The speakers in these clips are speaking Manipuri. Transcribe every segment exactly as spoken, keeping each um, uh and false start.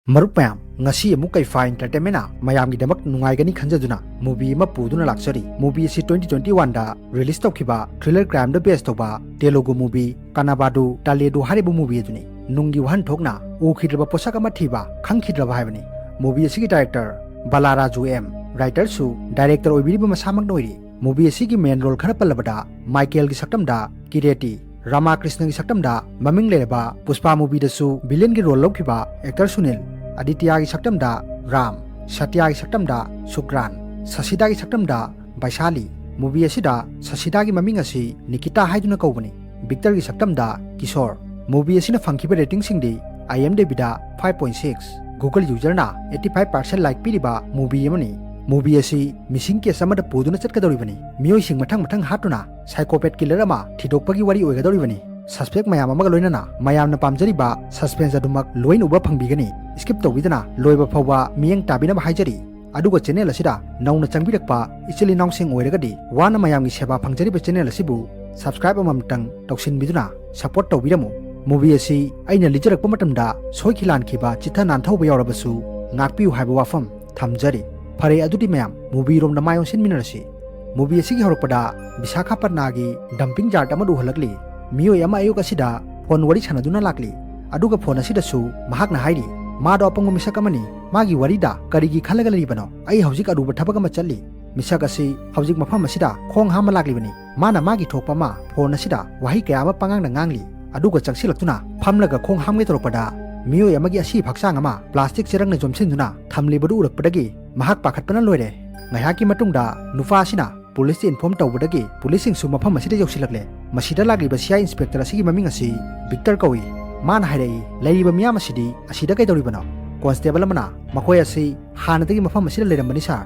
ꯃꯔꯨꯞ ꯃꯌꯥꯝ, ꯉꯁꯤ ꯑꯃꯨꯛ ꯀꯩꯐꯥ Entertainment ꯅ ꯃꯌꯥꯝꯒꯤꯗꯃꯛ ꯅꯨꯡꯉꯥꯏꯒꯅꯤ ꯈꯟꯖꯗꯨꯅ movie ꯑꯃ ꯄꯨꯗꯨꯅ ꯂꯥꯛꯆꯔꯤ꯫ Movie ꯑꯁꯤ twenty twenty-one ꯗ release ꯇꯧꯈꯤꯕ thriller crime ꯗ base ꯇꯧꯕ Telugu movie ꯀꯅꯕꯥꯗꯨ ꯇꯂꯦꯗꯨ ꯍꯥꯏꯔꯤꯕ movie ꯑꯗꯨꯅꯤ꯫ ꯅꯨꯡꯒꯤ ꯋꯥꯍꯟꯊꯣꯛꯅ ꯎꯈꯤꯗ꯭ꯔꯕ ꯄꯣꯠꯁꯛ ꯑꯃ ꯊꯤꯕ, ꯈꯪꯈꯤꯗ꯭ꯔꯕ ꯍꯥꯏꯕꯅꯤ꯫ Movie ꯑꯁꯤꯒꯤ director ꯕꯂꯥꯔꯥꯖꯨ M, writer ꯁꯨ director ꯑꯣꯏꯕꯤꯔꯤꯕ ꯃꯁꯥꯃꯛꯅ ꯑꯣꯏꯔꯤ꯫ Movie ꯑꯁꯤꯒꯤ main role ꯈꯔ ꯄꯜꯂꯕꯗ, ꯃꯥꯏꯀꯦꯜꯒꯤ ꯁꯛꯇꯝꯗ ꯀꯤꯔꯦꯇꯤ, ꯔꯥꯃꯥꯀ꯭ꯔꯤꯁꯅꯒꯤ ꯁꯛꯇꯝꯗ ꯃꯃꯤꯡ ꯂꯩꯔꯕ ꯄꯨꯁꯄꯥ movie ꯗꯁꯨ villain ꯒꯤ role ꯂꯧꯈꯤꯕ actor ꯁꯨꯅꯤꯜ, ꯑꯗꯤꯇ꯭ꯌꯥꯒꯤ ꯁꯛꯇꯝꯗ ꯔꯥꯝ, ꯁꯇ꯭ꯌꯥꯒꯤ ꯁꯛꯇꯝꯗ ꯁꯨꯀ꯭ꯔꯥꯟ, ꯁꯁꯤꯗꯥꯒꯤ ꯁꯛꯇꯝꯗ ꯕꯩꯁꯥꯂꯤ꯫ Movie ꯑꯁꯤꯗ ꯁꯁꯤꯗꯥꯒꯤ ꯃꯃꯤꯡ ꯑꯁꯤ ꯅꯤꯀꯤꯇꯥ ꯍꯥꯏꯗꯨꯅ ꯀꯧꯕꯅꯤ꯫ ꯕꯤꯛꯇꯔꯒꯤ ꯁꯛꯇꯝꯗ ꯀꯤꯁꯣꯔ꯫ Movie ꯑꯁꯤꯅ ꯐꯪꯈꯤꯕ rating ꯁꯤꯡꯗꯤ IMDb ꯗ five point six, Google user ꯅ eighty five percent like ꯄꯤꯔꯤꯕ movie ꯑꯃꯅꯤ꯫ Movie ꯑꯁꯤ missing case ꯑꯃꯗ ꯄꯨꯗꯨꯅ ꯆꯠꯀꯗꯧꯔꯤꯕꯅꯤ꯫ ꯃꯤꯑꯣꯏꯁꯤꯡ ꯃꯊꯪ ꯃꯊꯪ ꯍꯥꯠꯇꯨꯅ psychopath killer ꯑꯃ ꯊꯤꯗꯣꯛꯄꯒꯤ ꯋꯥꯔꯤ ꯑꯣꯏꯒꯗꯧꯔꯤꯕꯅꯤ꯫ Suspect ꯃꯌꯥꯝ ꯑꯃꯒ ꯂꯣꯏꯅꯅ ꯃꯌꯥꯝꯅ ꯄꯥꯝꯖꯔꯤꯕ suspense ꯑꯗꯨꯃꯛ ꯂꯣꯏꯅ ꯎꯕ ꯐꯪꯕꯤꯒꯅꯤ꯫ Skip ꯇꯧꯕꯤꯗꯅ ꯂꯣꯏꯕ ꯐꯥꯎꯕ ꯃꯤꯠꯌꯦꯡ ꯇꯥꯕꯤꯅꯕ ꯍꯥꯏꯖꯔꯤ꯫ ꯑꯗꯨꯒ channel ꯑꯁꯤꯗ ꯅꯧꯅ ꯆꯪꯕꯤꯔꯛꯄ ꯏꯆꯤꯜ ꯏꯅꯥꯎꯁꯤꯡ ꯑꯣꯏꯔꯒꯗꯤ, ꯋꯥꯅ ꯃꯌꯥꯝꯒꯤ ꯁꯦꯕꯥ ꯐꯪꯖꯔꯤꯕ channel ꯑꯁꯤꯕꯨ subscribe ꯑꯃꯃꯝꯇꯪ ꯇꯧꯁꯤꯟꯕꯤꯗꯨꯅ support ꯇꯧꯕꯤꯔꯝꯃꯨ꯫ Movie ꯑꯁꯤ ꯑꯩꯅ ꯂꯤꯖꯔꯛꯄ ꯃꯇꯝꯗ ꯁꯣꯏꯈꯤ ꯂꯥꯟꯈꯤꯕ, ꯆꯤꯠꯊ ꯅꯥꯟꯊꯧꯕ ꯌꯥꯎꯔꯕꯁꯨ ꯉꯥꯛꯄꯤꯌꯨ ꯍꯥꯏꯕ ꯋꯥꯐꯝ ꯊꯝꯖꯔꯤ꯫ ꯐꯔꯦ, ꯑꯗꯨꯗꯤ ꯃꯌꯥꯝ movie ꯔꯣꯝꯗ ꯃꯥꯏ ꯑꯣꯟꯁꯤꯟꯃꯤꯟꯅꯔꯁꯤ꯫ Movie ꯑꯁꯤꯒꯤ ꯍꯧꯔꯛꯄꯗ ꯕꯤꯁꯥꯈꯥꯄꯠꯅꯥꯒꯤ dumping yard ꯑꯃꯗ ꯎꯍꯜꯂꯛꯂꯤ꯫ ꯃꯤꯑꯣꯏ ꯑꯃ ꯑꯌꯨꯛ ꯑꯁꯤꯗ phone ꯋꯥꯔꯤ ꯁꯥꯟꯅꯗꯨꯅ ꯂꯥꯛꯂꯤ꯫ ꯑꯗꯨꯒ phone ꯑꯁꯤꯗꯁꯨ ꯃꯍꯥꯛꯅ ꯍꯥꯏꯔꯤ, ꯃꯥꯗꯣ ꯑꯄꯪꯕ ꯃꯤꯁꯛ ꯑꯃꯅꯤ, ꯃꯥꯒꯤ ꯋꯥꯔꯤꯗ ꯀꯔꯤꯒꯤ ꯈꯜꯂꯒ ꯂꯩꯔꯤꯕꯅꯣ? ꯑꯩ ꯍꯧꯖꯤꯛ ꯑꯔꯨꯕ ꯊꯕꯛ ꯑꯃ ꯆꯠꯂꯤ꯫ ꯃꯤꯁꯛ ꯑꯁꯤ ꯍꯧꯖꯤꯛ ꯃꯐꯝ ꯑꯁꯤꯗ ꯈꯣꯡ ꯍꯥꯝꯕ ꯂꯥꯛꯂꯤꯕꯅꯤ꯫ ꯃꯥꯅ ꯃꯥꯒꯤ ꯊꯣꯛꯄ ꯑꯃ phone ꯑꯁꯤꯗ ꯋꯥꯍꯩ ꯀꯌꯥ ꯑꯃ ꯄꯉꯥꯡꯗ ꯉꯥꯡꯂꯤ꯫ ꯑꯗꯨꯒ ꯆꯪꯁꯤꯜꯂꯛꯇꯨꯅ ꯐꯝꯂꯒ ꯈꯣꯡ ꯍꯥꯝꯒꯦ ꯇꯧꯔꯛꯄꯗ, ꯃꯤꯑꯣꯏ ꯑꯃꯒꯤ ꯑꯁꯤꯕ ꯍꯛꯆꯥꯡ ꯑꯃ plastic ꯆꯦꯔꯪꯅ ꯌꯣꯝꯁꯤꯟꯗꯨꯅ ꯊꯝꯂꯤꯕꯗꯨ ꯎꯔꯛꯄꯗꯒꯤ ꯃꯍꯥꯛ ꯄꯥꯈꯠꯄꯅ ꯂꯣꯏꯔꯦ꯫ ꯉꯥꯏꯍꯥꯛꯀꯤ ꯃꯇꯨꯡꯗ ꯅꯨꯄꯥ ꯑꯁꯤꯅ police ꯇ inform ꯇꯧꯕꯗꯒꯤ police ꯁꯤꯡꯁꯨ ꯃꯐꯝ ꯑꯁꯤꯗ ꯌꯧꯁꯤꯜꯂꯛꯂꯦ꯫ ꯃꯁꯤꯗ ꯂꯥꯛꯂꯤꯕ C I inspector ꯑꯁꯤꯒꯤ ꯃꯃꯤꯡ ꯑꯁꯤ ꯕꯤꯛꯇꯔ ꯀꯧꯏ꯫ ꯃꯥꯅ ꯍꯥꯏꯔꯛꯏ, "ꯂꯩꯔꯤꯕ ꯃꯤꯌꯥꯝ ꯑꯁꯤꯗꯤ ꯑꯁꯤꯗ ꯀꯩꯗꯧꯔꯤꯕꯅꯣ?" Constable ꯑꯃꯅ, "ꯃꯈꯣꯏ ꯑꯁꯤ ꯍꯥꯟꯅꯗꯒꯤ ꯃꯐꯝ ꯑꯁꯤꯗ ꯂꯩꯔꯝꯕꯅꯤ, sir꯫"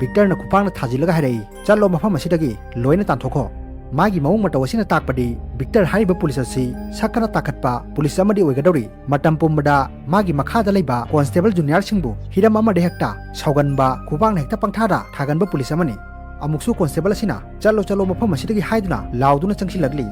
ꯕꯤꯛꯇꯔꯅ ꯈꯨꯄꯥꯛꯅ ꯊꯥꯖꯤꯜꯂꯒ ꯍꯥꯏꯔꯛꯏ, "ꯆꯠꯂꯣ, ꯃꯐꯝ ꯑꯁꯤꯗꯒꯤ ꯂꯣꯏꯅ ꯇꯥꯟꯊꯣꯛꯈꯣ꯫" ꯃꯥꯒꯤ ꯃꯑꯣꯡ ꯃꯇꯧ ꯑꯁꯤꯅ ꯇꯥꯛꯄꯗꯤ ꯕꯤꯛꯇꯔ ꯍꯥꯏꯔꯤꯕ police ꯑꯁꯤ ꯁꯛ ꯈꯔ ꯇꯥꯈꯠꯄ police ꯑꯃꯗꯤ ꯑꯣꯏꯒꯗꯧꯔꯤ꯫ ꯃꯇꯝ ꯄꯨꯝꯕꯗ ꯃꯥꯒꯤ ꯃꯈꯥꯗ ꯂꯩꯕ constable junior ꯁꯤꯡꯕꯨ ꯍꯤꯔꯝ ꯑꯃꯗ ꯍꯦꯛꯇ ꯁꯥꯎꯒꯟꯕ, ꯈꯨꯄꯥꯛꯅ ꯍꯦꯛꯇ ꯄꯪꯊꯥꯗ ꯊꯥꯒꯟꯕ police ꯑꯃꯅꯤ꯫ ꯑꯃꯨꯛꯁꯨ constable ꯑꯁꯤꯅ, "ꯆꯠꯂꯣ, ꯆꯠꯂꯣ, ꯃꯐꯝ ꯑꯁꯤꯗꯒꯤ" ꯍꯥꯏꯗꯨꯅ ꯂꯥꯎꯗꯨꯅ ꯆꯪꯁꯤꯜꯂꯛꯂꯤ꯫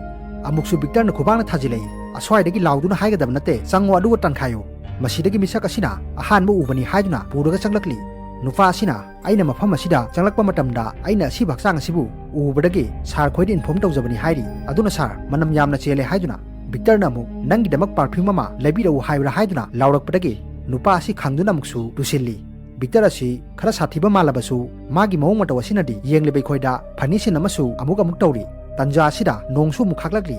ꯑꯃꯨꯛꯁꯨ ꯕꯤꯛꯇꯔꯅ ꯈꯨꯕꯥꯛꯅ ꯊꯥꯖꯤꯜꯂꯛꯏ꯫ "ꯑꯁ꯭ꯋꯥꯏꯗꯒꯤ ꯂꯥꯎꯗꯨꯅ ꯍꯥꯏꯒꯗꯕ ꯅꯠꯇꯦ, ꯆꯪꯉꯣ ꯑꯗꯨꯒ ꯇꯥꯟꯈꯥꯏꯌꯨ꯫ ꯃꯁꯤꯗꯒꯤ ꯃꯤꯁꯛ ꯑꯁꯤꯅ ꯑꯍꯥꯟꯕ ꯎꯕꯅꯤ ꯍꯥꯏꯗꯨꯅ ꯄꯨꯔꯒ ꯆꯪꯂꯛꯂꯤ꯫ ꯅꯨꯄꯥ ꯑꯁꯤꯅ, "ꯑꯩꯅ ꯃꯐꯝ ꯑꯁꯤꯗ ꯆꯪꯂꯛꯄ ꯃꯇꯝꯗ ꯑꯩꯅ ꯑꯁꯤꯕ ꯍꯛꯆꯥꯡ ꯑꯁꯤꯕꯨ ꯎꯕꯗꯒꯤ ꯁꯥꯔ ꯈꯣꯏꯗ ꯏꯟꯐꯣꯔꯝ ꯇꯧꯖꯕꯅꯤ" ꯍꯥꯏꯔꯤ꯫ ꯑꯗꯨꯅ, "ꯁꯥꯔ, ꯃꯅꯝ ꯌꯥꯝꯅ ꯆꯦꯜꯂꯦ" ꯍꯥꯏꯗꯨꯅ ꯚꯤꯛꯇꯔꯅ ꯑꯃꯨꯛ, "ꯅꯪꯒꯤꯗꯃꯛ ꯄꯥꯔꯐ꯭ꯌꯨꯝ ꯑꯃ ꯂꯩꯕꯤꯔꯛꯎ" ꯍꯥꯏꯕ꯭ꯔꯥ ꯍꯥꯏꯗꯨꯅ ꯂꯥꯎꯔꯛꯄꯗꯒꯤ ꯅꯨꯄꯥ ꯑꯁꯤ ꯈꯪꯗꯨꯅ ꯑꯃꯨꯛꯁꯨ ꯇꯨꯁꯤꯜꯂꯤ꯫ ꯚꯤꯛꯇꯔ ꯑꯁꯤ ꯈꯔ ꯁꯥꯊꯤꯕ ꯃꯥꯜꯂꯕꯁꯨ ꯃꯥꯒꯤ ꯃꯑꯣꯡ ꯃꯇꯧ ꯑꯁꯤꯅꯗꯤ ꯌꯦꯡꯂꯤꯕ ꯑꯩꯈꯣꯏꯗ ꯐꯅꯤ ꯁꯤꯟ ꯑꯃꯁꯨ ꯑꯃꯨꯛ ꯑꯃꯨꯛ ꯇꯧꯔꯤ꯫ ꯇꯟꯖꯥ ꯑꯁꯤꯗ ꯅꯣꯡꯁꯨ ꯑꯃꯨꯛ ꯈꯥꯛꯂꯛꯂꯤ꯫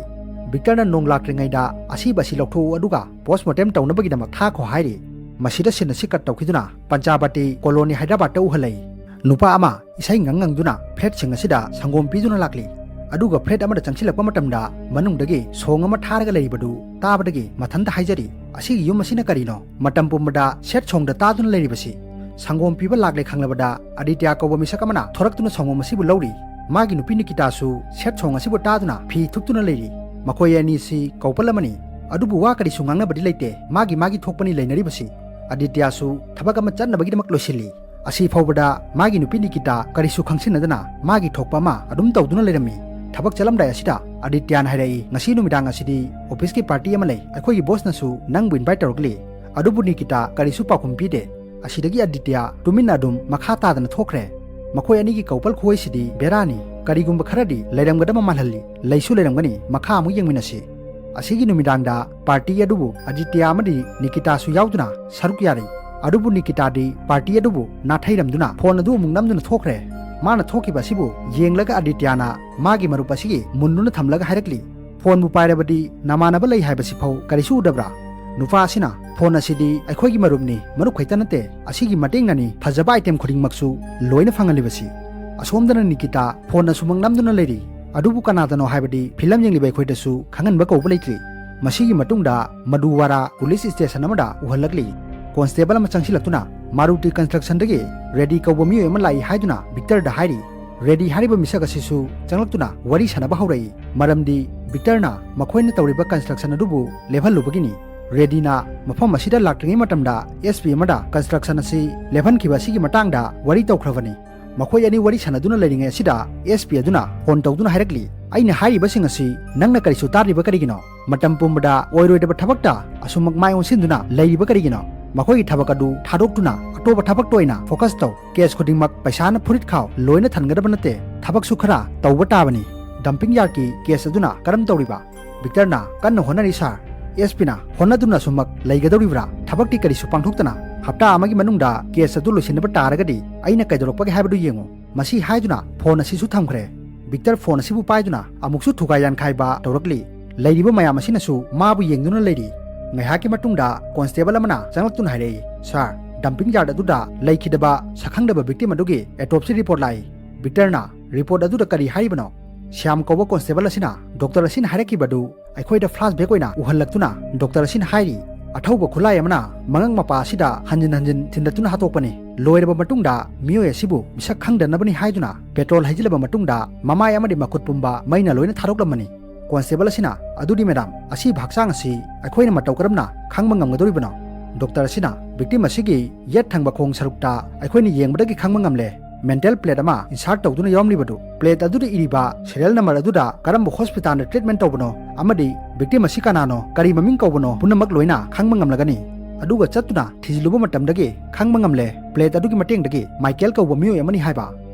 ꯚꯤꯛꯇꯔꯅ ꯅꯣꯡ ꯂꯥꯛꯇ꯭ꯔꯤꯉꯩꯗ ꯑꯁꯤꯕ ꯑꯁꯤ ꯂꯧꯊꯣꯛꯎ ꯑꯗꯨꯒ ꯄꯣꯁꯃꯣꯔꯇꯦꯝ ꯇꯧꯅꯕꯒꯤꯗꯃꯛ ꯊꯥꯈꯣ ꯍꯥꯏꯔꯤ꯫ ꯃꯁꯤꯗ ꯁꯤꯟ ꯑꯁꯤ ꯀꯠ ꯇꯧꯈꯤꯗꯨꯅ ꯄꯟꯆꯥꯕꯇꯤ ꯀꯣꯂꯣꯅꯤ ꯍꯥꯏꯗ꯭ꯔꯕꯥꯗꯇ ꯎꯍꯜꯂꯛꯏ꯫ ꯅꯨꯄꯥ ꯑꯃ ꯏꯁꯩ ꯉꯪ ꯉꯪꯗꯨꯅ ꯐ꯭ꯂꯦꯠꯁꯤꯡ ꯑꯁꯤꯗ ꯁꯪꯒꯣꯝ ꯄꯤꯗꯨꯅ ꯂꯥꯛꯂꯤ꯫ ꯑꯗꯨꯒ ꯐ꯭ꯂꯦꯠ ꯑꯃꯗ ꯆꯪꯁꯤꯜꯂꯛꯄ ꯃꯇꯝꯗ ꯃꯅꯨꯡꯗꯒꯤ ꯁꯣꯡ ꯑꯃ ꯊꯥꯔꯒ ꯂꯩꯔꯤꯕꯗꯨ ꯇꯥꯕꯗꯒꯤ ꯃꯊꯟꯇ ꯍꯥꯏꯖꯔꯤ, "ꯑꯁꯤꯒꯤ ꯌꯨꯝ ꯑꯁꯤꯅ ꯀꯔꯤꯅꯣ? ꯃꯇꯝ ꯄꯨꯝꯕꯗ ꯁꯦꯠ ꯁꯣꯡꯗ ꯇꯥꯗꯨꯅ ꯂꯩꯔꯤꯕꯁꯤ?" ꯁꯪꯒꯣꯝ ꯄꯤꯕ ꯂꯥꯛꯂꯦ ꯈꯪꯂꯕꯗ ꯑꯗꯤꯇ꯭ꯌ ꯀꯧꯕ ꯃꯤꯁꯛ ꯑꯃꯅ ꯊꯣꯔꯛꯇꯨꯅ ꯁꯪꯒꯣꯝ ꯑꯁꯤꯕꯨ ꯂꯧꯔꯤ꯫ ꯃꯥꯒꯤ ꯅꯨꯄꯤ ꯅꯤꯀꯤꯇꯥꯁꯨ ꯁꯦꯠ ꯁꯣꯡ ꯑꯁꯤꯕꯨ ꯇꯥꯗꯨꯅ ꯐꯤ ꯊꯨꯞꯇꯨꯅ ꯂꯩꯔꯤ꯫ ꯃꯈꯣꯏ ꯑꯅꯤꯁꯤ ꯀꯧꯄꯜ ꯑꯃꯅꯤ꯫ ꯑꯗꯨꯕꯨ ꯋꯥ ꯀꯔꯤꯁꯨ ꯉꯥꯡꯅꯕꯗꯤ ꯂꯩꯇꯦ꯫ ꯃꯥꯒꯤ ꯃꯥꯒꯤ ꯊꯣꯛꯄꯅꯤ ꯂꯩꯅꯔꯤꯕꯁꯤ꯫ ꯑꯗꯤꯇ꯭ꯌꯁꯨ ꯊꯕꯛ ꯑꯃ ꯆꯠꯅꯕꯒꯤꯗꯃꯛ ꯂꯣꯏꯁꯤꯜꯂꯤ꯫ ꯑꯁꯤ ꯐꯥꯎꯕꯗ ꯃꯥꯒꯤ ꯅꯨꯄꯤ ꯅꯤꯀꯤꯇꯥ ꯀꯔꯤꯁꯨ ꯈꯪꯁꯤꯟꯅꯗꯅ ꯃꯥꯒꯤ ꯊꯣꯛꯄ ꯑꯃ ꯑꯗꯨꯝ ꯇꯧꯗꯨꯅ ꯂꯩꯔꯝꯃꯤ꯫ ꯊꯕꯛ ꯆꯠꯂꯝꯗꯥꯏ ꯑꯁꯤꯗ ꯑꯗꯤꯇ꯭ꯌꯅ ꯍꯥꯏꯔꯛꯏ, "ꯉꯁꯤ ꯅꯨꯃꯤꯗꯥꯡ ꯑꯁꯤꯗꯤ ꯑꯣꯐꯤꯁꯀꯤ ꯄꯥꯔꯇꯤ ꯑꯃ ꯂꯩ, ꯑꯩꯈꯣꯏꯒꯤ ꯕꯣꯁꯅꯁꯨ ꯅꯪꯕꯨ ꯏꯟꯚꯥꯏꯠ ꯇꯧꯔꯛꯂꯤ꯫" ꯑꯗꯨꯕꯨ ꯅꯤꯀꯤꯇꯥ ꯀꯔꯤꯁꯨ ꯄꯥꯎꯈꯨꯝ ꯄꯤꯗꯦ꯫ ꯑꯁꯤꯗꯒꯤ ꯑꯗꯤꯇ꯭ꯌ ꯇꯨꯃꯤꯟꯅ ꯑꯗꯨꯝ ꯃꯈꯥ ꯇꯥꯗꯅ ꯊꯣꯛꯈ꯭ꯔꯦ꯫ ꯃꯈꯣꯏ ꯑꯅꯤꯒꯤ ꯀꯧꯄꯜ ꯈꯨꯋꯩꯁꯤꯗꯤ ꯕꯦꯔꯥꯅꯤ꯫ ꯀꯔꯤꯒꯨꯝꯕ ꯈꯔꯗꯤ ꯂꯩꯔꯝꯒꯗꯕ ꯃꯥꯜꯍꯜꯂꯤ꯫ ꯂꯩꯁꯨ ꯂꯩꯔꯝꯒꯅꯤ꯫ ꯃꯈꯥ ꯑꯃꯨꯛ ꯌꯦꯡꯃꯤꯟꯅꯁꯤ꯫ ꯑꯁꯤꯒꯤ ꯅꯨꯃꯤꯗꯥꯡꯗ ꯄꯥꯔꯇꯤ ꯑꯗꯨꯕꯨ ꯑꯗꯤꯇ꯭ꯌ ꯑꯃꯗꯤ ꯅꯤꯀꯤꯇꯥꯁꯨ ꯌꯥꯎꯗꯨꯅ ꯁꯔꯨꯛ ꯌꯥꯔꯤ꯫ ꯑꯗꯨꯕꯨ ꯅꯤꯀꯤꯇꯥꯗꯤ ꯄꯥꯔꯇꯤ ꯑꯗꯨꯕꯨ ꯅꯥꯊꯩꯔꯝꯗꯨꯅ ꯐꯣꯟ ꯑꯗꯨ ꯑꯃꯨꯛ ꯅꯝꯗꯨꯅ ꯊꯣꯛꯈ꯭ꯔꯦ꯫ ꯃꯥꯅ ꯊꯣꯛꯈꯤꯕ ꯑꯁꯤꯕꯨ ꯌꯦꯡꯂꯒ ꯑꯗꯤꯇ꯭ꯌꯅ ꯃꯥꯒꯤ ꯃꯔꯨꯞ ꯑꯁꯤꯒꯤ ꯃꯨꯟꯗꯨꯅ ꯊꯝꯂꯒ ꯍꯥꯏꯔꯛꯂꯤ, "ꯐꯣꯟꯕꯨ ꯄꯥꯏꯔꯕꯗꯤ ꯅꯃꯥꯟꯅꯕ ꯂꯩ ꯍꯥꯏꯕꯁꯤ ꯐꯥꯎ ꯀꯔꯤꯁꯨ ꯎꯗꯕ꯭ꯔꯥ?" ꯅꯨꯄꯥ ꯑꯁꯤꯅ, "ꯐꯣꯟ ꯑꯁꯤꯗꯤ ꯑꯩꯈꯣꯏꯒꯤ ꯃꯔꯨꯞꯅꯤ, ꯃꯔꯨꯞ ꯈꯛꯇ ꯅꯠꯇꯦ, ꯑꯁꯤꯒꯤ ꯃꯇꯦꯡꯅꯅꯤ ꯐꯖꯕ ꯑꯥꯏꯇꯦꯝ ꯈꯨꯗꯤꯡꯃꯛꯁꯨ ꯂꯣꯏꯅ ꯐꯪꯍꯜꯂꯤꯕꯁꯤ꯫" ꯑꯁꯣꯝꯗꯅ ꯅꯤꯀꯤꯇꯥ ꯐꯣꯟ ꯑꯁꯨꯃꯛ ꯅꯝꯗꯨꯅ ꯂꯩꯔꯤ꯫ ꯑꯗꯨꯕꯨ ꯀꯅꯥꯗꯅꯣ ꯍꯥꯏꯕꯗꯤ ꯐꯤꯂꯝ ꯌꯦꯡꯂꯤꯕ ꯑꯩꯈꯣꯏꯗꯁꯨ ꯈꯪꯍꯟꯕ ꯀꯧꯕ ꯂꯩꯇ꯭ꯔꯤ꯫ ꯃꯁꯤꯒꯤ ꯃꯇꯨꯡꯗ ꯃꯗꯨꯋꯥꯔꯥ ꯄꯨꯂꯤꯁ ꯁ꯭ꯇꯦꯁꯟ ꯑꯃꯗ ꯎꯍꯜꯂꯛꯂꯤ꯫ ꯀꯣꯟꯁꯇꯦꯕꯜ ꯑꯃ ꯆꯪꯁꯤꯜꯂꯛꯇꯨꯅ ꯃꯥꯔꯨꯇꯤ ꯀꯟꯁꯇ꯭ꯔꯛꯁꯟꯗꯒꯤ ꯔꯦꯗꯤ ꯀꯧꯕ ꯃꯤꯑꯣꯏ ꯑꯃ ꯂꯥꯛꯏ ꯍꯥꯏꯗꯨꯅ ꯚꯤꯛꯇꯔꯗ ꯍꯥꯏꯔꯤ꯫ ꯔꯦꯗꯤ ꯍꯥꯏꯔꯤꯕ ꯃꯤꯁꯛ ꯑꯁꯤꯁꯨ ꯆꯪꯂꯛꯇꯨꯅ ꯋꯥꯔꯤ ꯁꯥꯟꯅꯕ ꯍꯧꯔꯛꯏ꯫ ꯃꯔꯝꯗꯤ ꯚꯤꯛꯇꯔꯅ ꯃꯈꯣꯏꯅ ꯇꯧꯔꯤꯕ ꯀꯟꯁꯇ꯭ꯔꯛꯁꯟ ꯑꯗꯨꯕꯨ ꯂꯦꯞꯍꯜꯂꯨꯕꯒꯤꯅꯤ꯫ ꯔꯦꯗꯤꯅ ꯃꯐꯝ ꯑꯁꯤꯗ ꯂꯥꯛꯇ꯭ꯔꯤꯉꯩ ꯃꯇꯝꯗ ꯑꯦꯁ ꯄꯤ ꯑꯃꯗ ꯀꯟꯁꯇ꯭ꯔꯛꯁꯟ ꯑꯁꯤ ꯂꯦꯞꯍꯟꯈꯤꯕ ꯑꯁꯤꯒꯤ ꯃꯇꯥꯡꯗ ꯋꯥꯔꯤ ꯇꯧꯈ꯭ꯔꯕꯅꯤ꯫ ꯃꯈꯣꯏ ꯑꯅꯤ ꯋꯥꯔꯤ ꯁꯥꯟꯅꯗꯨꯅ ꯂꯩꯔꯤꯉꯩ ꯑꯁꯤꯗ ꯑꯦꯁ ꯄꯤ ꯑꯗꯨꯅ ꯐꯣꯟ ꯇꯧꯗꯨꯅ ꯍꯥꯏꯔꯛꯂꯤ, "ꯑꯩꯅ ꯍꯥꯏꯔꯤꯕꯁꯤꯡ ꯑꯁꯤ ꯅꯪꯅ ꯀꯔꯤꯁꯨ ꯇꯥꯗ꯭ꯔꯤꯕ ꯀꯔꯤꯒꯤꯅꯣ?" ꯃꯇꯝ ꯄꯨꯝꯕꯗ ꯑꯣꯏꯔꯣꯏꯗꯕ ꯊꯕꯛꯇ ꯑꯁꯨꯝꯃꯛ ꯃꯥꯏ ꯑꯣꯟꯁꯤꯟꯗꯨꯅ ꯂꯩꯔꯤꯕ ꯀꯔꯤꯒꯤꯅꯣ? ꯃꯈꯣꯏꯒꯤ ꯊꯕꯛ ꯑꯗꯨ ꯊꯥꯗꯣꯛꯇꯨꯅ ꯑꯇꯣꯞꯄ ꯊꯕꯛꯇ ꯑꯣꯏꯅ focus ꯇꯧ꯫ Case ꯈꯨꯗꯤꯡꯃꯛ ꯄꯩꯁꯥꯅ ꯐꯨꯔꯤꯠ ꯈꯥꯎ ꯂꯣꯏꯅ ꯊꯟꯒꯗꯕ ꯅꯠꯇꯦ꯫ ꯊꯕꯛꯁꯨ ꯈꯔ ꯇꯧꯕ ꯇꯥꯕꯅꯤ꯫ Dumping yard ꯀꯤ case ꯑꯗꯨꯅ ꯀꯔꯝ ꯇꯧꯔꯤꯕ? ꯕꯤꯛꯇꯔꯅ ꯀꯟꯅ ꯍꯣꯠꯅꯔꯤ ꯁꯥꯔ꯫ ꯑꯦꯁ ꯄꯤꯅ ꯍꯣꯠꯅꯗꯨꯅ ꯑꯁꯨꯝꯃꯛ ꯂꯩꯒꯗꯧꯔꯤꯕ꯭ꯔꯥ? ꯊꯕꯛꯇꯤ ꯀꯔꯤꯁꯨ ꯄꯥꯡꯊꯣꯛꯇꯅ ꯍꯞꯇꯥ ꯑꯃꯒꯤ ꯃꯅꯨꯡꯗ case ꯑꯗꯨ ꯂꯣꯏꯁꯤꯟꯅꯕ ꯇꯥꯔꯒꯗꯤ ꯑꯩꯅ ꯀꯩꯗꯧꯔꯛꯄꯒꯦ ꯍꯥꯏꯕꯗꯨ ꯌꯦꯡꯉꯨ꯫ ꯃꯁꯤ ꯍꯥꯏꯗꯨꯅ phone ꯑꯁꯤꯁꯨ ꯊꯝꯈ꯭ꯔꯦ꯫ ꯕꯤꯛꯇꯔ phone ꯑꯁꯤꯕꯨ ꯄꯥꯏꯗꯨꯅ ꯑꯃꯨꯛꯁꯨ ꯊꯨꯒꯥꯏ ꯌꯥꯟꯈꯥꯏꯕ ꯇꯧꯔꯛꯂꯤ꯫ ꯂꯩꯔꯤꯕ ꯃꯌꯥꯝ ꯑꯁꯤꯅꯁꯨ ꯃꯥꯕꯨ ꯌꯦꯡꯗꯨꯅ ꯂꯩꯔꯤ꯫ ꯉꯥꯏꯍꯥꯛꯀꯤ ꯃꯇꯨꯡꯗ constable ꯑꯃꯅ ꯆꯪꯂꯛꯇꯨꯅ ꯍꯥꯏꯔꯛꯏ, "ꯁꯥꯔ, dumping yard ꯑꯗꯨꯗ ꯂꯩꯈꯤꯗꯕ ꯁꯛꯈꯪꯗꯕ victim ꯑꯗꯨꯒꯤ autopsy report ꯂꯥꯛꯏ꯫" ꯕꯤꯛꯇꯔꯅ report ꯑꯗꯨꯗ ꯀꯔꯤ ꯍꯥꯏꯔꯤꯕꯅꯣ? ꯁ꯭ꯌꯥꯝ ꯀꯧꯕ constable ꯑꯁꯤꯅ doctor ꯑꯁꯤꯅ ꯍꯥꯏꯔꯛꯈꯤꯕꯗꯨ ꯑꯩꯈꯣꯏꯗ flashback ꯑꯣꯏꯅ ꯎꯍꯜꯂꯛꯇꯨꯅ doctor ꯑꯁꯤꯅ ꯍꯥꯏꯔꯤ, "ꯑꯊꯧꯕ ꯈꯨꯠꯂꯥꯏ ꯑꯃꯅ ꯃꯉꯛ ꯃꯄꯥ ꯑꯁꯤꯗ ꯍꯟꯖꯤꯟ ꯍꯟꯖꯤꯟ ꯊꯤꯟꯗꯠꯇꯨꯅ ꯍꯥꯠꯇꯣꯛꯄꯅꯤ꯫ ꯂꯣꯏꯔꯕ ꯃꯇꯨꯡꯗ ꯃꯤꯑꯣꯏ ꯑꯁꯤꯕꯨ ꯃꯤꯁꯛ ꯈꯪꯗꯅꯕꯅꯤ ꯍꯥꯏꯗꯨꯅ petrol ꯍꯩꯖꯤꯜꯂꯕ ꯃꯇꯨꯡꯗ ꯃꯃꯥꯏ ꯑꯃꯗꯤ ꯃꯈꯨꯠ ꯄꯨꯝꯕ ꯃꯩꯅ ꯂꯣꯏꯅ ꯊꯥꯗꯣꯛꯂꯝꯕꯅꯤ꯫" Constable ꯑꯁꯤꯅ, "ꯑꯗꯨꯗꯤ madam, ꯑꯁꯤꯕ ꯍꯛꯆꯥꯡ ꯑꯁꯤ ꯑꯩꯈꯣꯏꯅ ꯃꯇꯧ ꯀꯔꯝꯅ ꯈꯪꯕ ꯉꯝꯒꯗꯧꯔꯤꯕꯅꯣ?" Doctor ꯑꯁꯤꯅ, "Victim ꯑꯁꯤꯒꯤ ꯌꯦꯠ ꯊꯪꯕ ꯈꯣꯡ ꯁꯔꯨꯛꯇ ꯑꯩꯈꯣꯏꯅ ꯌꯦꯡꯕꯗꯒꯤ ꯈꯪꯕ ꯉꯝꯂꯦ꯫ Metal plate ꯑꯃ insert ꯇꯧꯗꯨꯅ ꯌꯥꯎꯔꯝꯂꯤꯕꯗꯨ, plate ꯑꯗꯨꯗ ꯏꯔꯤꯕ serial number ꯑꯗꯨꯗ ꯀꯔꯝꯕ hospital ꯗ treatment ꯇꯧꯕꯅꯣ ꯑꯃꯗꯤ victim ꯑꯁꯤ ꯀꯅꯥꯅꯣ, ꯀꯔꯤ ꯃꯃꯤꯡ ꯀꯧꯕꯅꯣ ꯄꯨꯝꯅꯃꯛ ꯂꯣꯏꯅ ꯈꯪꯕ ꯉꯝꯂꯒꯅꯤ꯫ ꯑꯗꯨꯒ ꯆꯠꯇꯨꯅ ꯊꯤꯖꯤꯜꯂꯨꯕ ꯃꯇꯝꯗꯒꯤ ꯈꯪꯕ ꯉꯝꯂꯦ plate ꯑꯗꯨꯒꯤ ꯃꯇꯦꯡꯗꯒꯤ ꯃꯥꯏꯀꯦꯜ ꯀꯧꯕ ꯃꯤꯑꯣꯏ ꯑꯃꯅꯤ ꯍꯥꯏꯕ꯫"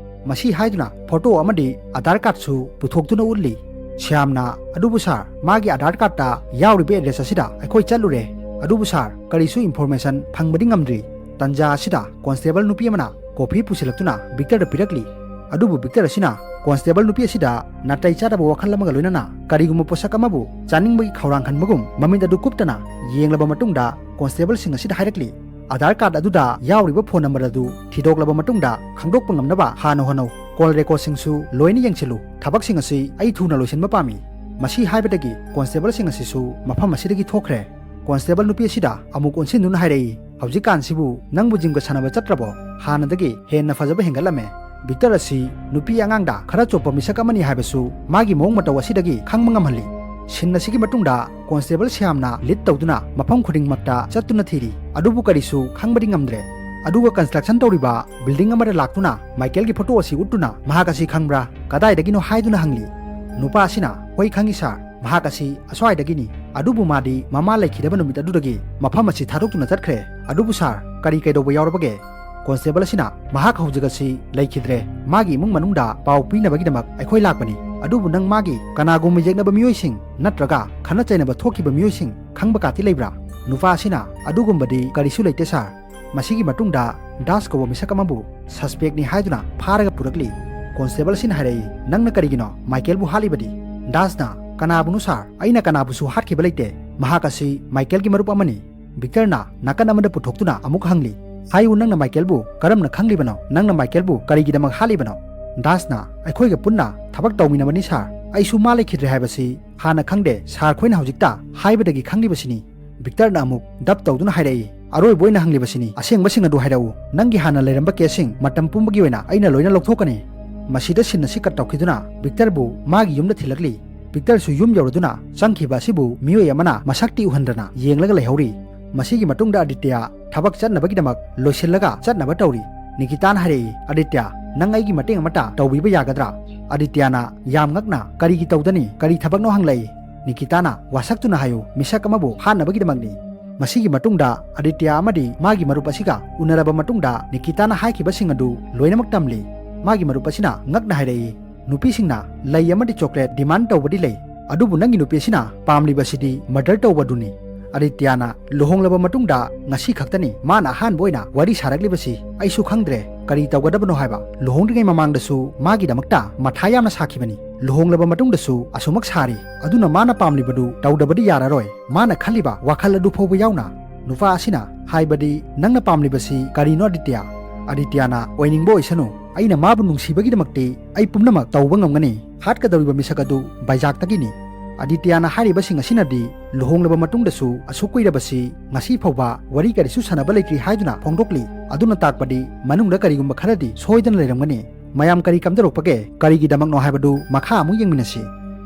ꯃꯁꯤ ꯍꯥꯏꯗꯨꯅ photo ꯑꯃꯗꯤ Aadhaar card ꯁꯨ ꯄꯨꯊꯣꯛꯇꯨꯅ ꯎꯠꯂꯤ꯫ ꯁ꯭ꯌꯥꯝꯅ, "ꯑꯗꯨꯕꯨ sir, ꯃꯥꯒꯤ Aadhaar card ꯇ ꯌꯥꯎꯔꯤꯕ address ꯑꯁꯤꯗ ꯑꯩꯈꯣꯏ ꯆꯠꯂꯨꯔꯦ꯫ ꯑꯗꯨꯕꯨ sir, ꯀꯔꯤꯁꯨ information ꯐꯪꯕꯗꯤ ꯉꯝꯗ꯭ꯔꯤ꯫" ꯇꯟꯖꯥ ꯑꯁꯤꯗ constable ꯅꯨꯄꯤ ꯑꯃꯅ coffee ꯄꯨꯁꯤꯜꯂꯛꯇꯨꯅ ꯕꯤꯛꯇꯔꯗ ꯄꯤꯔꯛꯂꯤ꯫ ꯑꯗꯨꯕꯨ ꯕꯤꯛꯇꯔ ꯑꯁꯤꯅ constable ꯅꯨꯄꯤ ꯑꯁꯤꯗ ꯅꯥꯇꯩ ꯆꯥꯗꯕ ꯋꯥꯈꯜ ꯑꯃꯒ ꯂꯣꯏꯅꯅ ꯀꯔꯤꯒꯨꯝꯕ ꯄꯣꯠꯁꯛ ꯑꯃꯕꯨ ꯆꯥꯅꯤꯡꯕꯒꯤ ꯈꯧꯔꯥꯡ ꯈꯟꯕꯒꯨꯝ ꯃꯃꯤꯠ ꯑꯗꯨ ꯀꯨꯞꯇꯅ ꯌꯦꯡꯂꯕ ꯃꯇꯨꯡꯗ constable ꯁꯤꯡ ꯑꯁꯤꯗ ꯍꯥꯏꯔꯛꯂꯤ, "Aadhaar card ꯑꯗꯨꯗ ꯌꯥꯎꯔꯤꯕ phone number ꯑꯗꯨ ꯊꯤꯗꯣꯛꯂꯕ ꯃꯇꯨꯡꯗ ꯈꯪꯗꯣꯛꯄ ꯉꯝꯅꯕ ꯍꯥꯟꯅ ꯍꯣꯠꯅꯧ꯫ Call record ꯁꯤꯡꯁꯨ ꯂꯣꯏꯅ ꯌꯦꯡꯁꯤꯜꯂꯨ꯫ ꯊꯕꯛꯁꯤꯡ ꯑꯁꯤ ꯑꯩ ꯊꯨꯅ ꯂꯣꯏꯁꯤꯟꯕ ꯄꯥꯝꯃꯤ꯫" ꯃꯁꯤ ꯍꯥꯏꯕꯗꯒꯤ constable ꯁꯤꯡ ꯑꯁꯤꯁꯨ ꯃꯐꯝ ꯑꯁꯤꯗꯒꯤ ꯊꯣꯛꯈ꯭ꯔꯦ꯫ Constable ꯅꯨꯄꯤ ꯑꯁꯤꯗ ꯑꯃꯨꯛ ꯑꯣꯟꯁꯤꯟꯗꯨꯅ ꯍꯥꯏꯔꯛꯏ, "ꯍꯧꯖꯤꯛꯀꯥꯟꯁꯤꯕꯨ ꯅꯪꯕꯨ gym ꯒ ꯁꯥꯟꯅꯕ ꯆꯠꯇ꯭ꯔꯕꯣ? ꯍꯥꯟꯅꯗꯒꯤ ꯍꯦꯟꯅ ꯐꯖꯕ ꯍꯦꯟꯒꯠꯂꯝꯃꯦ꯫" ꯕꯤꯛꯇꯔ ꯑꯁꯤ ꯅꯨꯄꯤ ꯑꯉꯥꯡꯗ ꯈꯔ ꯆꯣꯞꯄ ꯃꯤꯁꯛ ꯑꯃꯅꯤ ꯍꯥꯏꯕꯁꯨ ꯃꯥꯒꯤ ꯃꯑꯣꯡ ꯃꯇꯧ ꯑꯁꯤꯗꯒꯤ ꯈꯪꯕ ꯉꯝꯍꯜꯂꯤ꯫ Scene ꯑꯁꯤꯒꯤ ꯃꯇꯨꯡꯗ constable ꯁ꯭ꯌꯥꯝꯅ lead ꯇꯧꯗꯨꯅ ꯃꯐꯝ ꯈꯨꯗꯤꯡꯃꯛꯇ ꯆꯠꯇꯨꯅ ꯊꯤꯔꯤ꯫ ꯑꯗꯨꯕꯨ ꯀꯔꯤꯁꯨ ꯈꯪꯕꯗꯤ ꯉꯝꯗ꯭ꯔꯦ꯫ ꯑꯗꯨꯒ construction ꯇꯧꯔꯤꯕ building ꯑꯃꯗ ꯂꯥꯛꯇꯨꯅ ꯃꯥꯏꯀꯦꯜꯒꯤ photo ꯑꯁꯤ ꯎꯠꯇꯨꯅ, "ꯃꯍꯥꯛ ꯑꯁꯤ ꯈꯪꯕ꯭ꯔꯥ? ꯀꯗꯥꯏꯗꯒꯤꯅꯣ?" ꯍꯥꯏꯗꯨꯅ ꯍꯪꯂꯤ꯫ ꯅꯨꯄꯥ ꯑꯁꯤꯅ, "ꯍꯣꯏ, ꯈꯪꯏ sir꯫ ꯃꯍꯥꯛ ꯑꯁꯤ ꯑꯁ꯭ꯋꯥꯏꯗꯒꯤꯅꯤ꯫ ꯑꯗꯨꯕꯨ ꯃꯥꯗꯤ ꯃꯃꯥ ꯂꯩꯈꯤꯗꯕ ꯅꯨꯃꯤꯠ ꯑꯗꯨꯗꯒꯤ ꯃꯐꯝ ꯑꯁꯤ ꯊꯥꯗꯣꯛꯇꯨꯅ ꯆꯠꯈ꯭ꯔꯦ꯫ ꯑꯗꯨꯕꯨ ꯁꯥꯔ, ꯀꯔꯤ ꯀꯩꯗꯧꯕ ꯌꯥꯎꯔꯕꯒꯦ? ꯀꯣꯟꯁꯇꯦꯕꯜ ꯑꯁꯤꯅ, ꯃꯍꯥꯛ ꯍꯧꯖꯤꯛ ꯑꯁꯤ ꯂꯩꯈꯤꯗ꯭ꯔꯦ꯫ ꯃꯥꯒꯤ ꯏꯃꯨꯡ ꯃꯅꯨꯡꯗ ꯄꯥꯎ ꯄꯤꯅꯕꯒꯤꯗꯃꯛ ꯑꯩꯈꯣꯏ ꯂꯥꯛꯄꯅꯤ꯫ ꯑꯗꯨꯕꯨ ꯅꯪ ꯃꯥꯒꯤ ꯀꯅꯥꯒꯨꯝꯕ ꯌꯦꯛꯅꯕ ꯃꯤꯑꯣꯏꯁꯤꯡ ꯅꯠꯇ꯭ꯔꯒ ꯈꯠꯅ ꯆꯩꯅꯕ ꯊꯣꯛꯈꯤꯕ ꯃꯤꯑꯣꯏꯁꯤꯡ ꯈꯪꯕ ꯀꯥꯇꯤ ꯂꯩꯕ꯭ꯔꯥ? ꯅꯨꯄꯥ ꯑꯁꯤꯅ, ꯑꯗꯨꯒꯨꯝꯕꯗꯤ ꯀꯔꯤꯁꯨ ꯂꯩꯇꯦ ꯁꯥꯔ꯫ ꯃꯁꯤꯒꯤ ꯃꯇꯨꯡꯗ ꯗꯥꯁ ꯀꯧꯕ ꯃꯤꯁꯛ ꯑꯃꯕꯨ ꯁꯁꯄꯦꯛꯅꯤ ꯍꯥꯏꯗꯨꯅ ꯐꯥꯔꯒ ꯄꯨꯔꯛꯂꯤ꯫ ꯀꯣꯟꯁꯇꯦꯕꯜ ꯑꯁꯤꯅ ꯍꯥꯏꯔꯛꯏ, ꯅꯪꯅ ꯀꯔꯤꯒꯤꯅꯣ ꯃꯥꯏꯀꯦꯜꯕꯨ ꯍꯥꯠꯂꯤꯕꯗꯤ? ꯗꯥꯁꯅ, ꯀꯅꯥꯕꯨꯅꯣ ꯁꯥꯔ? ꯑꯩꯅ ꯀꯅꯥꯕꯨꯁꯨ ꯍꯥꯠꯈꯤꯕ ꯂꯩꯇꯦ꯫ ꯃꯍꯥꯛ ꯑꯁꯤ ꯃꯥꯏꯀꯦꯜꯒꯤ ꯃꯔꯨꯞ ꯑꯃꯅꯤ꯫ ꯚꯤꯛꯇꯔꯅ ꯅꯥꯀꯟ ꯑꯃꯗ ꯄꯨꯊꯣꯛꯇꯨꯅ ꯑꯃꯨꯛ ꯍꯪꯂꯤ, ꯍꯥꯏꯌꯨ, ꯅꯪꯅ ꯃꯥꯏꯀꯦꯜꯕꯨ ꯀꯔꯝꯅ ꯈꯪꯂꯤꯕꯅꯣ? ꯅꯪꯅ ꯃꯥꯏꯀꯦꯜꯕꯨ ꯀꯔꯤꯒꯤꯗꯃꯛ ꯍꯥꯠꯂꯤꯕꯅꯣ? ꯗꯥꯁꯅ, ꯑꯩꯈꯣꯏꯒ ꯄꯨꯟꯅ ꯊꯕꯛ ꯇꯧꯃꯤꯟꯅꯕꯅꯤ ꯁꯥꯔ꯫ ꯑꯩꯁꯨ ꯃꯥ ꯂꯩꯈꯤꯗ꯭ꯔꯦ ꯍꯥꯏꯕꯁꯤ ꯍꯥꯟꯅ ꯈꯪꯗꯦ, ꯁꯥꯔ ꯈꯣꯏꯅ ꯍꯧꯖꯤꯛꯇ ꯍꯥꯏꯕꯗꯒꯤ ꯈꯪꯂꯤꯕꯁꯤꯅꯤ꯫ ꯚꯤꯛꯇꯔꯅ ꯑꯃꯨꯛ ꯗꯞ ꯇꯧꯗꯨꯅ ꯍꯥꯏꯔꯛꯏ, ꯑꯔꯣꯏꯕ ꯑꯣꯏꯅ ꯍꯪꯂꯤꯕꯁꯤꯅꯤ, ꯑꯁꯦꯡꯕꯁꯤꯡ ꯑꯗꯨ ꯍꯥꯏꯔꯛꯎ꯫ ꯅꯪꯒꯤ ꯍꯥꯟꯅ ꯂꯩꯔꯝꯕ ꯀꯦꯁꯁꯤꯡ ꯃꯇꯝ ꯄꯨꯝꯕꯒꯤ ꯑꯣꯏꯅ ꯑꯩꯅ ꯂꯣꯏꯅ ꯂꯧꯊꯣꯛꯀꯅꯤ꯫ ꯃꯁꯤꯗ ꯁꯤꯟ ꯑꯁꯤ ꯀꯠ ꯇꯧꯈꯤꯗꯨꯅ ꯚꯤꯛꯇꯔꯕꯨ ꯃꯥꯒꯤ ꯌꯨꯝꯗ ꯊꯤꯜꯂꯛꯂꯤ꯫ ꯚꯤꯛꯇꯔꯁꯨ ꯌꯨꯝ ꯌꯧꯔꯗꯨꯅ ꯆꯪꯈꯤꯕ ꯑꯁꯤꯕꯨ ꯃꯤꯑꯣꯏ ꯑꯃꯅ ꯃꯁꯛꯇꯤ ꯎꯍꯟꯗꯅ ꯌꯦꯡꯂꯒ ꯂꯩꯍꯧꯔꯤ꯫ ꯃꯁꯤꯒꯤ ꯃꯇꯨꯡꯗ ꯑꯥꯗꯤꯇ꯭ꯌ ꯊꯕꯛ ꯆꯠꯅꯕꯒꯤꯗꯃꯛ ꯂꯣꯏꯁꯤꯜꯂꯒ ꯆꯠꯅꯕ ꯇꯧꯔꯤ꯫ ꯅꯤꯀꯤꯇꯥꯅ ꯍꯥꯏꯔꯛꯏ, ꯑꯥꯗꯤꯇ꯭ꯌ, ꯅꯪ ꯑꯩꯒꯤ ꯃꯇꯦꯡ ꯑꯃꯠꯇ ꯇꯧꯕꯤꯕ ꯌꯥꯒꯗ꯭ꯔꯥ? ꯑꯥꯗꯤꯇ꯭ꯌꯅ ꯌꯥꯝ ꯉꯛꯅ, ꯀꯔꯤꯒꯤ ꯇꯧꯗꯅꯤ? ꯀꯔꯤ ꯊꯕꯛꯅꯣ ꯍꯪꯂꯛꯏ꯫ ꯅꯤꯀꯤꯇꯥꯅ ꯋꯥꯁꯛꯇꯨꯅ ꯍꯥꯏꯌꯨ, ꯃꯤꯁꯛ ꯑꯃꯕꯨ ꯍꯥꯠꯅꯕꯒꯤꯗꯃꯛꯅꯤ꯫ ꯃꯁꯤꯒꯤ ꯃꯇꯨꯡꯗ ꯑꯥꯗꯤꯇ꯭ꯌ ꯑꯃꯗꯤ ꯃꯥꯒꯤ ꯃꯔꯨꯞ ꯑꯁꯤꯒ ꯎꯅꯔꯕ ꯃꯇꯨꯡꯗ ꯅꯤꯀꯤꯇꯥꯅ ꯍꯥꯏꯈꯤꯕꯁꯤꯡ ꯑꯗꯨ ꯂꯣꯏꯅꯃꯛ ꯇꯝꯂꯤ꯫ ꯃꯥꯒꯤ ꯃꯔꯨꯞ ꯑꯁꯤꯅ ꯉꯛꯅ ꯍꯥꯏꯔꯛꯏ, ꯅꯨꯄꯤꯁꯤꯡꯅ ꯂꯩ ꯑꯃꯗꯤ ꯆꯣꯀ꯭ꯂꯦꯠ ꯗꯤꯃꯥꯟ ꯇꯧꯕꯗꯤ ꯂꯩ, ꯑꯗꯨꯕꯨ ꯅꯪꯒꯤ ꯅꯨꯄꯤ ꯑꯁꯤꯅ ꯄꯥꯝꯂꯤꯕꯁꯤꯗꯤ ꯃꯔꯗꯔ ꯇꯧꯕꯗꯨꯅꯤ꯫ ꯑꯥꯗꯤꯇ꯭ꯌꯅ, ꯂꯨꯍꯣꯡꯂꯕ ꯃꯇꯨꯡꯗ ꯉꯁꯤ ꯈꯛꯇꯅꯤ ꯃꯥꯅ ꯑꯍꯥꯟꯕ ꯑꯣꯏꯅ ꯋꯥꯔꯤ ꯁꯥꯔꯛꯂꯤꯕꯁꯤ꯫ ꯑꯩꯁꯨ ꯈꯪꯗ꯭ꯔꯦ ꯀꯔꯤ ꯇꯧꯒꯗꯕꯅꯣ ꯍꯥꯏꯕ꯫ ꯂꯨꯍꯣꯡꯗ꯭ꯔꯤꯉꯩ ꯃꯃꯥꯡꯗꯁꯨ ꯃꯥꯒꯤꯗꯃꯛꯇ ꯃꯊꯥ ꯌꯥꯝꯅ ꯁꯥꯈꯤꯕꯅꯤ꯫ ꯂꯨꯍꯣꯡꯂꯕ ꯃꯇꯨꯡꯗꯁꯨ ꯑꯁꯨꯃꯛ ꯁꯥꯔꯤ꯫ ꯑꯗꯨꯅ ꯃꯥꯅ ꯄꯥꯝꯂꯤꯕꯗꯨ ꯇꯧꯗꯕꯗꯤ ꯌꯥꯔꯔꯣꯏ꯫ ꯃꯥꯅ ꯈꯜꯂꯤꯕ ꯋꯥꯈꯜ ꯑꯗꯨ ꯐꯥꯎꯕ ꯌꯥꯎꯅ꯫ ꯅꯨꯄꯥ ꯑꯁꯤꯅ ꯍꯥꯏꯕꯗꯤ, ꯅꯪꯅ ꯄꯥꯝꯂꯤꯕꯁꯤ ꯀꯔꯤꯅꯣ ꯑꯥꯗꯤꯇ꯭ꯌ? ꯑꯥꯗꯤꯇ꯭ꯌꯅ, ꯑꯣꯏꯅꯤꯡꯕ ꯑꯣꯏꯁꯅꯨ, ꯑꯩꯅ ꯃꯥꯕꯨ ꯅꯨꯡꯁꯤꯕꯒꯤꯗꯃꯛꯇꯤ ꯑꯩ ꯄꯨꯝꯅꯃꯛ ꯇꯧꯕ ꯉꯝꯒꯅꯤ꯫ ꯍꯥꯠꯀꯗꯧꯔꯤꯕ ꯃꯤꯁꯛ ꯑꯗꯨ ꯕꯥꯏꯖꯥꯛꯇꯒꯤꯅꯤ꯫ ꯑꯥꯗꯤꯇ꯭ꯌꯅ ꯍꯥꯏꯔꯤꯕꯁꯤꯡ ꯑꯁꯤꯅꯗꯤ ꯂꯨꯍꯣꯡꯂꯕ ꯃꯇꯨꯡꯗꯁꯨ ꯑꯁꯨꯛ ꯀꯨꯏꯔꯕꯁꯤ ꯉꯁꯤ ꯐꯥꯎꯕ ꯋꯥꯔꯤ ꯀꯔꯤꯁꯨ ꯁꯥꯟꯅꯕ ꯂꯩꯇ꯭ꯔꯤ ꯍꯥꯏꯗꯨꯅ ꯐꯣꯡꯗꯣꯛꯂꯤ꯫ ꯑꯗꯨꯅ ꯇꯥꯛꯄꯗꯤ ꯃꯅꯨꯡꯗ ꯀꯔꯤꯒꯨꯝꯕ ꯈꯔꯗꯤ ꯁꯣꯏꯗꯅ ꯂꯩꯔꯝꯒꯅꯤ꯫ ꯃꯌꯥꯝ ꯀꯔꯤ ꯀꯝꯗꯧꯔꯛꯄꯒꯦ? ꯀꯔꯤꯒꯤꯗꯃꯛꯅꯣ ꯍꯥꯏꯕꯗꯨ ꯃꯈꯥ ꯑꯃꯨꯛ ꯌꯦꯡꯃꯤꯟꯅꯁꯤ꯫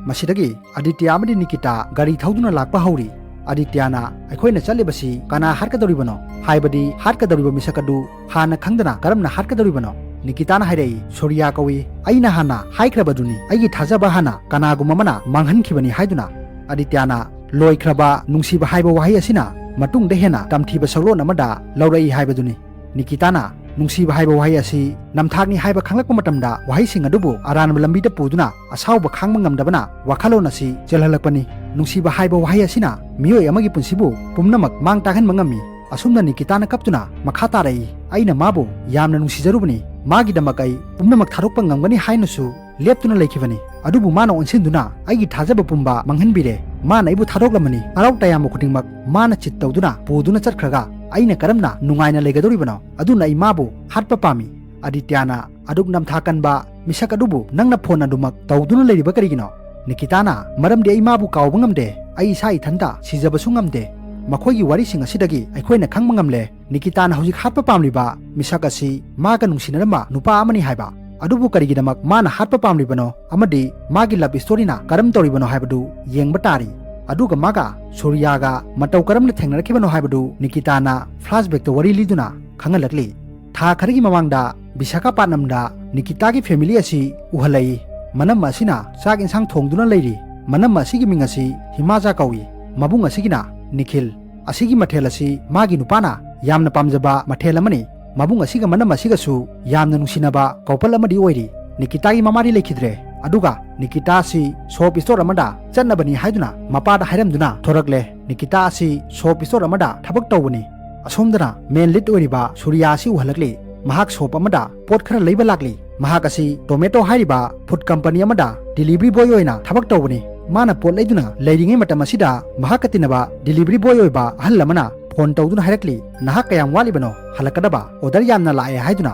ꯃꯁꯤꯗꯒꯤ ꯑꯥꯗꯤꯇ꯭ꯌ ꯑꯃꯗꯤ ꯅꯤꯀꯤꯇꯥ ꯒꯥꯔꯤ ꯊꯧꯗꯨꯅ ꯂꯥꯛꯄ ꯍꯧꯔꯤ꯫ ꯑꯥꯗꯤꯇ꯭ꯌꯅ, ꯑꯩꯈꯣꯏꯅ ꯆꯠꯂꯤꯕꯁꯤ ꯀꯅꯥ ꯍꯥꯠꯀꯗꯧꯔꯤꯕꯅꯣ? ꯍꯥꯏꯕꯗꯤ ꯍꯥꯠꯀꯗꯧꯔꯤꯕ ꯃꯤꯁꯛ ꯑꯗꯨ ꯍꯥꯟꯅ ꯈꯪꯗꯅ ꯀꯔꯝꯅ ꯍꯥꯠꯀꯗꯧꯔꯤꯕꯅꯣ? ꯅꯤꯀꯤꯇꯥꯅ ꯍꯥꯏꯔꯛꯏ, "ꯁꯨꯔꯤꯌꯥ ꯀꯧꯏ꯫ ꯑꯩꯅ ꯍꯥꯟꯅ ꯍꯥꯏꯈ꯭ꯔꯕꯗꯨꯅꯤ, ꯑꯩꯒꯤ ꯊꯥꯖꯕ ꯍꯥꯟꯅ ꯀꯅꯥꯒꯨꯝꯕ ꯑꯃꯅ ꯃꯥꯡꯍꯟꯈꯤꯕꯅꯤ" ꯍꯥꯏꯗꯨꯅ꯫ ꯑꯗꯤꯇ꯭ꯌꯥꯅ, "ꯂꯣꯏꯈ꯭ꯔꯕ ꯅꯨꯡꯁꯤꯕ ꯍꯥꯏꯕ ꯋꯥꯍꯩ ꯑꯁꯤꯅ ꯃꯇꯨꯡꯗ ꯍꯦꯟꯅ ꯇꯝꯊꯤꯕ ꯁꯛꯂꯣꯟ ꯑꯃꯗ ꯂꯧꯔꯛꯏ" ꯍꯥꯏꯕꯗꯨꯅꯤ꯫ ꯅꯤꯀꯤꯇꯥꯅ ꯅꯨꯡꯁꯤꯕ ꯍꯥꯏꯕ ꯋꯥꯍꯩ ꯑꯁꯤ ꯅꯝꯊꯥꯛꯅꯤ ꯍꯥꯏꯕ ꯈꯪꯂꯛꯄ ꯃꯇꯝꯗ, ꯋꯥꯍꯩꯁꯤꯡ ꯑꯗꯨꯕꯨ ꯑꯔꯥꯟꯕ ꯂꯝꯕꯤꯗ ꯄꯨꯗꯨꯅ ꯑꯁꯥꯎꯕ ꯈꯥꯡꯕ ꯉꯝꯗꯕꯅ ꯋꯥꯈꯜꯂꯣꯟ ꯑꯁꯤ ꯆꯦꯜꯍꯜꯂꯛꯄꯅꯤ꯫ ꯅꯨꯡꯁꯤꯕ ꯍꯥꯏꯕ ꯋꯥꯍꯩ ꯑꯁꯤꯅ ꯃꯤꯑꯣꯏ ꯑꯃꯒꯤ ꯄꯨꯟꯁꯤꯕꯨ ꯄꯨꯝꯅꯃꯛ ꯃꯥꯡ ꯇꯥꯛꯍꯟꯕ ꯉꯝꯃꯤ꯫ ꯑꯁꯨꯝꯅ ꯅꯤꯀꯤꯇꯥꯅ ꯀꯞꯇꯨꯅ ꯃꯈꯥ ꯇꯥꯔꯛꯏ, "ꯑꯩꯅ ꯃꯥꯕꯨ ꯌꯥꯝꯅ ꯅꯨꯡꯁꯤꯖꯔꯨꯕꯅꯤ꯫ ꯃꯥꯒꯤꯗꯃꯛ ꯑꯩ ꯄꯨꯝꯅꯃꯛ ꯊꯥꯗꯣꯛꯄ ꯉꯝꯒꯅꯤ ꯍꯥꯏꯅꯁꯨ ꯂꯦꯞꯇꯨꯅ ꯂꯩꯈꯤꯕꯅꯤ꯫ ꯑꯗꯨꯕꯨ ꯃꯥꯅ ꯑꯣꯟꯁꯤꯟꯗꯨꯅ ꯑꯩꯒꯤ ꯊꯥꯖꯕ ꯄꯨꯝꯕ ꯃꯥꯡꯍꯟꯕꯤꯔꯦ꯫ ꯃꯥꯅ ꯑꯩꯕꯨ ꯊꯥꯗꯣꯛꯂꯝꯃꯅꯤ꯫ ꯑꯔꯥꯎ ꯇꯌꯥꯝꯕ ꯈꯨꯗꯤꯡꯃꯛ ꯃꯥꯅ ꯆꯤꯠ ꯇꯧꯗꯨꯅ ꯄꯨꯗꯨꯅ ꯆꯠꯈ꯭ꯔꯒ ꯑꯩꯅ ꯀꯔꯝꯅ ꯅꯨꯡꯉꯥꯏꯅ ꯂꯩꯒꯗꯧꯔꯤꯕꯅꯣ? ꯑꯗꯨꯅ ꯑꯩ ꯃꯥꯕꯨ ꯍꯥꯠꯄ ꯄꯥꯝꯃꯤ꯫" ꯑꯗꯤꯇ꯭ꯌꯥꯅ, "ꯑꯗꯨꯛ ꯅꯝꯊꯥꯛ ꯀꯟꯕ ꯃꯤꯁꯛ ꯑꯗꯨꯕꯨ ꯅꯪꯅ ꯐꯣꯟ ꯑꯗꯨꯃꯛ ꯇꯧꯗꯨꯅ ꯂꯩꯔꯤꯕ ꯀꯔꯤꯒꯤꯅꯣ?" ꯅꯤꯀꯤꯇꯥꯅ, "ꯃꯔꯝꯗꯤ ꯑꯩ ꯃꯥꯕꯨ ꯀꯥꯎꯕ ꯉꯝꯗꯦ꯫ ꯑꯩ ꯏꯁꯥ ꯏꯊꯟꯇ ꯁꯤꯖꯕꯁꯨ ꯉꯝꯗꯦ꯫" ꯃꯈꯣꯏꯒꯤ ꯋꯥꯔꯤꯁꯤꯡ ꯑꯁꯤꯗꯒꯤ ꯑꯩꯈꯣꯏꯅ ꯈꯪꯕ ꯉꯝꯂꯦ, ꯅꯤꯀꯤꯇꯥꯅ ꯍꯧꯖꯤꯛ ꯍꯥꯠꯄ ꯄꯥꯝꯂꯤꯕ ꯃꯤꯁꯛ ꯑꯁꯤ ꯃꯥꯒ ꯅꯨꯡꯁꯤꯅꯔꯝꯕ ꯅꯨꯄꯥ ꯑꯃꯅꯤ ꯍꯥꯏꯕ꯫ ꯑꯗꯨꯕꯨ ꯀꯔꯤꯒꯤꯗꯃꯛ ꯃꯥꯅ ꯍꯥꯠꯄ ꯄꯥꯝꯂꯤꯕꯅꯣ ꯑꯃꯗꯤ ꯃꯥꯒꯤ love storyꯅ ꯀꯔꯝ ꯇꯧꯔꯤꯕꯅꯣ ꯍꯥꯏꯕꯗꯨ ꯌꯦꯡꯕ ꯇꯥꯔꯤ꯫ ꯑꯗꯨꯒ ꯃꯥꯒ ꯁꯨꯔꯤꯌꯥꯒ ꯃꯇꯧ ꯀꯔꯝꯅ ꯊꯦꯡꯅꯔꯛꯈꯤꯕꯅꯣ ꯍꯥꯏꯕꯗꯨ ꯅꯤꯀꯤꯇꯥꯅ flashbackꯇ ꯋꯥꯔꯤ ꯂꯤꯗꯨꯅ ꯈꯪꯍꯜꯂꯛꯂꯤ꯫ ꯊꯥ ꯈꯔꯒꯤ ꯃꯃꯥꯡꯗ ꯕꯤꯁꯥꯈꯥꯄꯥꯠꯅꯝꯗ ꯅꯤꯀꯤꯇꯥꯒꯤ family ꯑꯁꯤ ꯎꯍꯜꯂꯛꯏ꯫ ꯃꯅꯝꯃ ꯑꯁꯤꯅ ꯆꯥꯛ ꯏꯟꯁꯥꯡ ꯊꯣꯡꯗꯨꯅ ꯂꯩꯔꯤ꯫ ꯃꯅꯝꯃ ꯑꯁꯤꯒꯤ ꯃꯤꯡ ꯑꯁꯤ ꯍꯤꯃꯥꯖꯥ ꯀꯧꯏ꯫ ꯃꯕꯨꯡ ꯑꯁꯤꯒꯤꯅ ꯅꯤꯈꯤꯜ꯫ ꯑꯁꯤꯒꯤ ꯃꯊꯦꯜ ꯑꯁꯤ ꯃꯥꯒꯤ ꯅꯨꯄꯥꯅ ꯌꯥꯝꯅ ꯄꯥꯝꯖꯕ ꯃꯊꯦꯜ ꯑꯃꯅꯤ꯫ ꯃꯕꯨꯡ ꯑꯁꯤꯒ ꯃꯅꯝꯃ ꯑꯁꯤꯒꯁꯨ ꯌꯥꯝꯅ ꯅꯨꯡꯁꯤꯅꯕ couple ꯑꯃꯗꯤ ꯑꯣꯏꯔꯤ꯫ ꯅꯤꯀꯤꯇꯥꯒꯤ ꯃꯃꯥꯗꯤ ꯂꯩꯈꯤꯗ꯭ꯔꯦ꯫ ꯑꯗꯨꯒ ꯅꯤꯀꯤꯇꯥ ꯑꯁꯤ soap store ꯑꯃꯗ ꯆꯠꯅꯕꯅꯤ ꯍꯥꯏꯗꯨꯅ ꯃꯄꯥꯗ ꯍꯥꯏꯔꯝꯗꯨꯅ ꯊꯣꯔꯛꯂꯦ꯫ ꯅꯤꯀꯤꯇꯥ ꯑꯁꯤ soap store ꯑꯃꯗ ꯊꯕꯛ ꯇꯧꯕꯅꯤ꯫ ꯑꯁꯣꯝꯗꯅ main lead ꯑꯣꯏꯔꯤꯕ ꯁꯨꯔꯤꯌꯥ ꯑꯁꯤ ꯎꯍꯜꯂꯛꯂꯤ꯫ ꯃꯍꯥꯛ shop ꯑꯃꯗ ꯄꯣꯠ ꯈꯔ ꯂꯩꯕ ꯂꯥꯛꯂꯤ꯫ ꯃꯍꯥꯛ ꯑꯁꯤ Zomato ꯍꯥꯏꯔꯤꯕ food company ꯑꯃꯗ delivery boy ꯑꯣꯏꯅ ꯊꯕꯛ ꯇꯧꯕꯅꯤ꯫ ꯃꯥꯅ ꯄꯣꯠ ꯂꯩꯗꯨꯅ ꯂꯩꯔꯤꯉꯩ ꯃꯇꯝ ꯑꯁꯤꯗ ꯃꯍꯥꯛꯀ ꯇꯤꯟꯅꯕ delivery boy ꯑꯣꯏꯕ ꯑꯍꯜ ꯑꯃꯅ phone ꯇꯧꯗꯨꯅ ꯍꯥꯏꯔꯛꯂꯤ, "ꯅꯍꯥꯛ ꯀꯌꯥꯝ ꯋꯥꯠꯂꯤꯕꯅꯣ ꯍꯜꯂꯛꯀꯗꯕ? Order ꯌꯥꯝꯅ ꯂꯥꯛꯑꯦ" ꯍꯥꯏꯗꯨꯅ꯫